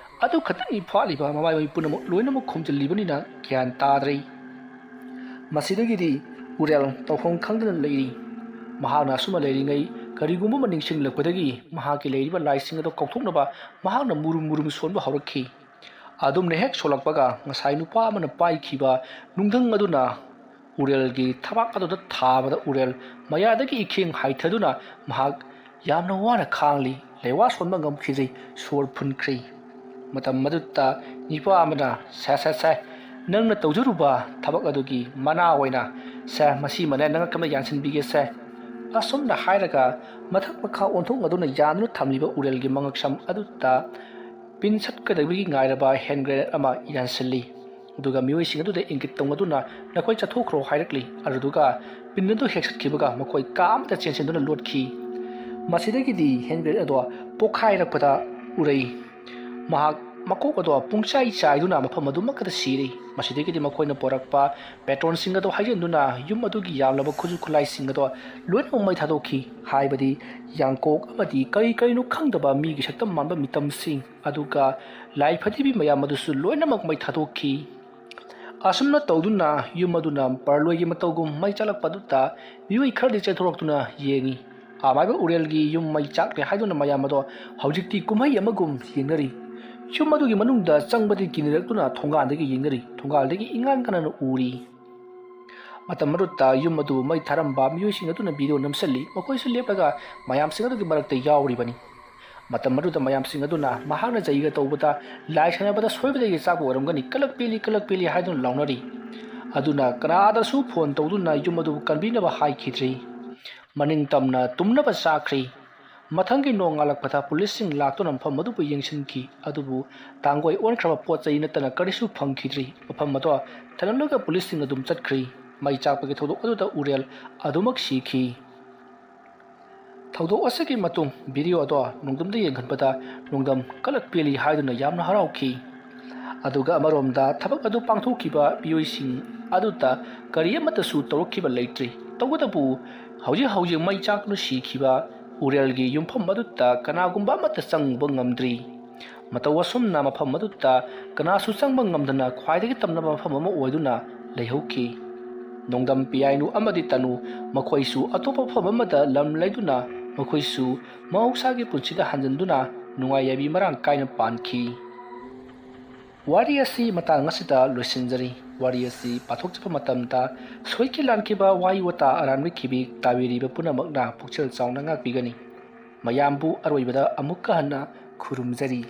ꯑꯗꯨ ꯈꯛꯇꯪ ꯏꯐꯥꯠꯂꯤꯕ ꯃꯃꯥꯏ ꯃꯃꯤꯠ ꯄꯨꯝꯅꯃꯛ ꯂꯣꯏꯅꯃꯛ ꯈꯨꯝꯖꯤꯜꯂꯤꯕꯅꯤꯅ ꯒ꯭ꯌꯥꯟ ꯇꯥꯗ꯭ꯔꯦ꯫ ꯃꯁꯤꯗꯒꯤꯗꯤ ꯎꯔꯦꯜ ꯇꯧꯐꯝ ꯈꯪꯗꯅ ꯂꯩꯔꯤ꯫ ꯃꯍꯥꯛꯅ ꯑꯁꯨꯝꯅ ꯂꯩꯔꯤꯉꯩ ꯀꯔꯤꯒꯨꯝꯕ ꯑꯃ ꯅꯤꯡꯁꯤꯡꯂꯛꯄꯗꯒꯤ ꯃꯍꯥꯛꯀꯤ ꯂꯩꯔꯤꯕ ꯂꯥꯏꯁꯤꯡ ꯑꯗꯨ ꯀꯥꯎꯊꯣꯛꯅꯕ ꯃꯍꯥꯛꯅ ꯃꯨꯔꯨꯝ ꯃꯨꯔꯨꯝ ꯁꯣꯟꯕ ꯍꯧꯔꯛꯈꯤ꯫ ꯑꯗꯨꯝꯅ ꯍꯦꯛ ꯁꯣꯜꯂꯛꯄꯒ ꯉꯁꯥꯏ ꯅꯨꯄꯥ ꯑꯃꯅ ꯄꯥꯏꯈꯤꯕ ꯅꯨꯡꯊꯪ ꯑꯗꯨꯅ ꯎꯔꯦꯜꯒꯤ ꯊꯕꯥꯛ ꯑꯗꯨꯗ ꯊꯥꯕꯗ ꯎꯔꯦꯜ ꯃꯌꯥꯗꯒꯤ ꯏꯈꯦꯡ ꯍꯥꯏꯊꯗꯨꯅ ꯃꯍꯥꯛ ꯌꯥꯝꯅ ꯋꯥꯅ ꯈꯥꯡꯂꯤ꯫ ꯂꯩꯋꯥ ꯁꯣꯟꯕ ꯉꯝꯈꯤꯗ꯭ꯔꯤ꯫ ꯁꯣꯔ ꯐꯨꯟꯈ꯭ꯔꯤ꯫ ꯃꯇꯝ ꯑꯗꯨꯗ ꯅꯤꯄꯥ ꯑꯃꯅ, "ꯁꯦ, ꯁꯦ, ꯁꯦ, ꯅꯪꯅ ꯇꯧꯖꯔꯨꯕ ꯊꯕꯛ ꯑꯗꯨꯒꯤ ꯃꯅꯥ ꯑꯣꯏꯅ, ꯁꯦ, ꯃꯁꯤꯃꯅꯦ ꯅꯉꯛ ꯑꯃ ꯌꯥꯟꯁꯤꯟꯕꯤꯒꯦ, ꯁꯦ"꯫ ꯑꯁꯨꯝꯅ ꯍꯥꯏꯔꯒ ꯃꯊꯛ ꯃꯈꯥ ꯑꯣꯟꯊꯣꯛꯅꯗꯨꯅ ꯌꯥꯟꯗꯨꯅ ꯊꯝꯂꯤꯕ ꯎꯔꯦꯜꯒꯤ ꯃꯉꯛꯁꯝ ꯑꯗꯨꯗ ꯄꯤꯟ ꯁꯠꯀꯗꯕꯒꯤ ꯉꯥꯏꯔꯕ ꯍꯦꯟ ꯒ꯭ꯔꯦꯅꯦꯗ ꯑꯃ ꯌꯥꯟꯁꯤꯜꯂꯤ꯫ ꯑꯗꯨꯒ ꯃꯤꯑꯣꯏꯁꯤꯡ ꯑꯗꯨꯗ ꯏꯪꯒꯤꯠ ꯇꯧꯅꯗꯨꯅ, "ꯅꯈꯣꯏ ꯆꯠꯊꯣꯛꯈ꯭ꯔꯣ" ꯍꯥꯏꯔꯛꯂꯤ꯫ ꯑꯗꯨꯗꯨꯒ ꯄꯤꯟ ꯑꯗꯨ ꯍꯦꯛ ꯁꯠꯈꯤꯕꯒ ꯃꯈꯣꯏ ꯀꯥ ꯑꯃꯗ ꯆꯦꯟꯁꯤꯟꯗꯨꯅ ꯂꯣꯠꯈꯤ꯫ ꯃꯁꯤꯗꯒꯤꯗꯤ ꯍꯦꯟ ꯒ꯭ꯔꯦꯅꯦꯗ ꯑꯗꯣ ꯄꯣꯈꯥꯏꯔꯛꯄꯗ ꯎꯔꯩ ꯃꯍꯥꯛ ꯃꯀꯣꯛ ꯑꯗꯣ ꯄꯨꯡꯆꯥꯏ ꯆꯥꯏꯗꯨꯅ ꯃꯐꯝ ꯑꯗꯨꯃꯛꯇꯗ ꯁꯤꯔꯤ꯫ ꯃꯁꯤꯗꯒꯤꯗꯤ ꯃꯈꯣꯏꯅ ꯄꯨꯔꯛꯄ ꯄꯦꯇ꯭ꯔꯣꯟꯁꯤꯡ ꯑꯗꯣ ꯍꯩꯖꯤꯟꯗꯨꯅ ꯌꯨꯝ ꯑꯗꯨꯒꯤ ꯌꯥꯝꯂꯕ ꯈꯨꯠꯁꯨ ꯈꯨꯠꯂꯥꯏꯁꯤꯡ ꯑꯗꯣ ꯂꯣꯏꯅꯃꯛ ꯃꯩ ꯊꯥꯗꯣꯛꯈꯤ꯫ ꯍꯥꯏꯕꯗꯤ ꯌꯥꯡꯀꯣꯛ ꯑꯃꯗꯤ ꯀꯔꯤ ꯀꯔꯤꯅꯣ ꯈꯪꯗꯕ ꯃꯤꯒꯤ ꯁꯛꯇꯝ ꯃꯥꯟꯕ ꯃꯤꯇꯝꯁꯤꯡ, ꯑꯗꯨꯒ ꯂꯥꯏ ꯐꯗꯤꯕꯤ ꯃꯌꯥꯝ ꯑꯗꯨꯁꯨ ꯂꯣꯏꯅꯃꯛ ꯃꯩ ꯊꯥꯗꯣꯛꯈꯤ꯫ ꯑꯁꯨꯝꯅ ꯇꯧꯗꯨꯅ ꯌꯨꯝ ꯑꯗꯨꯅ ꯄꯔꯂꯣꯏꯒꯤ ꯃꯇꯧꯒꯨꯝ ꯃꯩ ꯆꯥꯛꯂꯛꯄ ꯑꯗꯨꯗ ꯃꯤꯑꯣꯏ ꯈꯔꯗꯤ ꯆꯦꯟꯊꯣꯔꯛꯇꯨꯅ ꯌꯦꯡꯉꯤ꯫ ꯑꯃꯥꯏꯕ ꯎꯔꯦꯜꯒꯤ ꯌꯨꯝ ꯃꯩ ꯆꯥꯛꯂꯦ ꯍꯥꯏꯗꯨꯅ ꯃꯌꯥꯝ ꯑꯗꯣ ꯍꯧꯖꯤꯛꯇꯤ ꯀꯨꯝꯍꯩ ꯑꯃꯒꯨꯝ ꯌꯦꯡꯅꯔꯤ꯫ ꯌꯨꯝ ꯑꯗꯨꯒꯤ ꯃꯅꯨꯡꯗ ꯆꯪꯕꯗꯤ ꯀꯤꯅꯔꯛꯇꯨꯅ ꯊꯣꯡꯒꯥꯟꯗꯒꯤ ꯌꯦꯡꯅꯔꯤ꯫ ꯊꯣꯡꯒꯥꯜꯗꯒꯤ ꯏꯉꯥꯟ ꯉꯥꯟꯅ ꯎꯔꯤ꯫ ꯃꯇꯝ ꯑꯗꯨꯗ ꯌꯨꯝ ꯑꯗꯨ ꯃꯩ ꯊꯥꯔꯝꯕ ꯃꯤꯑꯣꯏꯁꯤꯡ ꯑꯗꯨꯅ ꯚꯤꯗꯤꯑꯣ ꯅꯝꯁꯤꯜꯂꯤ꯫ ꯃꯈꯣꯏꯁꯨ ꯂꯦꯞꯂꯒ ꯃꯌꯥꯝꯁꯤꯡ ꯑꯗꯨꯒꯤ ꯃꯔꯛꯇ ꯌꯥꯎꯔꯤꯕꯅꯤ꯫ ꯃꯇꯝ ꯑꯗꯨꯗ ꯃꯌꯥꯝꯁꯤꯡ ꯑꯗꯨꯅ ꯃꯍꯥꯛꯅ ꯖꯩꯒ ꯇꯧꯕꯗ ꯂꯥꯏ ꯁꯥꯟꯅꯕꯗ ꯁꯣꯏꯕꯗꯒꯤ ꯆꯥꯛꯄ ꯑꯣꯏꯔꯝꯒꯅꯤ, "ꯀꯂꯛ ꯄꯦꯜꯂꯤ, ꯀꯂꯛ ꯄꯦꯜꯂꯤ" ꯍꯥꯏꯗꯨꯅ ꯂꯥꯎꯅꯔꯤ꯫ ꯑꯗꯨꯅ ꯀꯅꯥꯗꯁꯨ ꯐꯣꯟ ꯇꯧꯗꯨꯅ ꯌꯨꯝ ꯑꯗꯨ ꯀꯟꯕꯤꯅꯕ ꯍꯥꯏꯈꯤꯗ꯭ꯔꯤ꯫ ꯃꯅꯤꯡ ꯇꯝꯅ ꯇꯨꯝꯅꯕ ꯆꯥꯈ꯭ꯔꯤ꯫ ꯃꯊꯪꯒꯤ ꯅꯣꯡꯉꯥꯜꯂꯛꯄꯗ ꯄꯨꯂꯤꯁꯁꯤꯡ ꯂꯥꯛꯇꯨꯅ ꯃꯐꯝ ꯑꯗꯨꯕꯨ ꯌꯦꯡꯁꯤꯟꯈꯤ, ꯑꯗꯨꯕꯨ ꯇꯥꯡꯒꯣꯏ ꯑꯣꯟꯈ꯭ꯔꯕ ꯄꯣꯠ ꯆꯩ ꯅꯠꯇꯅ ꯀꯔꯤꯁꯨ ꯐꯪꯈꯤꯗ꯭ꯔꯤ꯫ ꯃꯐꯝ ꯑꯗꯣ ꯊꯜꯍꯜꯂꯒ ꯄꯨꯂꯤꯁꯁꯤꯡ ꯑꯗꯨꯝ ꯆꯠꯈ꯭ꯔꯤ꯫ ꯃꯩ ꯆꯥꯛꯄꯒꯤ ꯊꯧꯗꯣꯛ ꯑꯗꯨꯗ ꯎꯔꯦꯜ ꯑꯗꯨꯃꯛ ꯁꯤꯈꯤ꯫ ꯊꯧꯗꯣꯛ ꯑꯁꯤꯒꯤ ꯃꯇꯨꯡ ꯚꯤꯗꯤꯑꯣ ꯑꯗꯣ ꯅꯣꯡꯗꯝꯗ ꯌꯦꯡꯍꯟꯕꯗ ꯅꯣꯡꯗꯝ ꯀꯂꯛ ꯄꯦꯜꯂꯤ ꯍꯥꯏꯗꯨꯅ ꯌꯥꯝꯅ ꯍꯔꯥꯎꯈꯤ꯫ ꯑꯗꯨꯒ ꯑꯃꯔꯣꯝꯗ ꯊꯕꯛ ꯑꯗꯨ ꯄꯥꯡꯊꯣꯛꯈꯤꯕ ꯃꯤꯑꯣꯏꯁꯤꯡ ꯑꯗꯨꯗ ꯀꯔꯤ ꯑꯃꯠꯇꯁꯨ ꯇꯧꯔꯛꯈꯤꯕ ꯂꯩꯇ꯭ꯔꯤ꯫ ꯇꯧꯕꯇꯕꯨ ꯍꯧꯖꯤꯛ ꯍꯧꯖꯤꯛ ꯃꯩ ꯆꯥꯛꯇꯨꯅ ꯁꯤꯈꯤꯕ ꯎꯔꯦꯜꯒꯤ ꯌꯨꯝꯐꯝ ꯑꯗꯨꯗ ꯀꯅꯥꯒꯨꯝꯕ ꯑꯃꯠꯇ ꯆꯪꯕ ꯉꯝꯗ꯭ꯔꯤ꯫ ꯃꯇꯧ ꯑꯁꯨꯝꯅ ꯃꯐꯝ ꯑꯗꯨꯗ ꯀꯅꯥꯁꯨ ꯆꯪꯕ ꯉꯝꯗꯅ ꯈ꯭ꯋꯥꯏꯗꯒꯤ ꯇꯝꯅꯕ ꯃꯐꯝ ꯑꯃ ꯑꯣꯏꯗꯨꯅ ꯂꯩꯍꯧꯈꯤ꯫ ꯅꯣꯡꯗꯝ ꯄꯤꯌꯥꯏꯅꯨ ꯑꯃꯗꯤ ꯇꯅꯨ ꯃꯈꯣꯏꯁꯨ ꯑꯇꯣꯞꯄ ꯃꯐꯝ ꯑꯃꯗ ꯂꯝ ꯂꯩꯗꯨꯅ ꯃꯈꯣꯏꯁꯨ ꯃꯍꯧꯁꯥꯒꯤ ꯄꯨꯟꯁꯤꯗ ꯍꯟꯖꯤꯟꯗꯨꯅ ꯅꯨꯡꯉꯥꯏ ꯌꯥꯏꯕꯤ ꯃꯔꯥꯡ ꯀꯥꯏꯅ ꯄꯥꯟꯈꯤ꯫ ꯋꯥꯔꯤ ꯑꯁꯤ ꯃꯇꯥꯡ ꯑꯁꯤꯗ ꯂꯣꯏꯁꯤꯟꯖꯔꯤ꯫ ꯋꯥꯔꯤ ꯑꯁꯤ ꯄꯥꯊꯣꯛꯆꯕ ꯃꯇꯝꯗ ꯁꯣꯏꯈꯤ ꯂꯥꯟꯈꯤꯕ ꯋꯥꯍꯩ ꯋꯥꯇꯥ ꯑꯔꯥꯟꯕ ꯈꯤꯕꯤ ꯇꯥꯕꯤꯔꯤꯕ ꯄꯨꯝꯅꯃꯛꯅ ꯄꯨꯛꯆꯦꯜ ꯆꯥꯎꯅ ꯉꯥꯛꯄꯤꯒꯅꯤ꯫ ꯃꯌꯥꯝꯕꯨ ꯑꯔꯣꯏꯕꯗ ꯑꯃꯨꯛꯀ ꯍꯟꯅ ꯈꯨꯔꯨꯝꯖꯔꯤ꯫